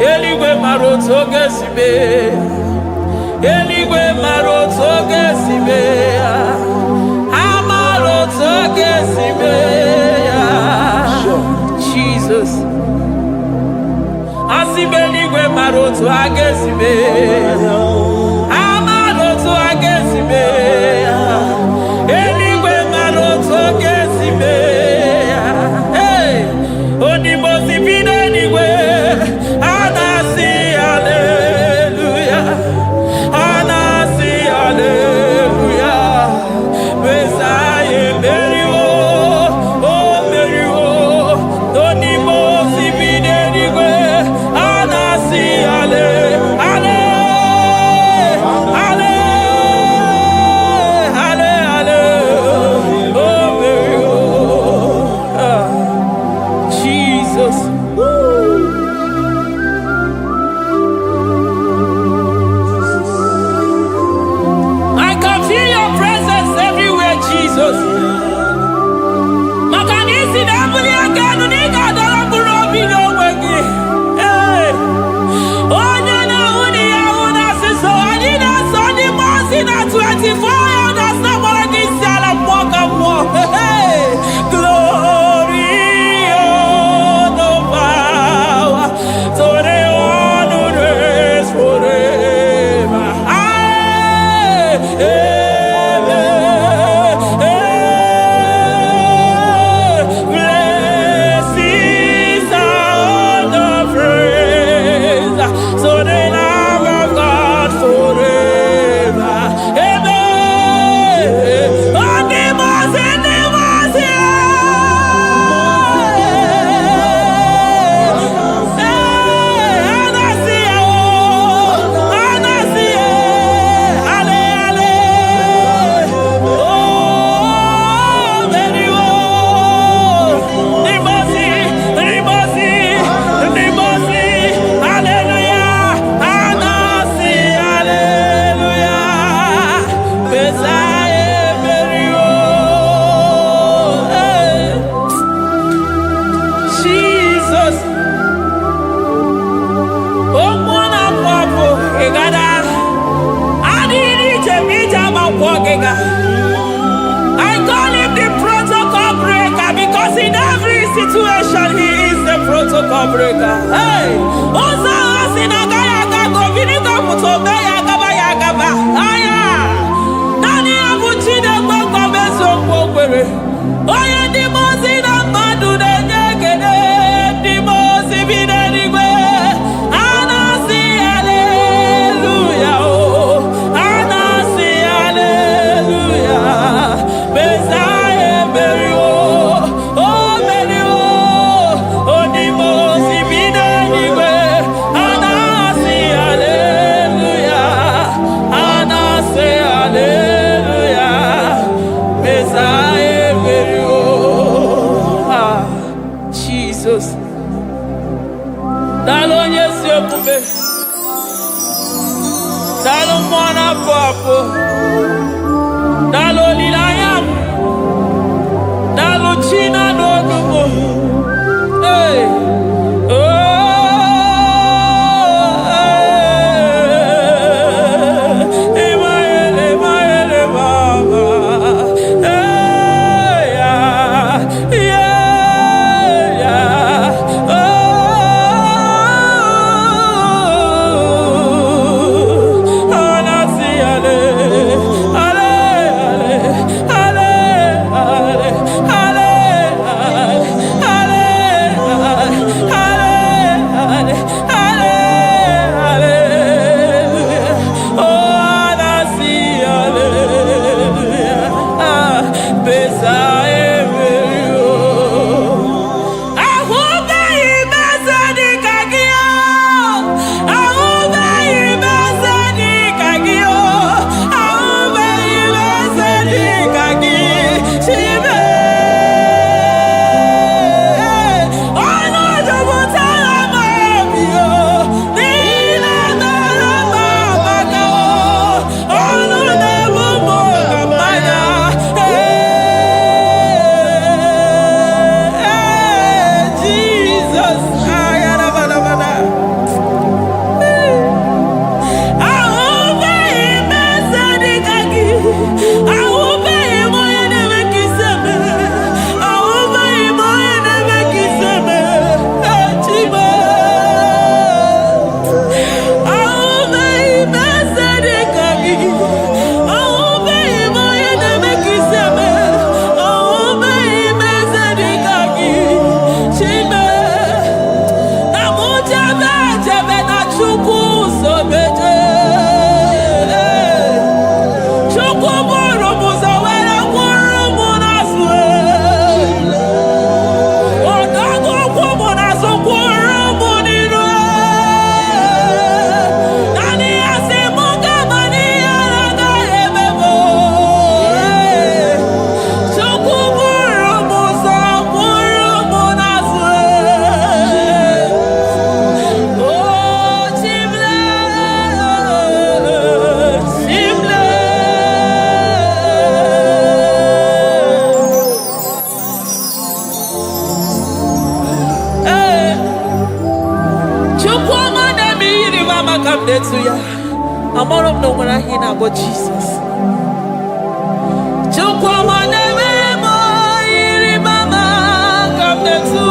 Eluigwe mara otu oge si mee. Eluigwe mara otu oge si mee ya. Ha mara otu oge si mee ya. Jesus. Asị m eluigwe mara otu a ga-esi mee ya. Ha mara otu a ga-esi mee ya. Eluigwe mara otu ọ ga-esi mee ya. Hey! Onimosi bi n'eluigwe, a na-asị haleluya. A na-asị haleluya. Mesaya emeriwo, o meriwo. Onimosi bi n'eluigwe, a na-asị hale, hale, hale, hale, hale, o meriwo. Ah, Jesus. Woo. I can feel your presence everywhere, Jesus. Maka na isi na-ebuli aka elu na ị ga-adọrọ mkpụrụ obi n'onwe gị. Ee. Onye na-ahụ na ihe ahụ na-asịsọ, anyị na-asọ ndị mmụọ ozi na 24 elders na-agbara gị isi ala mmụọ ka mmụọ. Hey! Glory, honor, power to the one who reigns forever. Amen. Amen. Blessings and honor, praise to the Lamb of God forever. Amen. Ndị mmụọ ozi, ndị mmụọ ozi, ee, a na-asị ya, o, a na-asị ya, ale, ale, o meriwo. Ndị mmụọ ozi, ndị mmụọ ozi, ndị mmụọ ozi, haleluya, a na-asị haleluya, Mesaya emeriwo. Ee, Jesus. Okwu na-apụ apụ, ị gada adịghị ije ma ije ama nkwọ gị ga. I call him the protocol breaker because in every situation he is the protocol breaker. Hey! Ụzọ ahụ si na agaghị aga ka obinigo pụta ome ya agaba ya agaba. Aya! Naanị ya bụ Chineke nkwa eziokwu o kwere. Onye ndị mmụọ ozi na mmadụ na-enye ekele, ndị mmụọ ozi bi n'eluigwe. A na-asị haleluya o. A na-asị haleluya. Mesaya emeriwo. O meriwo. Onye mmụọ ozi bi n'eluigwe. A na-asị haleluya. A na-asị haleluya. Mesaya emeriwo. Ah, Jesus. Daalụ onye ezi omume. Daalụ mmụọ na-apụ apụ. Daalụ olileanya m. Daalụ chi na-anụ olu m. Hey. Oh, hey. Emmanuel, Emmanuel, Mama. Hey, yeah. Oh, anasi ale. Ka m na-etu ya. Amara m na o nwere aha ị na-akpọ Jizọs. Chukwu ọma na-eme m, ịrịba ama ka m na-etu.